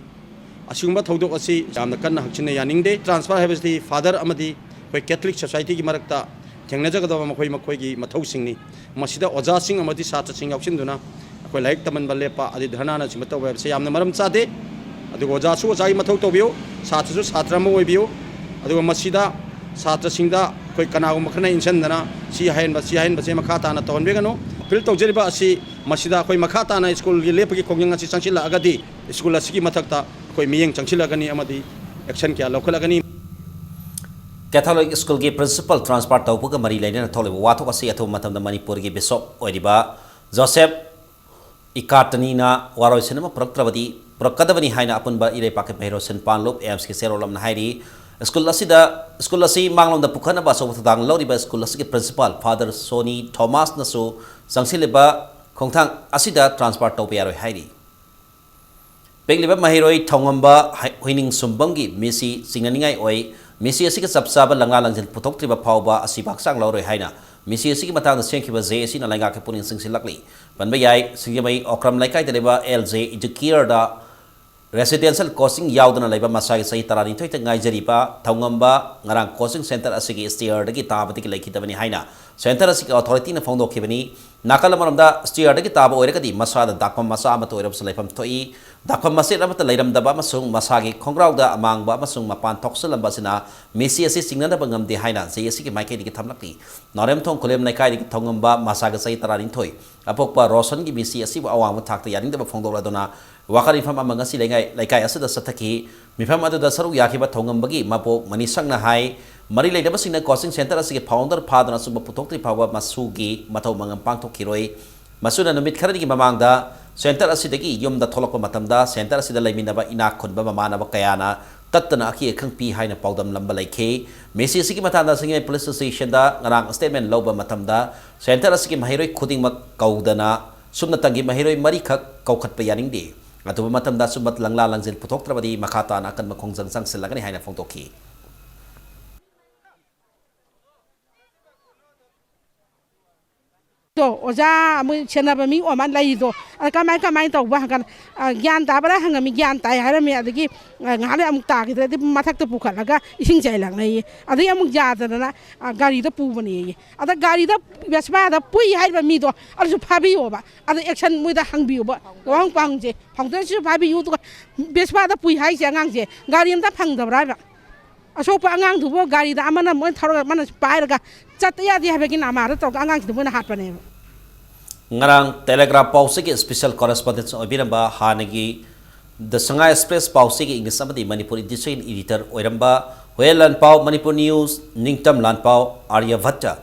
ꯑꯁꯤꯒꯨꯝꯕ ꯊꯧꯗꯣꯛ ꯑꯁꯤ ꯌꯥꯝꯅ ꯀꯟꯅ ꯍꯛꯆꯤꯟꯅ ꯌꯥꯅꯤꯡꯗꯦ꯫ Transfer ꯍꯥꯏꯕꯁꯤꯗꯤ father ꯑꯃꯗꯤ ꯑꯩꯈꯣꯏ Catholic society ꯒꯤ ꯃꯔꯛꯇ ꯊꯦꯡꯅꯖꯒꯗꯕ ꯃꯈꯣꯏ ꯃꯈꯣꯏꯒꯤ ꯃꯊꯧꯁꯤꯡꯅꯤ꯫ ꯃꯁꯤꯗ ꯑꯣꯖꯥꯁꯤꯡ ꯑꯃꯗꯤ ꯁꯥꯇ꯭ꯔꯁꯤꯡ ꯌꯥꯎꯁꯤꯟꯗꯨꯅ ꯑꯩꯈꯣꯏ ꯂꯥꯏꯔꯤꯛ ꯇꯝꯍꯟꯕ ꯂꯦꯞꯄ, ꯑꯗꯩ ꯙꯔꯅꯥꯅꯆꯤꯡꯕ ꯇꯧꯕ ꯍꯥꯏꯕꯁꯦ ꯌꯥꯝꯅ ꯃꯔꯝ ꯆꯥꯗꯦ꯫ ꯑꯗꯨꯒ ꯑꯣꯖꯥꯁꯨ ꯑꯣꯖꯥꯒꯤ ꯃꯊꯧ ꯇꯧꯕꯤꯌꯨ, ꯁꯥꯇ꯭ꯔꯁꯨ ꯁꯥꯇ꯭ꯔ ꯑꯃ ꯑꯣꯏꯕꯤꯌꯨ꯫ ꯑꯗꯨꯒ ꯃꯁꯤꯗ ꯁꯥꯇ꯭ꯔꯁꯤꯡꯗ ꯑꯩꯈꯣꯏ ꯀꯅꯥꯒꯨꯝꯕ ꯈꯔꯅ ꯏꯟꯁꯤꯟꯗꯅ ꯁꯤ ꯍꯥꯏꯍꯟꯕ, ꯁꯤ ꯍꯥꯏꯍꯟꯕꯁꯦ ꯃꯈꯥ ꯇꯥꯅ ꯇꯧꯍꯟꯕꯤꯒꯅꯨ꯫ ꯑꯄꯤꯜ ꯇꯧꯖꯔꯤꯕ ꯑꯁꯤ ꯃꯁꯤꯗ ꯑꯩꯈꯣꯏ ꯃꯈꯥ ꯇꯥꯅ ꯁ꯭ꯀꯨꯜꯒꯤ ꯂꯦꯞꯄꯒꯤ ꯈꯣꯡꯖꯪ ꯑꯁꯤ ꯆꯪꯁꯤꯜꯂꯛꯑꯒꯗꯤ ꯁ꯭ꯀꯨꯜ ꯑꯁꯤꯒꯤ ꯃꯊꯛꯇ ꯑꯩꯈꯣꯏ ꯃꯤꯠꯌꯦꯡ ꯆꯪꯁꯤꯜꯂꯛꯀꯅꯤ ꯑꯃꯗꯤ action ꯀꯌꯥ ꯂꯧꯈꯠꯂꯛꯀꯅꯤ꯫ ꯀꯦꯊꯣꯂꯤꯛ ꯁ꯭ꯀꯨꯜꯒꯤ ꯄ꯭ꯔꯤꯟꯁꯤꯄꯥꯜ ꯇ꯭ꯔꯥꯟꯁꯐꯔ ꯇꯧꯕꯒ ꯃꯔꯤ ꯂꯩꯅꯅ ꯊꯣꯛꯂꯤꯕ ꯋꯥꯊꯣꯛ ꯑꯁꯤ ꯑꯊꯨꯕ ꯃꯇꯝꯗ ꯃꯅꯤꯄꯨꯔꯒꯤ ꯕꯤꯁꯣꯞ ꯑꯣꯏꯔꯤꯕ ꯖꯣꯁꯦꯐ ꯏꯀꯥꯇꯅꯤꯅ ꯋꯥꯔꯣꯏꯁꯤꯟ ꯑꯃ ꯄꯨꯔꯛꯇ꯭ꯔꯕꯗꯤ, ꯄꯨꯔꯛꯀꯗꯕꯅꯤ ꯍꯥꯏꯅ ꯑꯄꯨꯟꯕ ꯏꯔꯩꯄꯥꯛꯀꯤ ꯃꯍꯩꯔꯣꯏꯁꯤꯡ ꯄꯥꯟꯂꯨꯞ ꯑꯦꯝꯁꯀꯤ ꯆꯦꯔꯣꯜ ꯑꯃꯅ ꯍꯥꯏꯔꯤ꯫ ꯁ꯭ꯀꯨꯜ ꯑꯁꯤꯗ, ꯁ꯭ꯀꯨꯜ ꯑꯁꯤ ꯃꯥꯡꯂꯣꯝꯗ ꯄꯨꯈꯠꯅꯕ ꯑꯆꯧꯕ ꯊꯧꯗꯥꯡ ꯂꯧꯔꯤꯕ ꯁ꯭ꯀꯨꯜ ꯑꯁꯤꯒꯤ ꯄ꯭ꯔꯤꯟꯁꯤꯄꯥꯜ ꯐꯥꯗꯔ ꯁꯣꯅꯤ ꯊꯣꯃꯥꯁꯅꯁꯨ ꯆꯪꯁꯤꯜꯂꯤꯕ ꯈꯣꯡꯊꯥꯡ ꯑꯁꯤꯗ ꯇ꯭ꯔꯥꯟꯁꯐꯔ ꯇꯧꯕ ꯌꯥꯔꯣꯏ ꯍꯥꯏꯔꯤ꯫ ꯄꯤꯛꯂꯤꯕ ꯃꯍꯩꯔꯣꯏ ꯊꯧꯉꯝꯕ ꯍꯩ-, ꯍꯨꯏꯅꯤꯡ ꯁꯨꯝꯕꯝꯒꯤ ꯃꯤꯁꯤ ꯆꯤꯡꯅꯅꯤꯡꯉꯥꯏ ꯑꯣꯏ꯫ ꯃꯤꯁꯤ ꯑꯁꯤꯒꯤ ꯆꯞ ꯆꯥꯕ ꯂꯪꯂꯥ ꯂꯪꯖꯤꯟ ꯄꯨꯊꯣꯛꯇ꯭ꯔꯤꯕ ꯐꯥꯎꯕ ꯑꯁꯤꯕ ꯍꯛꯆꯥꯡ ꯂꯧꯔꯣꯏ ꯍꯥꯏꯅ ꯃꯤꯁꯤ ꯑꯁꯤꯒꯤ ꯃꯇꯥꯡꯗ ꯁꯦꯝꯈꯤꯕ ꯖꯦ ꯑꯦ ꯁꯤꯅ ꯂꯩꯉꯥꯛꯀꯤ ꯄꯨꯛꯅꯤꯡ ꯆꯤꯡꯁꯤꯜꯂꯛꯂꯤ꯫ ꯄꯟꯕ ꯌꯥꯏ, ꯁꯤꯡꯖꯃꯩ ꯑꯣꯀ꯭ꯔꯝ ꯂꯩꯀꯥꯏꯗ ꯂꯩꯕ ꯑꯦꯜ ꯖꯦ ꯏꯖꯨꯀꯤꯌꯔꯗ residential coaching ꯌꯥꯎꯗꯅ ꯂꯩꯕ ꯃꯁꯥꯒꯤ ꯆꯍꯤ ꯇꯔꯥꯅꯤꯊꯣꯏꯇ ꯉꯥꯏꯖꯔꯤꯕ ꯊꯧꯉꯝꯕ ꯉꯔꯥꯡ coaching centre ꯑꯁꯤꯒꯤ stairꯗꯒꯤ ꯇꯥꯕꯗꯒꯤ ꯂꯩꯈꯤꯗꯕꯅꯤ ꯍꯥꯏꯅ centre ꯑꯁꯤꯒꯤ authorityꯅ ꯐꯣꯡꯗꯣꯛꯈꯤꯕꯅꯤ꯫ ꯅꯥꯀꯜ ꯑꯃꯔꯣꯝꯗ stairꯗꯒꯤ ꯇꯥꯕ ꯑꯣꯏꯔꯒꯗꯤ ꯃꯁꯥꯗ ꯗꯥꯛꯐꯝ ꯃꯆꯥ ꯑꯃꯠꯇ ꯑꯣꯏꯔꯕꯁꯨ ꯂꯩꯐꯝ ꯊꯣꯛꯏ꯫ ꯗꯥꯛꯐꯝ ꯃꯆꯦꯠ ꯑꯃꯠꯇ ꯂꯩꯔꯝꯗꯕ ꯑꯃꯁꯨꯡ ꯃꯁꯥꯒꯤ ꯈꯣꯡꯒ꯭ꯔꯥꯎꯗ ꯑꯃꯥꯡꯕ ꯑꯃꯁꯨꯡ ꯃꯄꯥꯟ ꯊꯣꯛꯆꯜꯂꯝꯕ ꯑꯁꯤꯅ ꯃꯤꯁꯤ ꯑꯁꯤ ꯆꯤꯡꯅꯗꯕ ꯉꯝꯗꯦ ꯍꯥꯏꯅ ꯖꯦ ꯑꯦ ꯁꯤꯒꯤ ꯃꯥꯏꯀꯩꯗꯒꯤ ꯊꯝꯂꯛꯂꯤ꯫ ꯅꯥꯎꯔꯦꯝꯊꯣꯡ ꯈꯨꯂꯦꯝ ꯂꯩꯀꯥꯏꯗꯒꯤ ꯊꯧꯉꯝꯕ ꯃꯁꯥꯒꯤ ꯆꯍꯤ ꯇꯔꯥꯅꯤꯊꯣꯏ ꯑꯄꯣꯛꯄ ꯔꯣꯁꯟꯒꯤ ꯃꯤꯁꯤ ꯑꯁꯤꯕꯨ ꯑꯋꯥꯡꯕ ꯊꯥꯛꯇ ꯌꯥꯅꯤꯡꯗꯕ ꯐꯣꯡꯗꯣꯛꯂꯗꯨꯅ ꯋꯥꯀꯠ ꯃꯤꯐꯝ ꯑꯃ ꯉꯁꯤ ꯂꯩꯉꯥꯏ-, ꯂꯩꯀꯥꯏ ꯑꯁꯤꯗ ꯆꯠꯊꯈꯤ꯫ ꯃꯤꯐꯝ ꯑꯗꯨꯗ ꯁꯔꯨꯛ ꯌꯥꯈꯤꯕ ꯊꯧꯉꯝꯕꯒꯤ ꯃꯕꯣꯛ ꯃꯅꯤꯁꯪꯅ ꯍꯥꯏ, ꯃꯔꯤ ꯂꯩꯅꯕꯁꯤꯡꯅ coaching centre ꯑꯁꯤꯒꯤ founder ꯐꯥꯗꯨꯅ ꯑꯆꯨꯝꯕ ꯄꯨꯊꯣꯛꯇ꯭ꯔꯤ ꯐꯥꯎꯕ ꯃꯁꯨꯒꯤ ꯃꯊꯧ ꯃꯉꯝ ꯄꯥꯡꯊꯣꯛꯈꯤꯔꯣꯏ꯫ ꯃꯁꯨꯅ ꯅꯨꯃꯤꯠ ꯈꯔꯅꯤꯒꯤ ꯃꯃꯥꯡꯗ centre ꯑꯁꯤꯗꯒꯤ ꯌꯨꯝꯗ ꯊꯣꯛꯂꯛꯄ ꯃꯇꯝꯗ centre ꯑꯁꯤꯗ ꯂꯩꯃꯤꯟꯅꯕ ꯏꯅꯥꯛ ꯈꯨꯟꯕ ꯃꯃꯥꯟꯅꯕ ꯀꯌꯥꯅ ꯇꯠꯇꯅ ꯑꯀꯤ ꯑꯈꯪ ꯄꯤ ꯍꯥꯏꯅ ꯄꯥꯎꯗꯝꯂꯝꯕ ꯂꯩꯈꯤ꯫ ꯃꯤꯁꯤ ꯑꯁꯤꯒꯤ ꯃꯇꯥꯡꯗ ꯁꯤꯡꯖꯃꯩ police stationꯗ ꯉꯔꯥꯡ statement ꯂꯧꯕ ꯃꯇꯝꯗ centre ꯑꯁꯤꯒꯤ ꯃꯍꯩꯔꯣꯏ ꯈꯨꯗꯤꯡꯃꯛ ꯀꯧꯗꯅ ꯁꯨꯞꯅꯇꯪꯒꯤ ꯃꯍꯩꯔꯣꯏ ꯃꯔꯤꯈꯛ ꯀꯧꯈꯠꯄ ꯌꯥꯅꯤꯡꯗꯦ꯫ ꯑꯊꯨꯕ ꯃꯇꯝꯗ ꯑꯆꯨꯝꯕ ꯂꯪꯂꯥ ꯂꯪꯖꯤꯟ ꯄꯨꯊꯣꯛꯇ꯭ꯔꯕꯗꯤ ꯃꯈꯥ ꯇꯥꯅ ꯑꯀꯟꯕ ꯈꯣꯡꯖꯪ ꯆꯪꯁꯤꯜꯂꯒꯅꯤ ꯍꯥꯏꯅ ꯐꯣꯡꯗꯣꯛꯈꯤ꯫ ꯇꯣ, ꯑꯣꯖꯥ ꯑꯃ ꯁꯦꯟꯅꯕ ꯃꯤ ꯑꯃ ꯂꯩꯗꯣ, ꯑꯗ ꯀꯃꯥꯏ, ꯀꯃꯥꯏꯅ ꯇꯧꯕ ꯍꯪꯀꯥꯟꯗ, "ꯑ, ꯒ꯭ꯌꯥꯟ ꯇꯥꯕ꯭ꯔꯥ?" ꯍꯪꯉꯝꯃꯤ, "ꯒ꯭ꯌꯥꯟ ꯇꯥꯏ" ꯍꯥꯏꯔꯝꯃꯤ꯫ ꯑꯗꯒꯤ, ꯑ, ꯉꯥꯏꯍꯥꯛ ꯂꯩ ꯑꯃꯨꯛ ꯇꯥꯈꯤꯗ꯭ꯔꯗꯤ ꯃꯊꯛꯇ ꯄꯨꯈꯠꯂꯒ ꯏꯁꯤꯡ ꯆꯥꯏꯂꯛꯅꯩꯌꯦ꯫ ꯑꯗꯩ ꯑꯃꯨꯛ ꯌꯥꯗꯗꯅ, ꯑ, ꯒꯥꯔꯤꯗ ꯄꯨꯕꯅꯦꯌꯦ꯫ ꯑꯗ ꯒꯥꯔꯤꯗ, ꯕꯦꯁꯄꯥꯗ ꯄꯨꯏ ꯍꯥꯏꯔꯤꯕ ꯃꯤꯗꯣ ꯑꯗꯨꯁꯨ ꯐꯥꯕꯤꯌꯣꯕ꯫ ꯑꯗ action ꯃꯣꯏꯗ ꯍꯪꯕꯤꯌꯣꯕ꯫ ꯋꯥꯍꯪ ꯄꯥꯎꯍꯪꯁꯦ ꯐꯥꯎꯟꯗꯔꯁꯤꯁꯨ ꯐꯥꯕꯤꯌꯨ꯫ ꯑꯗꯨꯒ ꯕꯦꯁꯄꯥꯗ ꯄꯨꯏ ꯍꯥꯏꯁꯦ ꯑꯉꯥꯡꯁꯦ ꯒꯥꯔꯤ ꯑꯝꯇ ꯐꯪꯗꯕ꯭ꯔꯥ ꯍꯥꯏꯕ? ꯑꯁꯣꯛꯄ ꯑꯉꯥꯡꯗꯨꯕꯨ ꯒꯥꯔꯤꯗ ꯑꯃꯅ ꯃꯣꯏ ꯊꯧꯔꯒ ꯑꯃꯅ ꯄꯥꯏꯔꯒ ꯆꯠꯇ ꯌꯥꯗꯦ ꯍꯥꯏꯕꯒꯤ ꯅꯃꯥꯗ ꯇꯧꯔꯒ ꯑꯉꯥꯡꯁꯤꯗ ꯃꯣꯏꯅ ꯍꯥꯠꯄꯅꯦꯕ꯫ ꯉꯔꯥꯡ ꯇꯦꯂꯦꯒ꯭ꯔꯥꯐ ꯄꯥꯎꯆꯦꯒꯤ special correspondent ꯑꯣꯏꯕꯤꯔꯝꯕ, ꯍꯥꯟꯅꯒꯤ The Sangai Express ꯄꯥꯎꯆꯦꯒꯤ English ꯑꯃꯗꯤ ꯃꯅꯤꯄꯨꯔꯤ edition editor ꯑꯣꯏꯔꯝꯕ ꯍꯨꯌꯦꯟ ꯂꯥꯟꯄꯥꯎ, ꯃꯅꯤꯄꯨꯔ ꯅ꯭ꯌꯨꯁ, ꯅꯤꯡꯇꯝ ꯂꯥꯟꯄꯥꯎ, ꯑꯥꯔꯌꯥꯚꯠꯇ,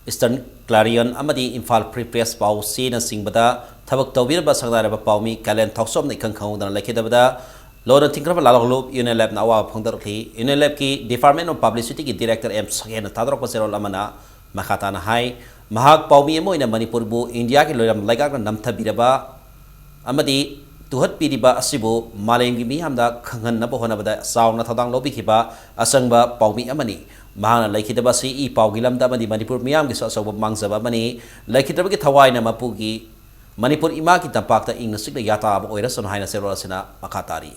Eastern Clarion ꯑꯃꯗꯤ ꯏꯝꯐꯥꯜ Free Press ꯄꯥꯎꯆꯦꯅꯆꯤꯡꯕꯗ ꯊꯕꯛ ꯇꯧꯕꯤꯔꯝꯕ ꯁꯛꯅꯥꯏꯔꯕ ꯄꯥꯎꯃꯤ ꯀꯥꯂꯦꯟ ꯊꯧꯁꯣꯝꯅ ꯏꯈꯪ ꯈꯪꯍꯧꯗꯅ ꯂꯩꯈꯤꯗꯕꯗ ꯂꯣꯟꯅ ꯊꯤꯡꯈ꯭ꯔꯕ ꯂꯥꯜꯍꯧꯂꯨꯞ ꯌꯨꯅꯤꯌꯟ ꯂꯦꯞꯅ ꯑꯋꯥꯕ ꯐꯣꯡꯗꯣꯔꯛꯂꯤ꯫ ꯌꯨꯅꯤꯌꯟ ꯂꯦꯞꯀꯤ Department of Publicity ꯒꯤ director ꯑꯦꯝ ꯁꯒꯦꯟꯅ ꯊꯥꯗꯣꯔꯛꯄ ꯆꯦꯔꯣꯜ ꯑꯃꯅ ꯃꯈꯥ ꯇꯥꯅ ꯍꯥꯏ, ꯃꯍꯥꯛ ꯄꯥꯎꯃꯤ ꯑꯃ ꯑꯣꯏꯅ ꯃꯅꯤꯄꯨꯔꯕꯨ ꯏꯟꯗꯤꯌꯥꯒꯤ ꯂꯣꯏꯔꯝ ꯂꯩꯉꯥꯛꯅ ꯅꯝꯊꯕꯤꯔꯕ ꯑꯃꯗꯤ ꯇꯨꯍꯠꯄꯤꯔꯤꯕ ꯑꯁꯤꯕꯨ ꯃꯥꯂꯦꯝꯒꯤ ꯃꯤꯌꯥꯝꯗ ꯈꯪꯍꯟꯅꯕ ꯍꯣꯠꯅꯕꯗ ꯆꯥꯎꯅ ꯊꯧꯗꯥꯡ ꯂꯧꯕꯤꯈꯤꯕ ꯑꯆꯪꯕ ꯄꯥꯎꯃꯤ ꯑꯃꯅꯤ꯫ ꯃꯍꯥꯛꯅ ꯂꯩꯈꯤꯗꯕ ꯑꯁꯤ ꯏ ꯄꯥꯎꯒꯤ ꯂꯝꯗ ꯑꯃꯗꯤ ꯃꯅꯤꯄꯨꯔ ꯃꯤꯌꯥꯝꯒꯤꯁꯨ ꯑꯆꯧꯕ ꯃꯥꯡꯖꯕ ꯑꯃꯅꯤ꯫ ꯂꯩꯈꯤꯗ꯭ꯔꯕꯒꯤ ꯊꯋꯥꯏꯅ ꯃꯄꯨꯒꯤ ꯃꯅꯤꯄꯨꯔ ꯏꯃꯥꯒꯤ ꯇꯝꯄꯥꯛꯇ ꯏꯪꯅ ꯆꯤꯛꯅ ꯌꯥꯇꯥꯕ ꯑꯣꯏꯔꯁꯅꯨ ꯍꯥꯏꯅ ꯆꯦꯔꯣꯜ ꯑꯁꯤꯅ ꯃꯈꯥ ꯇꯥꯔꯤ꯫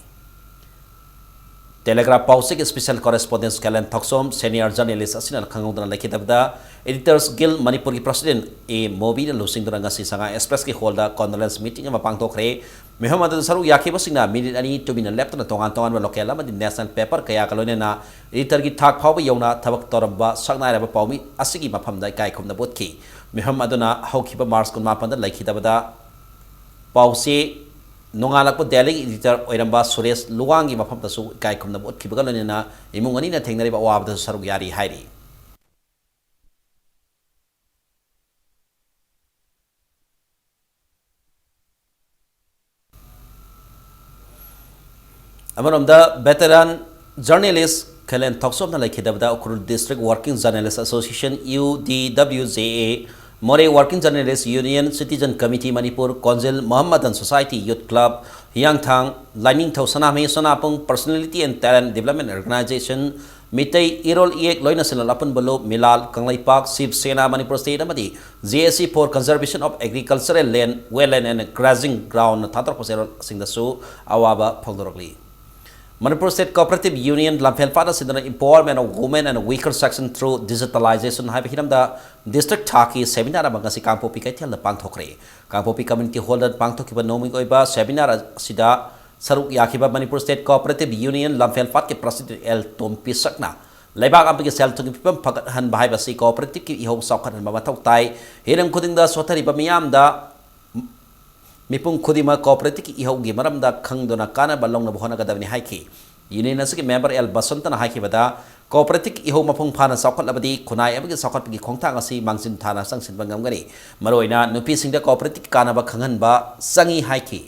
ꯇꯦꯂꯦꯒ꯭ꯔꯥꯐ ꯄꯥꯎꯆꯦꯒꯤ special correspondent ꯀꯥꯂꯦꯟ ꯊꯧꯁꯣꯝ, senior journalist ꯑꯁꯤꯅ ꯈꯪꯍꯧꯗꯅ ꯂꯩꯈꯤꯗꯕꯗ Editors Guild ꯃꯅꯤꯄꯨꯔꯒꯤ president ꯑꯦ ꯃꯣꯕꯤꯅ ꯂꯨꯆꯤꯡꯗꯨꯅ ꯉꯁꯤ ꯁꯉꯥꯏ Express ꯀꯤ hall ꯗ condolence meeting ꯑꯃ ꯄꯥꯡꯊꯣꯛꯈ꯭ꯔꯦ꯫ ꯃꯤꯐꯝ ꯑꯗꯨꯗ ꯁꯔꯨꯛ ꯌꯥꯈꯤꯕꯁꯤꯡꯅ minute ꯑꯅꯤ ꯇꯨꯃꯤꯟꯅ ꯂꯦꯞꯇꯅ ꯇꯣꯉꯥꯟ ꯇꯣꯉꯥꯟꯕ local ꯑꯃꯗꯤ national paper ꯀꯌꯥꯒ ꯂꯣꯏꯅꯅ editor ꯒꯤ ꯊꯥꯛ ꯐꯥꯎꯕ ꯌꯧꯅ ꯊꯕꯛ ꯇꯧꯔꯝꯕ ꯁꯛꯅꯥꯏꯔꯕ ꯄꯥꯎꯃꯤ ꯑꯁꯤꯒꯤ ꯃꯐꯝꯗ ꯏꯀꯥꯏ ꯈꯨꯝꯅꯕ ꯎꯠꯈꯤ꯫ ꯃꯤꯐꯝ ꯑꯗꯨꯅ ꯍꯧꯈꯤꯕ ꯃꯥꯔꯆ ꯀꯨꯟꯃꯥꯄꯟꯗ ꯂꯩꯈꯤꯗꯕꯗ ꯄꯥꯎꯆꯦ ꯅꯣꯡꯉꯥꯜꯂꯛꯄ ꯗꯦꯜꯂꯤꯒꯤ editor ꯑꯣꯏꯔꯝꯕ ꯁꯨꯔꯦꯁ ꯂꯨꯋꯥꯡꯒꯤ ꯃꯐꯝꯗꯁꯨ ꯏꯀꯥꯏ ꯈꯨꯝꯅꯕ ꯎꯠꯈꯤꯕꯒ ꯂꯣꯏꯅꯅ ꯏꯃꯨꯡ ꯑꯅꯤꯅ ꯊꯦꯡꯅꯔꯤꯕ ꯑꯋꯥꯕꯗꯁꯨ ꯁꯔꯨꯛ ꯌꯥꯔꯤ ꯍꯥꯏꯔꯤ꯫ ꯑꯃꯔꯣꯝꯗ veteran journalist Kalen ꯊꯧꯁꯣꯝꯅ ꯂꯩꯈꯤꯗꯕꯗ Ukhrul District Working Journalist Association, U D W J A, Moreh Working Journalist Union, Citizen Committee Manipur, Konzil, Mohammedan Society, Youth Club, Hiyangthang, Lainingthou Sanamhi, Sonapung, Personality and Talent Development Organization, Meitei ꯏꯔꯣꯜ ꯏꯌꯦꯛ ꯂꯣꯏꯅ ꯁꯦꯜꯍꯦꯜꯞ ꯑꯄꯨꯟꯕ ꯂꯨꯞ, ꯃꯤꯂꯥꯜ, ꯀꯪꯂꯩꯄꯥꯛ, ꯁꯤꯕ ꯁꯦꯅꯥ, Manipur state ꯑꯃꯗꯤ J A C for Conservation of Agricultural Land, Wetland and Grazing Ground ꯅ ꯊꯥꯗꯣꯔꯛꯄ ꯆꯦꯔꯣꯜꯁꯤꯡꯗꯁꯨ ꯑꯋꯥꯕ ꯐꯣꯡꯗꯣꯔꯛꯂꯤ꯫ Manipur state cooperative union ꯂꯝꯐꯦꯜ ꯄꯥꯠ ꯑꯁꯤꯗꯅ Empowerment of Women and Weaker Section through Digitalization ꯍꯥꯏꯕ ꯍꯤꯔꯝꯗ ꯗꯤꯁꯇ꯭ꯔꯤꯛ ꯊꯥꯛꯀꯤ ꯁꯦꯃꯤꯅꯥꯔ ꯑꯃ ꯉꯁꯤ ꯀꯥꯡꯄꯣꯛꯄꯤ ꯀꯩꯊꯦꯜꯗ ꯄꯥꯡꯊꯣꯛꯈ꯭ꯔꯦ꯫ ꯀꯥꯡꯄꯣꯛꯄꯤ ꯀꯝꯃ꯭ꯌꯨꯅꯤꯇꯤ ꯍꯣꯜꯗ ꯄꯥꯡꯊꯣꯛꯈꯤꯕ ꯅꯣꯡꯃꯒꯤ ꯑꯣꯏꯕ ꯁꯦꯃꯤꯅꯥꯔ ꯑꯁꯤꯗ ꯁꯔꯨꯛ ꯌꯥꯈꯤꯕ Manipur state cooperative union Lamphel ꯄꯥꯠꯀꯤ ꯄ꯭ꯔꯁꯤꯗꯦꯟꯠ ꯑꯦꯜ ꯇꯣꯝꯄꯤꯁꯛꯅ ꯂꯩꯕꯥꯛ ꯑꯃꯒꯤ ꯁꯦꯜ ꯊꯨꯝꯒꯤ ꯐꯤꯕꯝ ꯐꯒꯠꯍꯟꯕ ꯍꯥꯏꯕꯁꯤ ꯀꯣꯑꯣꯄꯔꯦꯇꯤꯚꯀꯤ ꯏꯍꯧ ꯆꯥꯎꯈꯠꯍꯟꯕ ꯃꯊꯧ ꯇꯥꯏ꯫ ꯍꯤꯔꯝ ꯈꯨꯗꯤꯡꯗ ꯁꯣꯠꯊꯔꯤꯕ ꯃꯤꯌꯥꯝꯗ ꯃꯤꯄꯨꯝ ꯈꯨꯗꯤꯡꯃꯛ ꯀꯣꯑꯣꯄꯔꯦꯇꯤꯚꯀꯤ ꯏꯍꯧꯒꯤ ꯃꯔꯝꯗ ꯈꯪꯗꯨꯅ ꯀꯥꯟꯅꯕ ꯂꯧꯅꯕ ꯍꯣꯠꯅꯒꯗꯕꯅꯤ ꯍꯥꯏꯈꯤ꯫ ꯌꯨꯅꯤꯌꯟ ꯑꯁꯤꯒꯤ ꯃꯦꯝꯕꯔ ꯑꯦꯜ ꯕꯁꯟꯇꯅ ꯍꯥꯏꯈꯤꯕꯗ, ꯀꯣꯑꯣꯄꯔꯦꯇꯤꯚꯀꯤ ꯏꯍꯧ ꯃꯄꯨꯡ ꯐꯥꯅ ꯆꯥꯎꯈꯠꯂꯕꯗꯤ ꯈꯨꯟꯅꯥꯏ ꯑꯃꯒꯤ ꯆꯥꯎꯈꯠꯄꯒꯤ ꯈꯣꯡꯊꯥꯡ ꯑꯁꯤ ꯃꯥꯡꯖꯤꯟ ꯊꯥꯅ ꯆꯪꯁꯤꯟꯕ ꯉꯝꯒꯅꯤ꯫ ꯃꯔꯨꯑꯣꯏꯅ ꯅꯨꯄꯤꯁꯤꯡꯗ ꯀꯣꯑꯣꯄꯔꯦꯇꯤꯚꯀꯤ ꯀꯥꯟꯅꯕ ꯈꯪꯍꯟꯕ ꯆꯪꯏ ꯍꯥꯏꯈꯤ꯫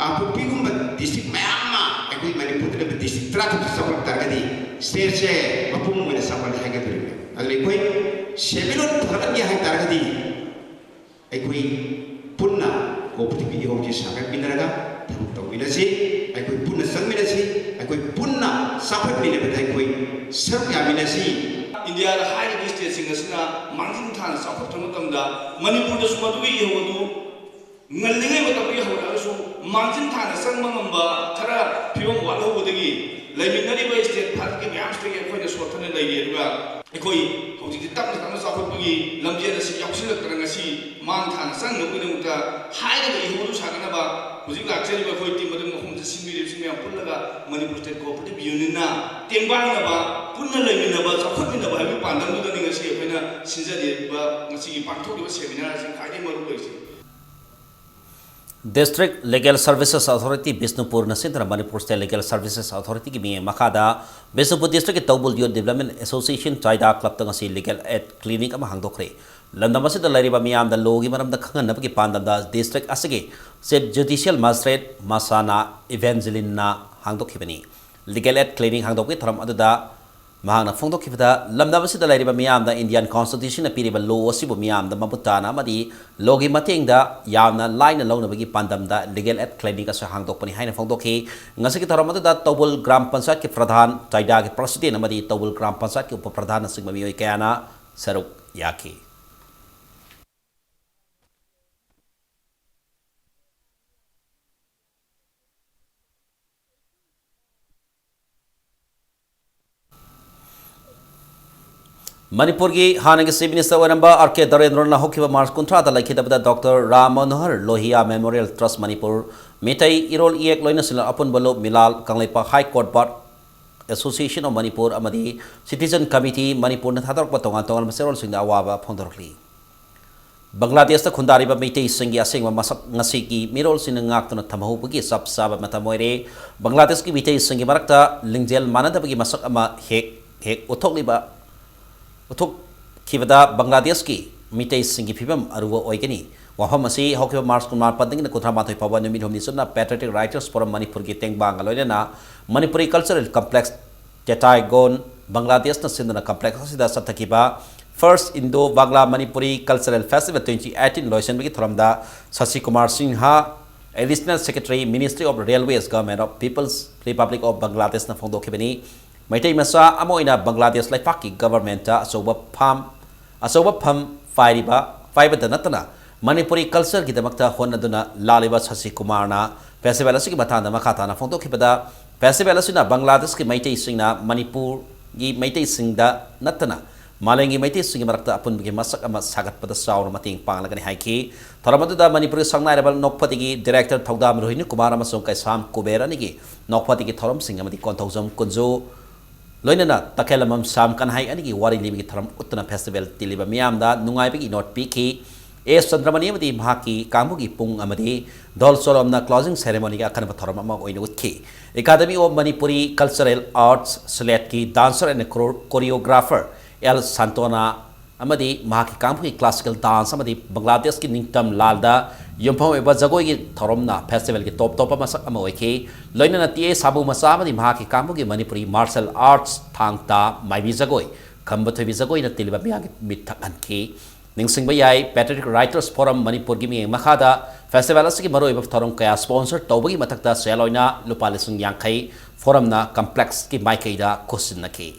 ꯀꯥꯡꯄꯣꯛꯄꯤꯒꯨꯝꯕ ꯗꯤꯁꯇ꯭ꯔꯤꯛ ꯃꯌꯥꯝ ꯑꯃ ꯑꯩꯈꯣꯏ ꯃꯅꯤꯄꯨꯔꯗ ꯂꯩꯕ ꯗꯤꯁꯇ꯭ꯔꯤꯛ ꯇꯔꯥꯇꯔꯨꯛꯁꯤ ꯆꯥꯎꯈꯠꯂꯛ ꯇꯥꯔꯒꯗꯤ ꯁ꯭ꯇꯦꯠꯁꯦ ꯃꯄꯨꯡ ꯑꯣꯏꯅ ꯆꯥꯎꯈꯠꯂꯦ ꯍꯥꯏꯒꯗꯧꯔꯤꯕꯅꯤ꯫ ꯑꯗꯨꯅ ꯑꯩꯈꯣꯏ ꯁꯦꯟꯃꯤꯠꯂꯣꯟ ꯐꯒꯠꯍꯟꯒꯦ ꯍꯥꯏ ꯇꯥꯔꯒꯗꯤ ꯑꯩꯈꯣꯏ ꯄꯨꯟꯅ ꯀꯣꯑꯣꯄꯔꯦꯇꯤꯚꯀꯤ ꯏꯍꯧꯁꯤ ꯁꯥꯒꯠꯃꯤꯟꯅꯔꯒ ꯊꯕꯛ ꯇꯧꯃꯤꯟꯅꯁꯤ, ꯑꯩꯈꯣꯏ ꯄꯨꯟꯅ ꯆꯪꯃꯤꯟꯅꯁꯤ, ꯑꯩꯈꯣꯏ ꯄꯨꯟꯅ ꯆꯥꯎꯈꯠꯃꯤꯟꯅꯕꯗ ꯑꯩꯈꯣꯏ ꯁꯔꯨꯛ ꯌꯥꯃꯤꯟꯅꯁꯤ꯫ ꯏꯟꯗꯤꯌꯥꯗ ꯍꯥꯏꯔꯤꯕ ꯁ꯭ꯇꯦꯠꯁꯤꯡ ꯑꯁꯤꯅ ꯃꯥꯡꯖꯤꯟ ꯊꯥꯅ ꯆꯥꯎꯈꯠꯄ ꯃꯇꯝꯗ ꯃꯅꯤꯄꯨꯔꯗꯁꯨ ꯃꯗꯨꯒꯤ ꯏꯍꯧ ꯑꯗꯨ ꯉꯜꯂꯤꯉꯩ ꯃꯇꯝꯗꯒꯤ ꯍꯧꯔꯛꯑꯒꯁꯨ ꯃꯥꯡꯖꯤꯟ ꯊꯥꯅ ꯆꯪꯕ ꯉꯝꯕ ꯈꯔ ꯐꯤꯕꯝ ꯋꯥꯠꯍꯧꯕꯗꯒꯤ ꯂꯩꯃꯤꯟꯅꯔꯤꯕ ꯁ꯭ꯇꯦꯠ ꯚꯥꯔꯠꯀꯤ ꯃꯌꯥꯝꯁꯤꯗꯒꯤ ꯑꯩꯈꯣꯏꯅ ꯁꯣꯠꯊꯅ ꯂꯩꯔꯤ꯫ ꯑꯗꯨꯒ ꯑꯩꯈꯣꯏ ꯍꯧꯖꯤꯛꯇꯤ ꯇꯞꯅ ꯇꯞꯅ ꯆꯥꯎꯈꯠꯄꯒꯤ ꯂꯝꯖꯦꯜ ꯑꯁꯤ ꯌꯥꯎꯁꯤꯜꯂꯛꯇꯅ ꯉꯁꯤ ꯃꯥꯡ ꯊꯥꯅ ꯆꯪꯅꯕꯒꯤꯗꯃꯛꯇ ꯍꯥꯏꯔꯤꯕ ꯏꯍꯧꯗꯨ ꯁꯥꯒꯠꯅꯕ ꯍꯧꯖꯤꯛ ꯂꯥꯛꯆꯔꯤꯕ ꯑꯩꯈꯣꯏ ꯇꯤꯝ ꯑꯗꯨꯒꯤ ꯃꯈꯣꯡꯗ ꯁꯤꯟꯕꯤꯔꯤꯕꯁꯤꯡ ꯃꯌꯥꯝ ꯄꯨꯜꯂꯒ ꯃꯅꯤꯄꯨꯔ ꯁ꯭ꯇꯦꯠ ꯀꯣꯑꯣꯄꯔꯦꯇꯤꯚ ꯌꯨꯅꯤꯌꯟꯅ ꯇꯦꯡꯕꯥꯡꯅꯕ, ꯄꯨꯟꯅ ꯂꯩꯃꯤꯟꯅꯕ, ꯆꯥꯎꯈꯠꯃꯤꯟꯅꯕ ꯍꯥꯏꯕꯒꯤ ꯄꯥꯟꯗꯝꯗꯨꯗꯅꯤ ꯉꯁꯤ ꯑꯩꯈꯣꯏꯅ ꯁꯤꯟꯖꯔꯤꯕ ꯉꯁꯤꯒꯤ ꯄꯥꯡꯊꯣꯛꯂꯤꯕ ꯁꯦꯃꯤꯅꯥꯔ ꯑꯁꯤ ꯈ꯭ꯋꯥꯏꯗꯒꯤ ꯃꯔꯨ ꯑꯣꯏꯔꯤꯁꯤ꯫ District Legal Services Authority ꯕꯤꯁꯅꯨꯄꯨꯔꯅ ꯁꯤꯟꯗꯨꯅ ꯃꯅꯤꯄꯨꯔ ꯁ꯭ꯇꯦꯠ ꯂꯤꯒꯦꯜ ꯁꯔꯚꯤꯁꯦꯁ ꯑꯣꯊꯣꯔꯤꯇꯤꯒꯤ ꯃꯤꯠꯌꯦꯡ ꯃꯈꯥꯗ ꯕꯤꯁꯅꯨꯄꯨꯔ ꯗꯤꯁꯇ꯭ꯔꯤꯛꯀꯤ ꯇꯧꯕꯨꯜ ꯌꯨꯠ ꯗꯤꯕ꯭ꯂꯞꯃꯦꯟ ꯑꯦꯁꯣꯁꯤꯌꯦꯁꯟ ꯆꯥꯏꯗꯥ ꯀ꯭ꯂꯕꯇ ꯉꯁꯤ ꯂꯤꯒꯦꯜ ꯑꯦꯗ ꯀ꯭ꯂꯤꯅꯤꯛ ꯑꯃ ꯍꯥꯡꯗꯣꯛꯈ꯭ꯔꯦ꯫ ꯂꯝꯗꯝ ꯑꯁꯤꯗ ꯂꯩꯔꯤꯕ ꯃꯤꯌꯥꯝꯗ ꯂꯣꯒꯤ ꯃꯔꯝꯗ ꯈꯪꯍꯟꯅꯕꯒꯤ ꯄꯥꯟꯗꯝꯗ ꯗꯤꯁꯇ꯭ꯔꯤꯛ ꯑꯁꯤꯒꯤ ꯆꯤꯐ ꯖꯨꯗꯤꯁꯤꯌꯦꯜ ꯃꯦꯖꯤꯁꯇ꯭ꯔꯦꯠ ꯃꯁꯥꯅꯥ ꯏꯚꯦꯟꯖꯦꯂꯤꯟꯅ ꯍꯥꯡꯗꯣꯛꯈꯤꯕꯅꯤ꯫ Legal Aid Clinic ꯍꯥꯡꯗꯣꯛꯄꯒꯤ ꯊꯧꯔꯝ ꯑꯗꯨꯗ ꯃꯍꯥꯛꯅ ꯐꯣꯡꯗꯣꯛꯈꯤꯕꯗ, ꯂꯝꯗꯝ ꯑꯁꯤꯗ ꯂꯩꯔꯤꯕ ꯃꯤꯌꯥꯝꯗ Indian Constitution ꯅ ꯄꯤꯔꯤꯕ law ꯑꯁꯤꯕꯨ ꯃꯤꯌꯥꯝꯗ ꯃꯃꯨꯠ ꯇꯥꯅ ꯑꯃꯗꯤ law ꯒꯤ ꯃꯇꯦꯡꯗ ꯌꯥꯝꯅ ꯂꯥꯏꯅ ꯂꯧꯅꯕꯒꯤ ꯄꯥꯟꯗꯝꯗ Legal Aid Clinic ꯑꯁꯤ ꯍꯥꯡꯗꯣꯛꯄꯅꯤ ꯍꯥꯏꯅ ꯐꯣꯡꯗꯣꯛꯈꯤ꯫ ꯉꯁꯤꯒꯤ ꯊꯧꯔꯝ ꯑꯗꯨꯗ ꯇꯧꯕꯨꯜ ꯒ꯭ꯔꯥꯝ ꯄꯟꯆꯥꯌꯠꯀꯤ ꯄ꯭ꯔꯙꯥꯟ, ꯆꯥꯏꯗꯥꯒꯤ president ꯑꯃꯗꯤ ꯇꯧꯕꯨꯜ ꯒ꯭ꯔꯥꯝ ꯄꯟꯆꯥꯌꯠꯀꯤ ꯎꯄ ꯄ꯭ꯔꯙꯥꯟꯅꯆꯤꯡꯕ ꯃꯤꯑꯣꯏ ꯀꯌꯥꯅ ꯁꯔꯨꯛ ꯌꯥꯈꯤ꯫ ꯃꯅꯤꯄꯨꯔꯒꯤ ꯍꯥꯟꯅꯒꯤ Chief Minister ꯑꯣꯏꯔꯝꯕ ꯑꯥꯔ ꯀꯦ ꯗꯔꯦꯟꯗ꯭ꯔꯣꯅ ꯍꯧꯈꯤꯕ ꯃꯥꯔꯆ ꯀꯨꯟꯊ꯭ꯔꯥꯗ ꯂꯩꯈꯤꯗꯕꯗ doctor Ram Manohar Lohia Memorial Trust Manipur, Meitei ꯏꯔꯣꯜ ꯏꯌꯦꯛ ꯂꯣꯏꯅꯁꯤꯜꯂ ꯑꯄꯨꯟꯕ ꯂꯨꯞ, ꯃꯤꯂꯥꯜ, Kangleipak High Court Bar Association of Manipur ꯑꯃꯗꯤ Citizen Committee ꯃꯅꯤꯄꯨꯔꯅ ꯊꯥꯗꯣꯔꯛꯄ ꯇꯣꯉꯥꯟ ꯇꯣꯉꯥꯟꯕ ꯆꯦꯔꯣꯜꯁꯤꯡꯗ ꯑꯋꯥꯕ ꯐꯣꯡꯗꯣꯔꯛꯂꯤ꯫ ꯕꯪꯒ꯭ꯂꯥꯗꯦꯁꯇ ꯈꯨꯟꯗꯥꯔꯤꯕ ꯃꯩꯇꯩꯁꯤꯡꯒꯤ ꯑꯁꯦꯡꯕ ꯃꯁꯛ ꯉꯁꯤꯒꯤ ꯃꯤꯔꯣꯜꯁꯤꯡꯅ ꯉꯥꯛꯇꯨꯅ ꯊꯝꯍꯧꯕꯒꯤ ꯆꯞ ꯆꯥꯕ ꯃꯇꯝ ꯑꯣꯏꯔꯦ꯫ ꯕꯪꯒ꯭ꯂꯥꯗꯦꯁꯀꯤ ꯃꯤꯇꯩꯁꯤꯡꯒꯤ ꯃꯔꯛꯇ ꯂꯤꯡꯖꯦꯜ ꯃꯥꯟꯅꯗꯕꯒꯤ ꯃꯁꯛ ꯑꯃ ꯍꯦꯛ ꯍꯦꯛ ꯎꯠꯊꯣꯛꯂꯤꯕ, ꯎꯠꯊꯣꯛꯈꯤꯕꯗ ꯕꯪꯒ꯭ꯂꯥꯗꯦꯁꯀꯤ ꯃꯤꯇꯩꯁꯤꯡꯒꯤ ꯐꯤꯕꯝ ꯑꯔꯨꯕ ꯑꯣꯏꯒꯅꯤ꯫ ꯋꯥꯐꯝ ꯑꯁꯤ ꯍꯧꯈꯤꯕ ꯃꯥꯔꯆ ꯀꯨꯟꯃꯥꯄꯟꯗꯒꯤꯅ ꯀꯨꯟꯊ꯭ꯔꯥ ꯃꯥꯊꯣꯏ ꯐꯥꯎꯕ ꯅꯨꯃꯤꯠ ꯍꯨꯝꯅꯤ ꯆꯨꯞꯅ Patriotic Writers Forum ꯃꯅꯤꯄꯨꯔꯒꯤ ꯇꯦꯡꯕꯥꯡꯒ ꯂꯣꯏꯅꯅ ꯃꯅꯤꯄꯨꯔꯤ Cultural Complex ꯇꯦꯇꯥꯏꯒꯣꯟ, ꯕꯪꯒ꯭ꯂꯥꯗꯦꯁꯅ ꯁꯤꯟꯗꯨꯅ complex ꯑꯁꯤꯗ ꯆꯠꯊꯈꯤꯕ First Indo Bangla Manipuri Cultural Festival twenty eighteen ꯂꯣꯏꯁꯤꯟꯕꯒꯤ ꯊꯧꯔꯝꯗ ꯁꯁꯤ Kumar Singh, Additional Secretary, Ministry of Railways, Government of People's Republic of ꯕꯪꯒ꯭ꯂꯥꯗꯦꯁꯅ ꯐꯣꯡꯗꯣꯛꯈꯤꯕꯅꯤ꯫ Meitei ꯃꯆꯥ ꯑꯃ ꯑꯣꯏꯅ ꯕꯪꯒ꯭ꯂꯥꯗꯦꯁ ꯂꯩꯄꯥꯛꯀꯤ government ꯑꯆꯧꯕ ꯐꯝ, ꯑꯆꯧꯕ ꯐꯝ ꯄꯥꯏꯔꯤꯕ, ꯄꯥꯏꯕꯇ ꯅꯠꯇꯅ ꯃꯅꯤꯄꯨꯔꯤ culture ꯒꯤꯗꯃꯛꯇ ꯍꯣꯠꯅꯗꯨꯅ ꯂꯥꯛꯂꯤꯕ ꯁꯁꯤ ꯀꯨꯃꯥꯔꯅ festival ꯑꯁꯤꯒꯤ ꯃꯇꯥꯡꯗ ꯃꯈꯥ ꯇꯥꯅ ꯐꯣꯡꯗꯣꯛꯈꯤꯕꯗ, festival ꯑꯁꯤꯅ ꯕꯪꯒ꯭ꯂꯥꯗꯦꯁꯀꯤ ꯃꯩꯇꯩꯁꯤꯡꯅ ꯃꯅꯤꯄꯨꯔꯒꯤ ꯃꯩꯇꯩꯁꯤꯡꯗ ꯅꯠꯇꯅ ꯃꯥꯂꯦꯝꯒꯤ ꯃꯩꯇꯩꯁꯤꯡꯒꯤ ꯃꯔꯛꯇ ꯑꯄꯨꯟꯕꯒꯤ ꯃꯁꯛ ꯑꯃ ꯁꯥꯒꯠꯄꯗ ꯆꯥꯎꯅ ꯃꯇꯦꯡ ꯄꯥꯡꯂꯒꯅꯤ ꯍꯥꯏꯈꯤ꯫ ꯊꯧꯔꯝ ꯑꯗꯨꯗ ꯃꯅꯤꯄꯨꯔꯒꯤ ꯁꯛꯅꯥꯏꯔꯕ ꯅꯣꯛꯐꯗꯤꯒꯤ director ꯊꯧꯗꯥꯝ ꯔꯣꯍꯤꯅꯤ ꯀꯨꯃꯥꯔ ꯑꯃꯁꯨꯡ ꯀꯩꯁꯥꯝ ꯀꯨꯕꯦꯔ ꯑꯅꯤꯒꯤ ꯅꯣꯛꯐꯗꯤꯒꯤ ꯊꯧꯔꯝꯁꯤꯡ ꯑꯃꯗꯤ ꯀꯣꯟꯊꯧꯖꯝ ꯀꯨꯟꯖꯨ ꯂꯣꯏꯅꯅ ꯇꯈꯦꯜꯂꯝꯕꯝ ꯁ꯭ꯌꯥꯝ ꯀꯟꯍꯩ ꯑꯅꯤꯒꯤ ꯋꯥꯔꯤ ꯂꯤꯕꯒꯤ ꯊꯧꯔꯝ ꯎꯠꯇꯨꯅ festival ꯇꯤꯜꯂꯤꯕ ꯃꯤꯌꯥꯝꯗ ꯅꯨꯡꯉꯥꯏꯕꯒꯤ ꯏꯅꯣꯠ ꯄꯤꯈꯤ꯫ ꯑꯦꯁ ꯆꯟꯗ꯭ꯔꯃꯅꯤ ꯑꯃꯗꯤ ꯃꯍꯥꯛꯀꯤ ꯀꯥꯡꯕꯨꯒꯤ ꯄꯨꯡ ꯑꯃꯗꯤ ꯙꯣꯜ ꯆꯣꯂꯣꯝꯅ closing ceremony ꯒꯤ ꯑꯈꯟꯅꯕ ꯊꯧꯔꯝ ꯑꯃ ꯑꯣꯏꯅ ꯎꯠꯈꯤ꯫ Academy of Manipuri Cultural Arts, ꯁꯤꯂꯦꯠꯀꯤ dancer and choreo-, choreographer L ꯁꯥꯟꯇꯣꯅꯥ ꯑꯃꯗꯤ ꯃꯍꯥꯛꯀꯤ ꯀꯥꯡꯕꯨꯒꯤ classical dance ꯑꯃꯗꯤ ꯕꯪꯒ꯭ꯂꯥꯗꯦꯁꯀꯤ ꯅꯤꯡꯇꯝ ꯂꯥꯜꯗ ꯌꯨꯝꯐꯝ ꯑꯣꯏꯕ ꯖꯒꯣꯏꯒꯤ ꯊꯧꯔꯝꯅ festivalꯒꯤ ꯇꯣꯞ ꯇꯣꯞꯄ ꯃꯁꯛ ꯑꯃ ꯑꯣꯏꯈꯤ꯫ ꯂꯣꯏꯅꯅ ꯇꯤ ꯑꯦ ꯁꯥꯕꯨ ꯃꯆꯥ ꯑꯃꯗꯤ ꯃꯍꯥꯛꯀꯤ ꯀꯥꯡꯕꯨꯒꯤ ꯃꯅꯤꯄꯨꯔꯤ martial arts ꯊꯥꯡ ꯇꯥ, ꯃꯥꯏꯕꯤ ꯖꯒꯣꯏ, ꯈꯝꯕ ꯊꯣꯏꯕꯤ ꯖꯒꯣꯏꯅ ꯇꯤꯜꯂꯤꯕ ꯃꯤꯌꯥꯝꯒꯤ ꯃꯤꯠ ꯊꯛꯍꯟꯈꯤ꯫ ꯅꯤꯡꯁꯤꯡꯕ ꯌꯥꯏ, Patriotic Writers Forum ꯃꯅꯤꯄꯨꯔꯒꯤ ꯃꯤꯠꯌꯦꯡ ꯃꯈꯥꯗ festival ꯑꯁꯤꯒꯤ ꯃꯔꯨꯑꯣꯏꯕ ꯊꯧꯔꯝ ꯀꯌꯥ sponsor ꯇꯧꯕꯒꯤ ꯃꯊꯛꯇ ꯁꯦꯜ ꯑꯣꯏꯅ ꯂꯨꯄꯥ ꯂꯤꯁꯤꯡ ꯌꯥꯡꯈꯩ forumꯅ complexꯀꯤ ꯃꯥꯏꯀꯩꯗ ꯈꯨꯠꯁꯤꯟꯅꯈꯤ꯫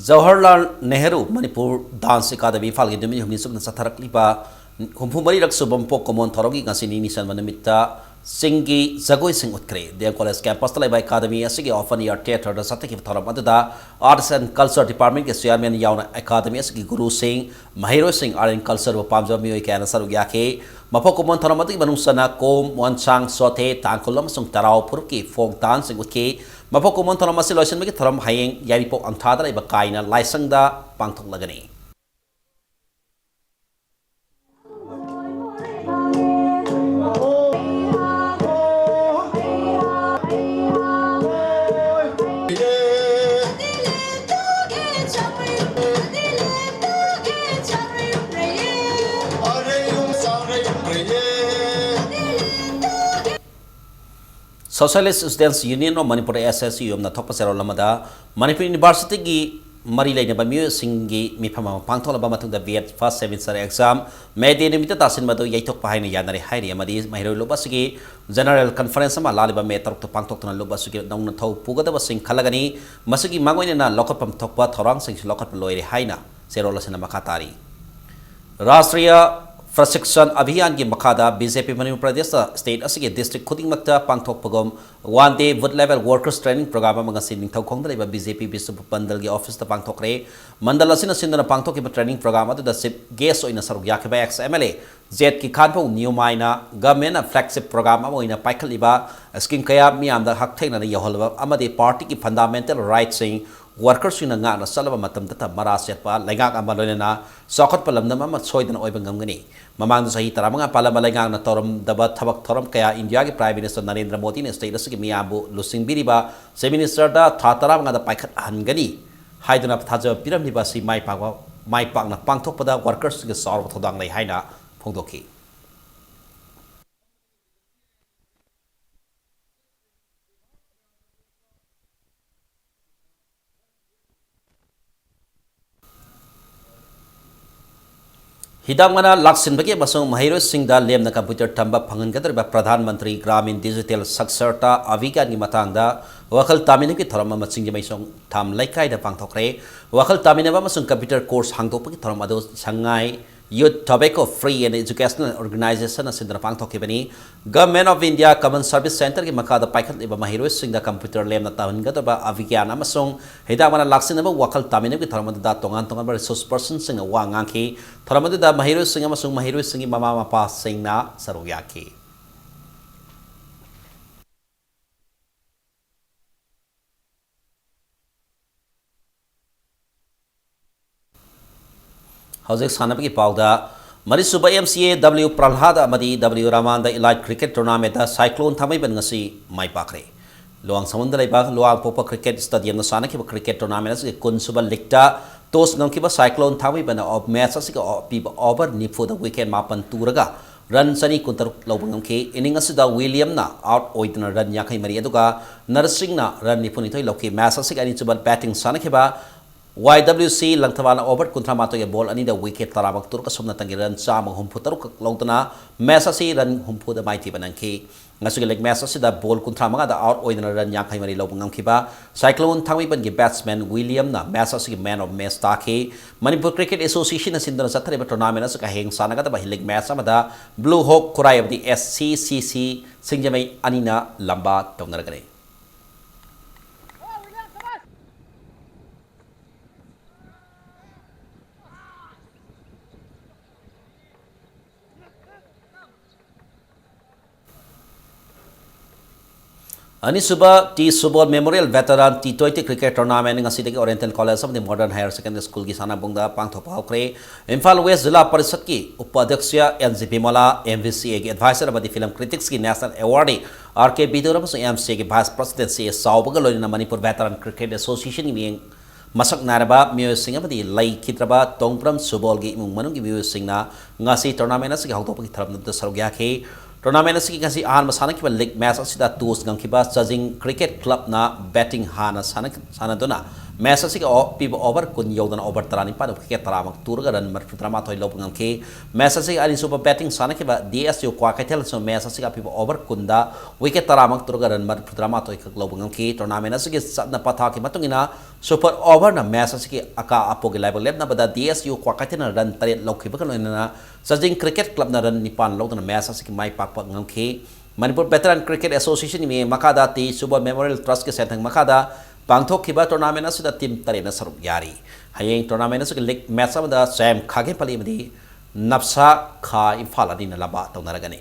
ꯖꯋꯥꯍꯔꯂꯥꯜ ꯅꯦꯍꯔꯨ ꯃꯅꯤꯄꯨꯔ Dance Academy ꯏꯝꯐꯥꯜꯒꯤ ꯅꯨꯃꯤꯠ ꯍꯨꯝꯅꯤ ꯆꯨꯞꯅ ꯆꯠꯊꯔꯛꯂꯤꯕ ꯍꯨꯝꯐꯨ ꯃꯔꯤꯔꯛ ꯁꯨꯕ ꯃꯄꯣꯛ ꯀꯨꯝꯑꯣꯟ ꯊꯧꯔꯝꯒꯤ ꯉꯁꯤ ꯅꯤꯅꯤ ꯆꯟꯕ ꯅꯨꯃꯤꯠꯇ ꯆꯤꯡꯒꯤ ꯖꯒꯣꯏꯁꯤꯡ ꯎꯠꯈ꯭ꯔꯦ꯫ ꯗꯤ ꯑꯦꯝ ꯀꯣꯂꯦꯖ campusꯇ ꯂꯩꯕ academy ꯑꯁꯤꯒꯤ open air theatreꯗ ꯆꯠꯊꯈꯤꯕ ꯊꯧꯔꯝ ꯑꯗꯨꯗ Arts and Culture Departmentꯀꯤ chairman ꯌꯥꯎꯅ academy ꯑꯁꯤꯒꯤ ꯒꯨꯔꯨꯁꯤꯡ, ꯃꯍꯩꯔꯣꯏꯁꯤꯡ, art and cultureꯕꯨ ꯄꯥꯝꯖꯕ ꯃꯤꯑꯣꯏ ꯀꯌꯥꯅ ꯁꯔꯨꯛ ꯌꯥꯈꯤ꯫ ꯃꯄꯣꯛ ꯀꯨꯝꯑꯣꯟ ꯊꯧꯔꯝ ꯑꯗꯨꯒꯤ ꯃꯅꯨꯡ ꯆꯟꯅ ꯀꯣꯝ, ꯃꯣꯟꯁꯥꯡ, ꯆꯣꯊꯦ, ꯇꯥꯡꯈꯨꯜ ꯑꯃꯁꯨꯡ ꯇꯔꯥꯎ ꯐꯨꯔꯨꯞꯀꯤ folk danceꯁꯤꯡ ꯎꯠꯈꯤ꯫ ꯃꯄꯣꯛ ꯀꯨꯝꯑꯣꯟ ꯊꯧꯔꯝ ꯑꯁꯤ ꯂꯣꯏꯁꯤꯟꯕꯒꯤ ꯊꯧꯔꯝ ꯍꯌꯦꯡ ꯌꯥꯏꯔꯤꯄꯣꯛ ꯑꯪꯊꯥꯗ ꯂꯩꯕ ꯀꯥꯏꯅ ꯂꯥꯏꯁꯪꯗ ꯄꯥꯡꯊꯣꯛꯂꯒꯅꯤ꯫ Socialist Students Union of Manipur, S S U Mꯅ ꯊꯣꯛꯄ ꯆꯦꯔꯣꯜ ꯑꯃꯗ, ꯃꯅꯤꯄꯨꯔ Universityꯒꯤ ꯃꯔꯤ ꯂꯩꯅꯕ ꯃꯤꯑꯣꯏꯁꯤꯡꯒꯤ ꯃꯤꯐꯝ ꯑꯃ ꯄꯥꯡꯊꯣꯛꯂꯕ ꯃꯇꯨꯡꯗ B Ed first semester exam May Day ꯅꯨꯃꯤꯠꯇ ꯇꯥꯁꯤꯟꯕ ꯑꯗꯨ ꯌꯩꯊꯣꯛꯄ ꯍꯥꯏꯅ ꯌꯥꯅꯔꯦ ꯍꯥꯏꯔꯤ ꯑꯃꯗꯤ ꯃꯍꯩꯔꯣꯏ ꯂꯨꯞ ꯑꯁꯤꯒꯤ general conference ꯑꯃ ꯂꯥꯛꯂꯤꯕ May ꯇꯔꯨꯛꯇ ꯄꯥꯡꯊꯣꯛꯇꯨꯅ ꯂꯨꯞ ꯑꯁꯤꯒꯤ ꯅꯧꯅ ꯊꯧ ꯄꯨꯒꯗꯕꯁꯤꯡ ꯈꯜꯂꯒꯅꯤ꯫ ꯃꯁꯤꯒꯤ ꯃꯥꯡꯑꯣꯏꯅꯅ ꯂꯧꯈꯠꯐꯝ ꯊꯣꯛꯄ ꯊꯧꯔꯥꯡꯁꯤꯡꯁꯨ ꯂꯧꯈꯠꯄ ꯂꯣꯏꯔꯦ ꯍꯥꯏꯅ ꯆꯦꯔꯣꯜ ꯑꯁꯤꯅ ꯃꯈꯥ ꯇꯥꯔꯤ꯫ ꯔꯥꯁꯇ꯭ꯔꯤꯌ ꯄ꯭ꯔꯁꯤꯛꯁꯟ ꯑꯚꯤꯌꯥꯟꯒꯤ ꯃꯈꯥꯗ B J P ꯃꯅꯤꯄꯨꯔ ꯄ꯭ꯔꯗꯦꯁꯇ state ꯑꯁꯤꯒꯤ district ꯈꯨꯗꯤꯡꯃꯛꯇ ꯄꯥꯡꯊꯣꯛꯄꯒꯨꯝ one day booth level workers training program ꯑꯃ ꯉꯁꯤ ꯅꯤꯡꯊꯧꯈꯣꯡꯗ ꯂꯩꯕ B J P ꯕꯤꯁꯅꯨꯄꯨꯔ ꯃꯟꯗꯜꯒꯤ officeꯇ ꯄꯥꯡꯊꯣꯛꯈ꯭ꯔꯦ꯫ ꯃꯟꯗꯜ ꯑꯁꯤꯅ ꯁꯤꯟꯗꯨꯅ ꯄꯥꯡꯊꯣꯛꯈꯤꯕ training program ꯑꯗꯨꯗ chief guest ꯑꯣꯏꯅ ꯁꯔꯨꯛ ꯌꯥꯈꯤꯕ ex M L A ꯖꯦꯠ ꯀꯤꯈꯥꯟꯐꯧ ꯅꯤꯌꯨꯃꯥꯏꯅ governmentꯅ flagship program ꯑꯃ ꯑꯣꯏꯅ ꯄꯥꯏꯈꯠꯂꯤꯕ scheme ꯀꯌꯥ ꯃꯤꯌꯥꯝꯗ ꯍꯛꯊꯦꯡꯅꯅ ꯌꯧꯍꯜꯂꯕ ꯑꯃꯗꯤ partyꯒꯤ fundamental rightꯁꯤꯡ ꯋꯥꯔꯀꯔꯁꯤꯡꯅ ꯉꯥꯛꯅ ꯆꯠꯂꯕ ꯃꯇꯝꯗꯇ ꯃꯔꯥ ꯁꯦꯠꯄ ꯂꯩꯉꯥꯛ ꯑꯃ, ꯂꯣꯏꯅꯅ ꯆꯥꯎꯈꯠꯄ ꯂꯝꯗꯝ ꯑꯃ ꯁꯣꯏꯗꯅ ꯑꯣꯏꯕ ꯉꯝꯒꯅꯤ꯫ ꯃꯃꯥꯡꯗ ꯆꯍꯤ ꯇꯔꯥꯃꯉꯥ ꯄꯥꯜꯂꯝꯕ ꯂꯩꯉꯥꯛꯅ ꯇꯧꯔꯝꯗꯕ ꯊꯕꯛ ꯊꯧꯔꯝ ꯀꯌꯥ ꯏꯟꯗꯤꯌꯥꯒꯤ Prime Minister ꯅꯔꯦꯟꯗ꯭ꯔ ꯃꯣꯗꯤꯅ state ꯑꯁꯤꯒꯤ ꯃꯤꯌꯥꯝꯕꯨ ꯂꯨꯆꯤꯡꯕꯤꯔꯤꯕ Chief Ministerꯗ ꯊꯥ ꯇꯔꯥꯃꯉꯥꯗ ꯄꯥꯏꯈꯠꯍꯟꯒꯅꯤ ꯍꯥꯏꯗꯨꯅ ꯊꯥꯖꯕ ꯄꯤꯔꯝꯂꯤꯕ ꯑꯁꯤ ꯃꯥꯏ ꯄꯥꯛꯄ, ꯃꯥꯏ ꯄꯥꯛꯅ ꯄꯥꯡꯊꯣꯛꯄꯗ ꯋꯥꯔꯀꯔꯁꯤꯡꯒꯤ ꯆꯥꯎꯔꯕ ꯊꯧꯗꯥꯡ ꯂꯩ ꯍꯥꯏꯅ ꯐꯣꯡꯗꯣꯛꯈꯤ꯫ ꯍꯤꯗꯥꯛ ꯃꯅꯥ ꯂꯥꯛꯁꯤꯟꯕꯒꯤ ꯑꯃꯁꯨꯡ ꯃꯍꯩꯔꯣꯏꯁꯤꯡꯗ ꯂꯦꯝꯅ computer ꯇꯝꯕ ꯐꯪꯍꯟꯒꯗꯧꯔꯤꯕ ꯄ꯭ꯔꯙꯥꯟ ꯃꯟꯇ꯭ꯔꯤ ꯒ꯭ꯔꯥꯃꯤꯟ ꯗꯤꯖꯤꯇꯦꯜ ꯁꯥꯛꯁꯔꯇꯥ ꯑꯚꯤꯌꯥꯟꯒꯤ ꯃꯇꯥꯡꯗ ꯋꯥꯈꯜ ꯇꯥꯃꯤꯟꯅꯕꯒꯤ ꯊꯧꯔꯝ ꯑꯃ ꯁꯤꯡꯖꯃꯩ ꯆꯣꯡꯊꯥꯝ ꯂꯩꯀꯥꯏꯗ ꯄꯥꯡꯊꯣꯛꯈ꯭ꯔꯦ꯫ ꯋꯥꯈꯜ ꯇꯥꯃꯤꯟꯅꯕ ꯑꯃꯁꯨꯡ computer course ꯍꯥꯡꯗꯣꯛꯄꯒꯤ ꯊꯧꯔꯝ ꯑꯗꯨ ꯁꯉꯥꯏ Youth Tobacco Free and Educational Organization ꯑꯁꯤꯅ ꯄꯥꯡꯊꯣꯛꯈꯤꯕꯅꯤ꯫ Government of India Common Service Centreꯒꯤ ꯃꯈꯥꯗ ꯄꯥꯏꯈꯠꯂꯤꯕ ꯃꯍꯩꯔꯣꯏꯁꯤꯡꯗ computer ꯂꯦꯝꯅ ꯇꯝꯍꯟꯒꯗꯕ ꯑꯚꯤꯒ꯭ꯌꯥꯟ ꯑꯃꯁꯨꯡ ꯍꯤꯗꯥꯛ ꯃꯅꯥ ꯂꯥꯛꯁꯤꯟꯅꯕ ꯋꯥꯈꯜ ꯇꯥꯃꯤꯟꯅꯕꯒꯤ ꯊꯧꯔꯝ ꯑꯗꯨꯗ ꯇꯣꯉꯥꯟ ꯇꯣꯉꯥꯟꯕ resource personꯁꯤꯡꯅ ꯋꯥ ꯉꯥꯡꯈꯤ꯫ ꯊꯧꯔꯝ ꯑꯗꯨꯗ ꯃꯍꯩꯔꯣꯏꯁꯤꯡ ꯑꯃꯁꯨꯡ ꯃꯍꯩꯔꯣꯏꯁꯤꯡꯒꯤ ꯃꯃꯥ ꯃꯄꯥꯁꯤꯡꯅ ꯁꯔꯨꯛ ꯌꯥꯈꯤ꯫ ꯍꯧꯖꯤꯛ ꯁꯥꯟꯅꯕꯒꯤ ꯄꯥꯎꯗ, ꯃꯔꯤꯁꯨꯕ M C A W ꯄ꯭ꯔꯍ꯭ꯂꯥꯗ ꯑꯃꯗꯤ W ꯔꯥꯃꯥꯟꯗ Elite Cricket Tournamentꯇ Cyclone ꯊꯥꯡꯃꯩꯕꯟ ꯉꯁꯤ ꯃꯥꯏ ꯄꯥꯛꯈ꯭ꯔꯦ꯫ ꯂꯨꯋꯥꯡꯁꯪꯕꯝꯗ ꯂꯩꯕ ꯂꯨꯋꯥꯡꯄꯣꯛꯄ Cricket Stadiumꯗ ꯁꯥꯟꯅꯈꯤꯕ cricket tournament ꯑꯁꯤꯒꯤ ꯀꯨꯟꯁꯨꯕ leagueꯇ toss ꯉꯝꯈꯤꯕ Cyclone ꯊꯥꯡꯃꯩꯕꯟꯅ ꯑꯣ-, match ꯑꯁꯤꯒꯤ ꯑꯣ-, ꯄꯤꯕ over ꯅꯤꯐꯨꯗ wicket ꯃꯥꯄꯟ ꯇꯨꯔꯒ run ꯆꯅꯤ ꯀꯨꯟꯇꯔꯨꯛ ꯂꯧꯕ ꯉꯝꯈꯤ꯫ Inning ꯑꯁꯤꯗ ꯋꯤꯂꯤꯌꯝꯅ out ꯑꯣꯏꯗꯨꯅ run ꯌꯥꯡꯈꯩ ꯃꯔꯤ ꯑꯗꯨꯒ ꯅꯔꯁꯤꯡꯅ run ꯅꯤꯐꯨ ꯅꯤꯊꯣꯏ ꯂꯧꯈꯤ꯫ Match ꯑꯁꯤꯒꯤ ꯑꯅꯤꯁꯨꯕ batting ꯁꯥꯟꯅꯈꯤꯕ Y W C ꯂꯪꯊꯕꯥꯜꯅ over ꯀꯨꯟꯊ꯭ꯔꯥ ꯃꯥꯊꯣꯏꯒꯤ ball ꯑꯅꯤꯗ wicket ꯇꯔꯥꯃꯉꯥ ꯇꯨꯔꯒ ꯁꯨꯞꯅ ꯇꯪꯒꯤ run ꯆꯥꯝꯃ ꯍꯨꯝꯐꯨ ꯇꯔꯨꯛ ꯈꯛ ꯂꯧꯗꯨꯅ match ꯑꯁꯤ run ꯍꯨꯝꯐꯨꯗ ꯃꯥꯏꯊꯤꯕ ꯅꯪꯈꯤ꯫ ꯉꯁꯤꯒꯤ league match ꯑꯁꯤꯗ ball ꯀꯨꯟꯊ꯭ꯔꯥ ꯃꯉꯥꯗ out ꯑꯣꯏꯗꯨꯅ run ꯌꯥꯡꯈꯩ ꯃꯔꯤ ꯂꯧꯕ ꯉꯝꯈꯤꯕ Cyclone ꯊꯥꯡꯃꯩꯕꯟꯒꯤ batsman ꯋꯤꯂꯤꯌꯝꯅ match ꯑꯁꯤꯒꯤ man of match ꯇꯥꯈꯤ꯫ ꯃꯅꯤꯄꯨꯔ Cricket Associationꯅ ꯁꯤꯟꯗꯨꯅ ꯆꯠꯊꯔꯤꯕ tournament ꯑꯁꯤꯒꯤ ꯍꯌꯦꯡ ꯁꯥꯟꯅꯒꯗꯕ league match ꯑꯃꯗ Blue Hawk ꯈꯨꯔꯥꯏ ꯑꯃꯗꯤ S C C C ꯁꯤꯡꯖꯃꯩ ꯑꯅꯤꯅ ꯂꯝꯕꯥ ꯇꯧꯅꯔꯒꯅꯤ꯫ ꯑꯅꯤꯁꯨꯕ T ꯁꯨꯕꯣꯜ Memorial Veteran T twenty Cricket Tournament ꯉꯁꯤꯗꯒꯤ Oriental College ꯑꯃꯗꯤ Modern Higher Secondary Schoolꯒꯤ ꯁꯥꯟꯅꯕꯨꯡꯗ ꯄꯥꯡꯊꯣꯛꯄ ꯍꯧꯈ꯭ꯔꯦ꯫ ꯏꯝꯐꯥꯜ West ꯖꯤꯂꯥ ꯄꯔꯤꯁꯠꯀꯤ ꯎꯄꯥꯙ꯭ꯌꯛꯁ ꯑꯦꯟ ꯖꯤ ꯕꯤꯃꯣꯂꯥ, MVCAꯒꯤ advisor ꯑꯃꯗꯤ film criticsꯀꯤ national awardee R K Bidur ꯑꯃꯁꯨꯡ MCAꯒꯤ vice president ꯁꯤ ꯑꯦꯁ ꯆꯥꯎꯕꯒ ꯂꯣꯏꯅꯅ ꯃꯅꯤꯄꯨꯔ Veteran Cricket Associationꯒꯤ ꯃꯤꯠꯌꯦꯡ ꯃꯁꯛ ꯅꯥꯏꯔꯕ ꯃꯤꯑꯣꯏꯁꯤꯡ ꯑꯃꯗꯤ ꯂꯩꯈꯤꯗ꯭ꯔꯕ ꯇꯣꯡꯕ꯭ꯔꯝ ꯁꯨꯕꯣꯜꯒꯤ ꯏꯃꯨꯡ ꯃꯅꯨꯡꯒꯤ ꯃꯤꯑꯣꯏꯁꯤꯡꯅ ꯉꯁꯤ tournament ꯑꯁꯤꯒꯤ ꯍꯧꯗꯣꯛꯄꯒꯤ ꯊꯧꯔꯝꯗꯨꯗ ꯁꯔꯨꯛ ꯌꯥꯈꯤ꯫ Tournament ꯑꯁꯤꯒꯤ ꯉꯁꯤ ꯑꯍꯥꯟꯕ ꯁꯥꯟꯅꯈꯤꯕ league match ꯑꯁꯤꯗ toss ꯉꯝꯈꯤꯕ ꯆꯥꯖꯤꯡ Cricket Clubꯅ batting ꯍꯥꯟꯅ ꯁꯥꯟꯅ-, ꯁꯥꯟꯅꯗꯨꯅ match ꯑꯁꯤꯒꯤ ꯑꯣ-, ꯄꯤꯕ over ꯀꯨꯟ ꯌꯧꯗꯅ over ꯇꯔꯥꯅꯤꯄꯥꯟꯗ wicket ꯇꯔꯥꯃꯉꯥ ꯇꯨꯔꯒ run ꯃꯔꯤꯐꯨꯇꯔꯥ ꯃꯥꯊꯣꯏ ꯂꯧꯕ ꯉꯝꯈꯤ꯫ Match ꯑꯁꯤꯒꯤ ꯑꯅꯤꯁꯨꯕ batting ꯁꯥꯟꯅꯈꯤꯕ DSU ꯀ꯭ꯋꯥꯀꯩꯊꯦꯜꯅꯁꯨ match ꯑꯁꯤꯒꯤ ꯑꯄꯤꯕ over ꯀꯨꯟꯗ wicket ꯇꯔꯥꯃꯉꯥ ꯇꯨꯔꯒ run ꯃꯔꯤꯐꯨꯇꯔꯥ ꯃꯥꯊꯣꯏ ꯈꯛ ꯂꯧꯕ ꯉꯝꯈꯤ꯫ Tournament ꯑꯁꯤꯒꯤ ꯆꯠꯅ ꯄꯊꯥꯞꯀꯤ ꯃꯇꯨꯡ ꯏꯟꯅ super overꯅ match ꯑꯁꯤꯒꯤ ꯑꯀꯥ ꯑꯄꯣꯛꯀꯤ ꯂꯥꯏꯕꯛ ꯂꯦꯞꯅꯕꯗ DSU ꯀ꯭ꯋꯥꯀꯩꯊꯦꯜꯅ run ꯇꯔꯦꯠ ꯂꯧꯈꯤꯕꯒ ꯂꯣꯏꯅꯅ ꯆꯥꯖꯤꯡ Cricket Clubꯅ run ꯅꯤꯄꯥꯟ ꯂꯧꯗꯨꯅ match ꯑꯁꯤꯒꯤ ꯃꯥꯏ ꯄꯥꯛꯄ ꯉꯝꯈꯤ꯫ ꯃꯅꯤꯄꯨꯔ Veteran Cricket Associationꯒꯤ ꯃꯤꯠꯌꯦꯡ ꯃꯈꯥꯗ ꯇꯤ ꯁꯨꯕꯣꯜ Memorial Trustꯀꯤ ꯁꯦꯟꯊꯪ ꯃꯈꯥꯗ ꯄꯥꯡꯊꯣꯛꯈꯤꯕ tournament ꯑꯁꯤꯗ team ꯇꯔꯦꯠꯅ ꯁꯔꯨꯛ ꯌꯥꯔꯤ꯫ ꯍꯌꯦꯡ tournament ꯑꯁꯤꯒꯤ league match ꯑꯃꯗ ꯆꯌꯥꯝ ꯈꯥꯒꯦꯝꯄꯜꯂꯤ ꯑꯃꯗꯤ ꯅꯞꯁꯥ ꯈꯥ ꯏꯝꯐꯥꯜ ꯑꯅꯤꯅ ꯂꯝꯕꯥ ꯇꯧꯅꯔꯒꯅꯤ꯫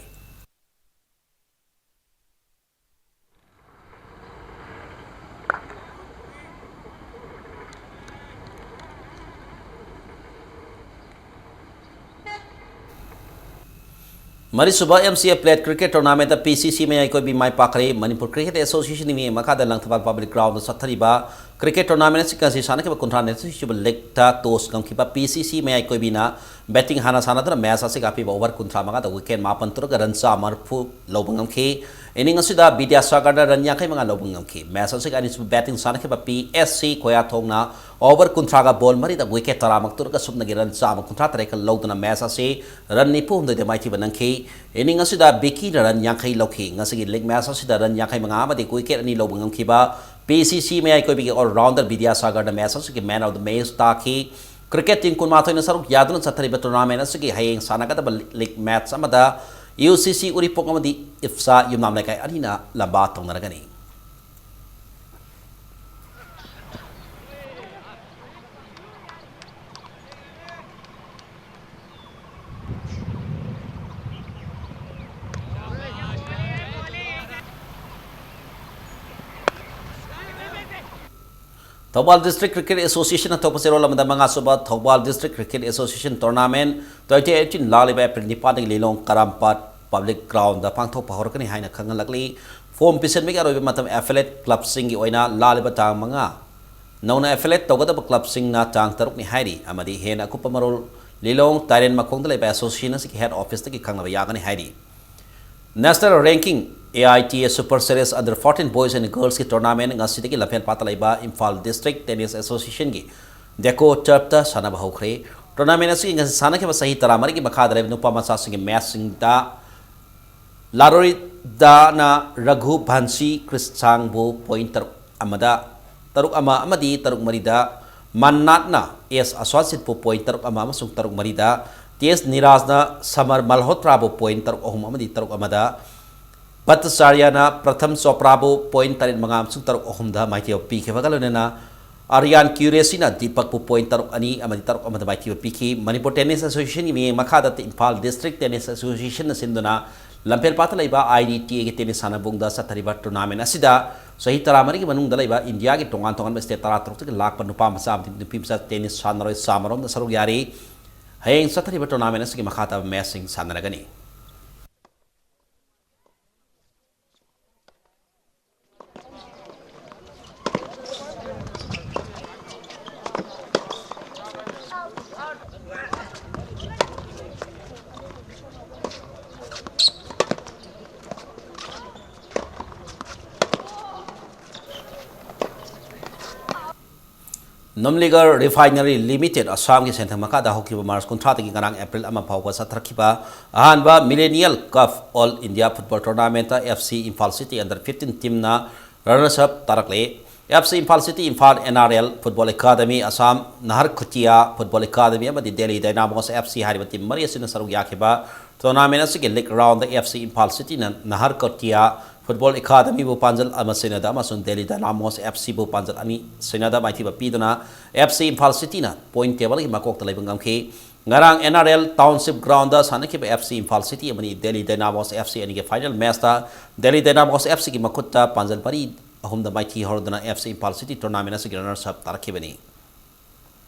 ꯃꯔꯤꯁꯨꯕ MCA Plate Cricket Tournamentꯇ PCC ꯃꯌꯥꯏ ꯀꯣꯏꯕꯤ ꯃꯥꯏ ꯄꯥꯛꯈ꯭ꯔꯦ꯫ ꯃꯅꯤꯄꯨꯔ Cricket Associationꯒꯤ ꯃꯤꯠꯌꯦꯡ ꯃꯈꯥꯗ ꯂꯪꯊꯕꯥꯜ Public Groundꯗ ꯆꯠꯊꯔꯤꯕ cricket tournament ꯑꯁꯤ ꯉꯁꯤ ꯁꯥꯟꯅꯈꯤꯕ ꯀꯨꯟꯊ꯭ꯔꯥ ꯅꯤꯊꯣꯏꯁꯨꯕ leagueꯇ toss ꯉꯝꯈꯤꯕ PCC ꯃꯌꯥꯏ ꯀꯣꯏꯕꯤꯅ batting ꯍꯥꯟꯅ ꯁꯥꯟꯅꯗꯨꯅ match ꯑꯁꯤꯒꯤ ꯑꯄꯤꯕ over ꯀꯨꯟꯊ꯭ꯔꯥ ꯃꯉꯥꯗ wicket ꯃꯥꯄꯟ ꯇꯨꯔꯒ run ꯆꯥꯝꯃ ꯃꯔꯤꯐꯨ ꯂꯧꯕ ꯉꯝꯈꯤ꯫ Inning ꯑꯁꯤꯗ ꯕꯤꯗ꯭ꯌꯥꯁꯥꯒꯔꯅ run ꯌꯥꯡꯈꯩ ꯃꯉꯥ ꯂꯧꯕ ꯉꯝꯈꯤ꯫ Match ꯑꯁꯤꯒꯤ ꯑꯅꯤꯁꯨꯕ batting ꯁꯥꯟꯅꯈꯤꯕ PSC ꯈꯣꯌꯥꯊꯣꯡꯅ over ꯀꯨꯟꯊ꯭ꯔꯥꯒ ball ꯃꯔꯤꯗ wicket ꯇꯔꯥꯃꯨꯛ ꯇꯨꯔꯒ ꯁꯨꯞꯅꯒꯤ run ꯆꯥꯝꯃ ꯀꯨꯟꯊ꯭ꯔꯥ ꯇꯔꯦꯠꯀ ꯂꯧꯗꯨꯅ match ꯑꯁꯤ run ꯅꯤꯐꯨ ꯍꯨꯝꯗꯣꯏꯗ ꯃꯥꯏꯊꯤꯕ ꯅꯪꯈꯤ꯫ Inning ꯑꯁꯤꯗ ꯕꯤꯀꯤꯅ run ꯌꯥꯡꯈꯩ ꯂꯧꯈꯤ꯫ ꯉꯁꯤꯒꯤ league match ꯑꯁꯤꯗ run ꯌꯥꯡꯈꯩ ꯃꯉꯥ ꯑꯃꯗꯤ wicket ꯑꯅꯤ ꯂꯧꯕ ꯉꯝꯈꯤꯕ PCC ꯃꯌꯥꯏ ꯀꯣꯏꯕꯤꯒꯤ all rounder ꯕꯤꯗ꯭ꯌꯥꯁꯥꯒꯔꯅ match ꯑꯁꯤꯒꯤ man of the match ꯇꯥꯈꯤ꯫ Cricket team ꯀꯨꯟꯃꯥꯊꯣꯏꯅ ꯁꯔꯨꯛ ꯌꯥꯗꯨꯅ ꯆꯠꯊꯔꯤꯕ tournament ꯑꯁꯤꯒꯤ ꯍꯌꯦꯡ ꯁꯥꯟꯅꯒꯗꯕ league match ꯑꯃꯗ UCC ꯎꯔꯤꯄꯣꯛ ꯑꯃꯗꯤ ꯏꯞꯁꯥ ꯌꯨꯝꯅꯥꯝ ꯂꯩꯀꯥꯏ ꯑꯅꯤꯅ ꯂꯝꯕꯥ ꯇꯧꯅꯔꯒꯅꯤ꯫ ꯊꯧꯕꯥꯜ District Cricket Association ꯊꯣꯛꯄ ꯆꯦꯔꯣꯜ ꯑꯃꯗ ꯃꯉꯥ ꯁꯨꯕ Thoubal District Cricket Association Tournament twenty eighteen ꯂꯥꯛꯂꯤꯕ April ꯅꯤꯄꯥꯟꯗꯒꯤ ꯂꯤꯂꯣꯡ ꯀꯔꯥꯝꯄꯥꯠ Public Groundꯗ ꯄꯥꯡꯊꯣꯛꯄ ꯍꯧꯔꯛꯀꯅꯤ ꯍꯥꯏꯅ ꯈꯪꯍꯜꯂꯛꯂꯤ꯫ Form ꯄꯤꯁꯤꯟꯕꯒꯤ ꯑꯔꯣꯏꯕ ꯃꯇꯝ affiliate clubꯁꯤꯡꯒꯤ ꯑꯣꯏꯅ ꯂꯥꯛꯂꯤꯕ ꯇꯥꯡ ꯃꯉꯥ, ꯅꯧꯅ affiliate ꯇꯧꯒꯗꯕ clubꯁꯤꯡꯅ ꯇꯥꯡ ꯇꯔꯨꯛꯅꯤ ꯍꯥꯏꯔꯤ꯫ ꯑꯃꯗꯤ ꯍꯦꯟꯅ ꯑꯀꯨꯞꯄ ꯃꯔꯣꯜ ꯂꯤꯂꯣꯡ ꯇꯥꯏꯔꯦꯟ ꯃꯈꯣꯡꯗ ꯂꯩꯕ association ꯑꯁꯤꯒꯤ head officeꯇꯒꯤ ꯈꯪꯅꯕ ꯌꯥꯒꯅꯤ ꯍꯥꯏꯔꯤ꯫ National Ranking A I T A Super Series Under fourteen Boys and Girlsꯀꯤ tournament ꯉꯁꯤꯗꯒꯤ ꯂꯝꯐꯦꯜꯄꯥꯠꯇ ꯂꯩꯕ ꯏꯝꯐꯥꯜ District Tennis Associationꯒꯤ Deco Turfꯇ ꯁꯥꯟꯅꯕ ꯍꯧꯈ꯭ꯔꯦ꯫ Tournament ꯑꯁꯤꯒꯤ ꯉꯁꯤ ꯁꯥꯟꯅꯈꯤꯕ ꯆꯍꯤ ꯇꯔꯥꯃꯔꯤꯒꯤ ꯃꯈꯥꯗ ꯂꯩꯕ ꯅꯨꯄꯥ ꯃꯆꯥꯁꯤꯡꯒꯤ matchꯁꯤꯡꯗ ꯂꯥꯔꯣꯏꯗꯥꯅ ꯔꯘꯨ ꯚꯟꯁꯤ ꯀ꯭ꯔꯤꯁꯥꯡꯕꯨ point ꯇꯔꯨꯛ ꯑꯃꯗ ꯇꯔꯨꯛ ꯑꯃ ꯑꯃꯗꯤ ꯇꯔꯨꯛ ꯃꯔꯤꯗ ꯃꯟꯅꯥꯠꯅ ꯑꯦꯁ ꯑꯁ꯭ꯋꯥꯁꯤꯠꯄꯨ point ꯇꯔꯨꯛ ꯑꯃ ꯑꯃꯁꯨꯡ ꯇꯔꯨꯛ ꯃꯔꯤꯗ ꯇꯦꯖ ꯅꯤꯔꯥꯖꯅ ꯁꯃꯔ ꯃꯜꯍꯣꯇ꯭ꯔꯥꯕꯨ point ꯇꯔꯨꯛ ꯑꯍꯨꯝ ꯑꯃꯗꯤ ꯇꯔꯨꯛ ꯑꯃꯗ ꯚꯠꯇꯆꯥꯔꯌꯥꯅ ꯄ꯭ꯔꯊꯝ ꯆꯣꯄ꯭ꯔꯥꯕꯨ point ꯇꯔꯦꯠ ꯃꯉꯥ ꯑꯃꯁꯨꯡ ꯇꯔꯨꯛ ꯑꯍꯨꯝꯗ ꯃꯥꯏꯊꯤꯕ ꯄꯤꯈꯤꯕꯒ ꯂꯣꯏꯅꯅ ꯑꯔꯤꯌꯥꯟ ꯀ꯭ꯌꯨꯔꯦꯁꯤꯅ ꯗꯤꯄꯛꯄꯨ point ꯇꯔꯨꯛ ꯑꯅꯤ ꯑꯃꯗꯤ ꯇꯔꯨꯛ ꯑꯃꯗ ꯃꯥꯏꯊꯤꯕ ꯄꯤꯈꯤ꯫ ꯃꯅꯤꯄꯨꯔ Tennis Associationꯒꯤ ꯃꯤꯠꯌꯦꯡ ꯃꯈꯥꯗ ꯏꯝꯐꯥꯜ District Tennis Associationꯅ ꯁꯤꯟꯗꯨꯅ ꯂꯝꯐꯦꯜꯄꯥꯠꯇ ꯂꯩꯕ I D T Aꯒꯤ tennis ꯁꯥꯟꯅꯕꯨꯡꯗ ꯆꯠꯊꯔꯤꯕ tournament ꯑꯁꯤꯗ ꯆꯍꯤ ꯇꯔꯥꯃꯔꯤꯒꯤ ꯃꯅꯨꯡꯗ ꯂꯩꯕ ꯏꯟꯗꯤꯌꯥꯒꯤ ꯇꯣꯉꯥꯟ ꯇꯣꯉꯥꯟꯕ state ꯇꯔꯥꯇꯔꯨꯛꯇꯒꯤ ꯂꯥꯛꯄ ꯅꯨꯄꯥ ꯃꯆꯥ ꯑꯃꯗꯤ ꯅꯨꯄꯤ ꯃꯆꯥ tennis ꯁꯥꯟꯅꯔꯣꯏ ꯆꯥꯝꯃꯔꯣꯝꯗ ꯁꯔꯨꯛ ꯌꯥꯔꯤ꯫ ꯍꯌꯦꯡ ꯆꯠꯊꯔꯤꯕ tournament ꯑꯁꯤꯒꯤ ꯃꯈꯥ ꯇꯥꯕ matchꯁꯤꯡ ꯁꯥꯟꯅꯔꯒꯅꯤ꯫ ꯅꯨꯝꯂꯤꯒꯔ Refinery Limited ꯑꯁꯥꯝꯒꯤ ꯁꯦꯟꯊꯪ ꯃꯈꯥꯗ ꯍꯧꯈꯤꯕ ꯃꯥꯔꯆ ꯀꯨꯟꯊ꯭ꯔꯥꯗꯒꯤ ꯉꯔꯥꯡ April ꯑꯃ ꯐꯥꯎꯕ ꯆꯠꯊꯔꯛꯈꯤꯕ ꯑꯍꯥꯟꯕ Millennial Cup All India Football Tournamentꯇ F C Imphal City Under fifteen teamꯅ runners up ꯇꯥꯔꯛꯂꯦ꯫ F C Imphal City, Imphal N R L Football Academy, Assam Naharkhotia Football Academy ꯑꯃꯗꯤ Delhi Dynamos F C ꯍꯥꯏꯔꯤꯕ team ꯃꯔꯤ ꯑꯁꯤꯅ ꯁꯔꯨꯛ ꯌꯥꯈꯤꯕ tournament ꯑꯁꯤꯒꯤ league roundꯗ F C Imphal Cityꯅ Naharkhotia Football Academyꯕꯨ ꯄꯥꯟꯖꯜ ꯑꯃ ꯁꯤꯅꯣꯗ ꯑꯃꯁꯨꯡ Delhi Dynamos F Cꯕꯨ ꯄꯥꯟꯖꯜ ꯑꯅꯤ ꯁꯤꯅꯣꯗ ꯃꯥꯏꯊꯤꯕ ꯄꯤꯗꯨꯅ F C Imphal Cityꯅ point tableꯒꯤ ꯃꯀꯣꯛꯇ ꯂꯩꯕ ꯉꯝꯈꯤ꯫ ꯉꯔꯥꯡ N R L Township Groundꯗ ꯁꯥꯟꯅꯈꯤꯕ F C Imphal City ꯑꯃꯗꯤ Delhi Dynamos F C ꯑꯅꯤꯒꯤ final matchꯇ Delhi Dynamos F Cꯒꯤ ꯃꯈꯨꯠꯇ ꯄꯥꯟꯖꯜ ꯃꯔꯤ ꯑꯍꯨꯝꯗ ꯃꯥꯏꯊꯤ ꯍꯧꯔꯗꯨꯅ F C Imphal city tournament ꯑꯁꯤꯒꯤ ꯔꯅꯔꯁ ꯑꯞ ꯇꯥꯔꯛꯈꯤꯕꯅꯤ꯫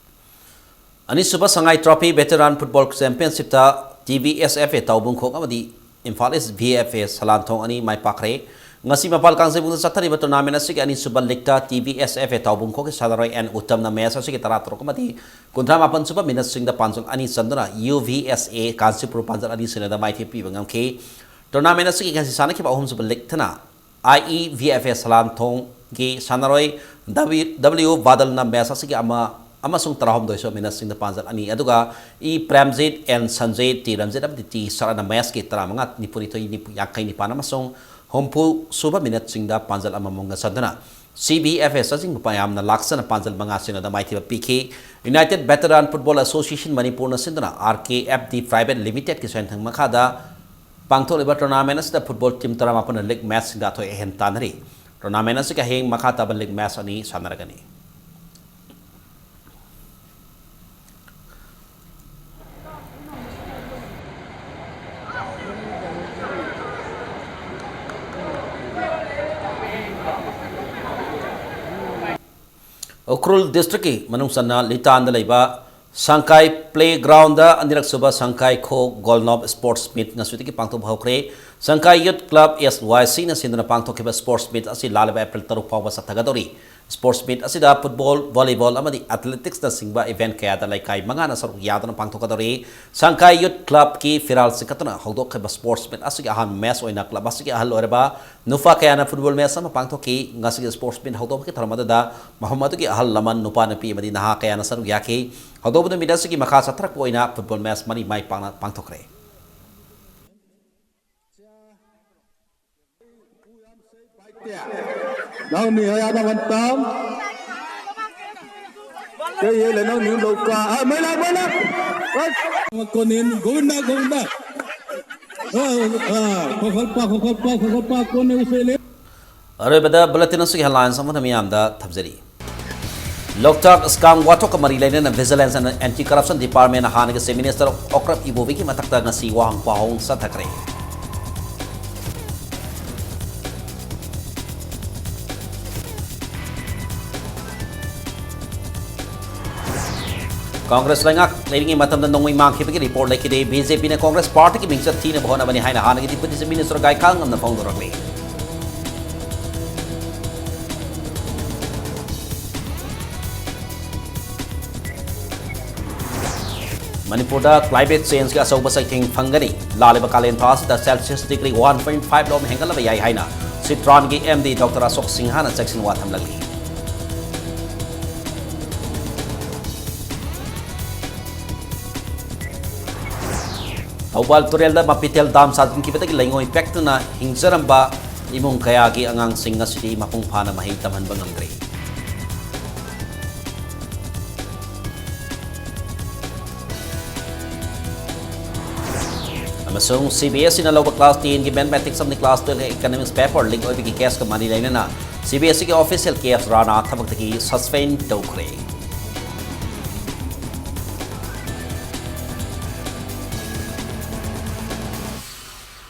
ꯑꯅꯤꯁꯨꯕ ꯁꯉꯥꯏ ꯇ꯭ꯔꯣꯐꯤ ꯚꯦꯇꯔꯥꯟ ꯐꯨꯠꯕꯣꯜ ꯆꯦꯝꯄꯤꯌꯟꯁꯤꯞꯇ T V S F A ꯇꯥꯎꯕꯨꯡꯈꯣꯛ ꯑꯃꯗꯤ Imphal east V F A ꯁꯂꯥꯟꯊꯣꯡ ꯑꯅꯤ ꯃꯥꯏ ꯄꯥꯛꯈ꯭ꯔꯦ꯫ ꯉꯁꯤ ꯃꯄꯥꯜ ꯀꯥꯡꯖꯩꯕꯨꯡꯗ ꯆꯠꯊꯔꯤꯕ ꯇꯣꯔꯅꯥꯃꯦꯟ ꯑꯁꯤꯒꯤ ꯑꯅꯤꯁꯨꯕ ꯂꯤꯛꯇ ꯇꯤ ꯚꯤ ꯑꯦꯁ ꯑꯦꯐ ꯑꯦ ꯇꯥꯎꯕꯨꯡꯈꯣꯛꯀꯤ ꯁꯥꯟꯅꯔꯣꯏ ꯑꯦꯟ ꯎꯠꯇꯝꯅ ꯃꯦꯆ ꯑꯁꯤꯒꯤ ꯇꯔꯥꯇꯔꯨꯛ ꯑꯃꯗꯤ ꯀꯨꯟꯊ꯭ꯔꯥ ꯃꯥꯄꯟ ꯁꯨꯕ ꯃꯤꯅꯠꯁꯤꯡꯗ ꯄꯥꯟꯖꯜ ꯑꯅꯤ ꯆꯟꯗꯨꯅ ꯌꯨ ꯚꯤ ꯑꯦꯁ ꯑꯦ ꯀꯥꯟꯆꯤꯄꯨꯔ ꯄꯥꯟꯖꯜ ꯑꯅꯤ ꯁꯤꯅꯣꯗ ꯃꯥꯏꯊꯤꯕ ꯄꯤꯕ ꯉꯝꯈꯤ꯫ ꯇꯣꯔꯅꯥꯃꯦꯟ ꯑꯁꯤꯒꯤ ꯉꯁꯤ ꯁꯥꯟꯅꯈꯤꯕ ꯑꯍꯨꯝꯁꯨꯕ ꯂꯤꯛ ꯊꯅ ꯑꯥꯏ ꯏ ꯚꯤ ꯑꯦꯐ ꯑꯦ ꯁꯂꯥꯟꯊꯣꯡꯒꯤ ꯁꯥꯟꯅꯔꯣꯏ ꯗꯕ꯭ꯂꯤꯎ ꯕꯥꯗꯜꯅ ꯃꯦꯆ ꯑꯁꯤꯒꯤ ꯑꯃ ꯑꯃꯁꯨꯡ ꯇꯔꯥꯍꯨꯝꯗꯣꯏ ꯁꯨꯕ ꯃꯤꯅꯠꯁꯤꯡꯗ ꯄꯥꯟꯖꯜ ꯑꯅꯤ, ꯑꯗꯨꯒ E Premjit, and Sanjit, T Ranjit ꯑꯃꯗꯤ ꯇꯤ ꯁꯔꯠꯅ ꯃꯦꯆꯀꯤ ꯇꯔꯥꯃꯉꯥ, ꯅꯤꯐꯨꯅꯤꯊꯣꯏ, ꯌꯥꯡꯈꯩ ꯅꯤꯄꯥꯟ ꯑꯃꯁꯨꯡ ꯍꯨꯝꯐꯨ ꯁꯨꯕ ꯃꯤꯅꯠꯁꯤꯡꯗ ꯄꯥꯟꯖꯜ ꯑꯃꯃꯝꯒ ꯆꯟꯗꯨꯅ ꯁꯤ ꯚꯤ ꯑꯦꯐ ꯑꯦꯁ ꯑꯁꯤꯡꯕ ꯃꯌꯥꯝꯅ ꯂꯥꯛꯆꯅ ꯄꯥꯟꯖꯜ ꯃꯉꯥ ꯁꯤꯅꯣꯗ ꯃꯥꯏꯊꯤꯕ ꯄꯤꯈꯤ꯫ ꯌꯨꯅꯥꯏꯇꯦꯠ ꯚꯦꯇꯔꯥꯟ ꯐꯨꯠꯕꯣꯜ ꯑꯦꯁꯣꯁꯤꯌꯦꯁꯟ ꯃꯅꯤꯄꯨꯔꯅ ꯁꯤꯟꯗꯨꯅ ꯑꯥꯔ ꯀꯦ ꯑꯦꯐ ꯗꯤ ꯄ꯭ꯔꯥꯏꯚꯦꯠ ꯂꯤꯃꯤꯇꯦꯠꯀꯤ ꯁꯦꯟꯊꯪ ꯃꯈꯥꯗ ꯄꯥꯡꯊꯣꯛꯂꯤꯕ ꯇꯣꯔꯅꯥꯃꯦꯟ ꯑꯁꯤꯗ ꯐꯨꯠꯕꯣꯜ ꯇꯤꯝ ꯇꯔꯥꯃꯥꯄꯟꯅ ꯂꯤꯛ ꯃꯦꯆꯁꯤꯡꯗ ꯑꯊꯣꯏ ꯑꯍꯦꯟ ꯇꯥꯟꯅꯔꯤ꯫ ꯇꯣꯔꯅꯥꯃꯦꯟ ꯑꯁꯤꯒꯤ ꯍꯌꯦꯡ ꯃꯈꯥ ꯇꯥꯕ ꯂꯤꯛ ꯃꯦꯆ ꯑꯅꯤ ꯁꯥꯟꯅꯔꯒꯅꯤ꯫ ꯎꯈ꯭ꯔꯨꯜ ꯗꯤꯁꯇ꯭ꯔꯤꯛꯀꯤ ꯃꯅꯨꯡ ꯆꯟꯅ ꯂꯤꯇꯥꯟꯗ ꯂꯩꯕ ꯁꯪꯀꯥꯏ ꯄ꯭ꯂꯦ ꯒ꯭ꯔꯥꯎꯟꯗ ꯑꯅꯤꯔꯛ ꯁꯨꯕ ꯁꯪꯀꯥꯏ ꯈꯣ ꯒꯣꯜꯅꯣꯞ ꯁ꯭ꯄꯣꯔꯠꯁ ꯃꯤꯠ ꯉꯁꯤꯗꯒꯤ ꯄꯥꯡꯊꯣꯛꯄ ꯍꯧꯈ꯭ꯔꯦ꯫ ꯁꯪꯀꯥꯏ ꯌꯨꯠ ꯀ꯭ꯂꯕ ꯑꯦꯁ ꯋꯥꯏ ꯁꯤꯅ ꯁꯤꯟꯗꯨꯅ ꯄꯥꯡꯊꯣꯛꯈꯤꯕ ꯁ꯭ꯄꯣꯔꯠꯁ ꯃꯤꯠ ꯑꯁꯤ ꯂꯥꯛꯂꯤꯕ ꯑꯦꯄ꯭ꯔꯤꯜ ꯇꯔꯨꯛ ꯐꯥꯎꯕ ꯆꯠꯊꯒꯗꯧꯔꯤ꯫ ꯁ꯭ꯄꯣꯔꯠꯁ ꯃꯤꯠ ꯑꯁꯤꯗ ꯐꯨꯠꯕꯣꯜ, ꯚꯣꯂꯤꯕꯣꯜ ꯑꯃꯗꯤ ꯑꯦꯊꯂꯦꯇꯤꯛꯁꯅꯆꯤꯡꯕ ꯏꯚꯦꯟꯠ ꯀꯌꯥꯗ ꯂꯩꯀꯥꯏ ꯃꯉꯥꯅ ꯁꯔꯨꯛ ꯌꯥꯗꯨꯅ ꯄꯥꯡꯊꯣꯛꯀꯗꯧꯔꯤ꯫ ꯁꯪꯀꯥꯏ ꯌꯨꯠ ꯀ꯭ꯂꯕꯀꯤ ꯐꯤꯔꯥꯜ ꯆꯤꯡꯈꯠꯇꯨꯅ ꯍꯧꯗꯣꯛꯈꯤꯕ ꯁ꯭ꯄꯣꯔꯠꯁ ꯃꯤꯠ ꯑꯁꯤꯒꯤ ꯑꯍꯥꯟꯕ ꯃꯦꯆ ꯑꯣꯏꯅ ꯀ꯭ꯂꯕ ꯑꯁꯤꯒꯤ ꯑꯍꯜ ꯑꯣꯏꯔꯕ ꯅꯨꯄꯥ ꯀꯌꯥꯅ ꯐꯨꯠꯕꯣꯜ ꯃꯦꯆ ꯑꯃ ꯄꯥꯡꯊꯣꯛꯈꯤ꯫ ꯉꯁꯤꯒꯤ ꯁ꯭ꯄꯣꯔꯠꯁ ꯃꯤꯠ ꯍꯧꯗꯣꯛꯄꯒꯤ ꯊꯧꯔꯝ ꯑꯗꯨꯗ ꯃꯐꯝ ꯑꯗꯨꯒꯤ ꯑꯍꯜ ꯂꯃꯟ, ꯅꯨꯄꯥ ꯅꯨꯄꯤ ꯑꯃꯗꯤ ꯅꯍꯥ ꯀꯌꯥꯅ ꯁꯔꯨꯛ ꯌꯥꯈꯤ꯫ ꯍꯧꯗꯣꯛꯄ ꯅꯨꯃꯤꯠ ꯑꯁꯤꯒꯤ ꯃꯈꯥ ꯆꯠꯊꯔꯛꯄ ꯑꯣꯏꯅ ꯐꯨꯠꯕꯣꯜ ꯃꯦꯆ ꯃꯔꯤ ꯃꯥꯏ ꯄꯥꯛꯅ ꯄꯥꯡꯊꯣꯛꯈ꯭ꯔꯦ꯫ Nang ni haya na wantam. Kaya yele nang ni loka. Ah, may lang, may lang. Makonin, gunda, gunda. Ah, ah, kokalpa, kokalpa, kokalpa, kone usele. ꯑꯔꯣꯏꯕꯗ ꯕꯨꯂꯦꯇꯤꯟ ꯑꯁꯤꯒꯤ ꯍꯦꯗꯂꯥꯏꯟꯁ ꯑꯃꯨꯛ ꯍꯟꯅ ꯃꯤꯌꯥꯝꯗ ꯊꯝꯖꯔꯤ꯫ ꯂꯣꯛꯇꯥꯛ ꯁ꯭ꯀꯥꯝ ꯋꯥꯊꯣꯛꯀ ꯃꯔꯤ ꯂꯩꯅꯅ Vigilance and Anti Corruption Department ꯍꯥꯟꯅꯒꯤ Chief Minister ꯑꯣꯀ꯭ꯔꯞ ꯏꯕꯣꯕꯤꯒꯤ ꯃꯊꯛꯇ ꯉꯁꯤ ꯋꯥꯍꯪ ꯄꯥꯎꯍꯪ ꯆꯠꯊꯈ꯭ꯔꯦ꯫ ꯀꯣꯡꯒ꯭ꯔꯦꯁ ꯂꯩꯉꯥꯛ ꯂꯩꯔꯤꯉꯩ ꯃꯇꯝꯗ ꯅꯣꯡꯃꯩ ꯃꯥꯡꯈꯤꯕꯒꯤ ꯔꯤꯄꯣꯔꯠ ꯂꯩꯈꯤꯗꯦ꯫ ꯕꯤ ꯖꯦ ꯄꯤꯅ ꯀꯣꯡꯒ꯭ꯔꯦꯁ ꯄꯥꯔꯇꯤꯒꯤ ꯃꯤꯡꯆꯠ ꯊꯤꯅꯕ ꯍꯣꯠꯅꯕꯅꯤ ꯍꯥꯏꯅ ꯍꯥꯟꯅꯒꯤ ꯗꯤꯄ꯭ꯌꯨꯇꯤ ꯆꯤꯐ ꯃꯤꯅꯤꯁꯇꯔ ꯒꯥꯏꯈꯥꯉꯝꯅ ꯐꯣꯡꯗꯣꯔꯛꯂꯤ꯫ ꯃꯅꯤꯄꯨꯔꯗ ꯀ꯭ꯂꯥꯏꯃꯦꯠ ꯆꯦꯟꯖꯀꯤ ꯑꯆꯧꯕ ꯆꯩꯊꯦꯡ ꯐꯪꯒꯅꯤ꯫ ꯂꯥꯛꯂꯤꯕ ꯀꯥꯂꯦꯟ ꯊꯥ ꯑꯁꯤꯗ celsius degree one point five ꯂꯣꯝ ꯍꯦꯟꯒꯠꯂꯕ ꯌꯥꯏ ꯍꯥꯏꯅ ꯁꯤꯇ꯭ꯔꯥꯟꯒꯤ ꯑꯦꯝ ꯗꯤ ꯗꯣꯛꯇꯔ ꯑꯁꯣꯛ ꯁꯤꯡꯍꯥꯅ ꯆꯦꯛꯁꯤꯟꯋꯥ ꯊꯝꯂꯛꯂꯤ꯫ ꯊꯧꯕꯥꯜ ꯇꯨꯔꯦꯜꯗ ꯃꯄꯤꯇꯦꯜ ꯗꯥꯝ ꯁꯥꯖꯤꯟꯈꯤꯕꯗꯒꯤ ꯂꯩꯉꯣꯏ ꯄꯦꯛꯇꯨꯅ ꯍꯤꯡꯖꯔꯝꯕ ꯏꯃꯨꯡ ꯀꯌꯥꯒꯤ ꯑꯉꯥꯡꯁꯤꯡ ꯉꯁꯤꯗꯤ ꯃꯄꯨꯡ ꯐꯥꯅ ꯃꯍꯩ ꯇꯝꯍꯟꯕ ꯉꯝꯗ꯭ꯔꯤ꯫ ꯑꯃꯁꯨꯡ ꯁꯤ ꯕꯤ ꯑꯦꯁ ꯏꯅ ꯂꯧꯕ ꯀ꯭ꯂꯥꯁ ꯇꯦꯟꯒꯤ ꯃꯦꯊꯃꯦꯇꯤꯛꯁ ꯑꯃꯗꯤ ꯀ꯭ꯂꯥꯁ ꯇꯨꯌꯦꯜꯐꯀꯤ ꯏꯀꯅꯣꯃꯤꯛꯁ ꯄꯦꯄꯔ ꯂꯤꯛ ꯑꯣꯏꯕꯒꯤ ꯀꯦꯁꯀ ꯃꯔꯤ ꯂꯩꯅꯅ ꯁꯤ ꯕꯤ ꯑꯦꯁ ꯏꯒꯤ ꯑꯣꯐꯤꯁꯤꯌꯦꯜ ꯀꯦ ꯑꯦꯁ ꯔꯥꯅꯥ ꯊꯕꯛꯇꯒꯤ ꯁꯁꯄꯦꯟ ꯇꯧꯈ꯭ꯔꯦ꯫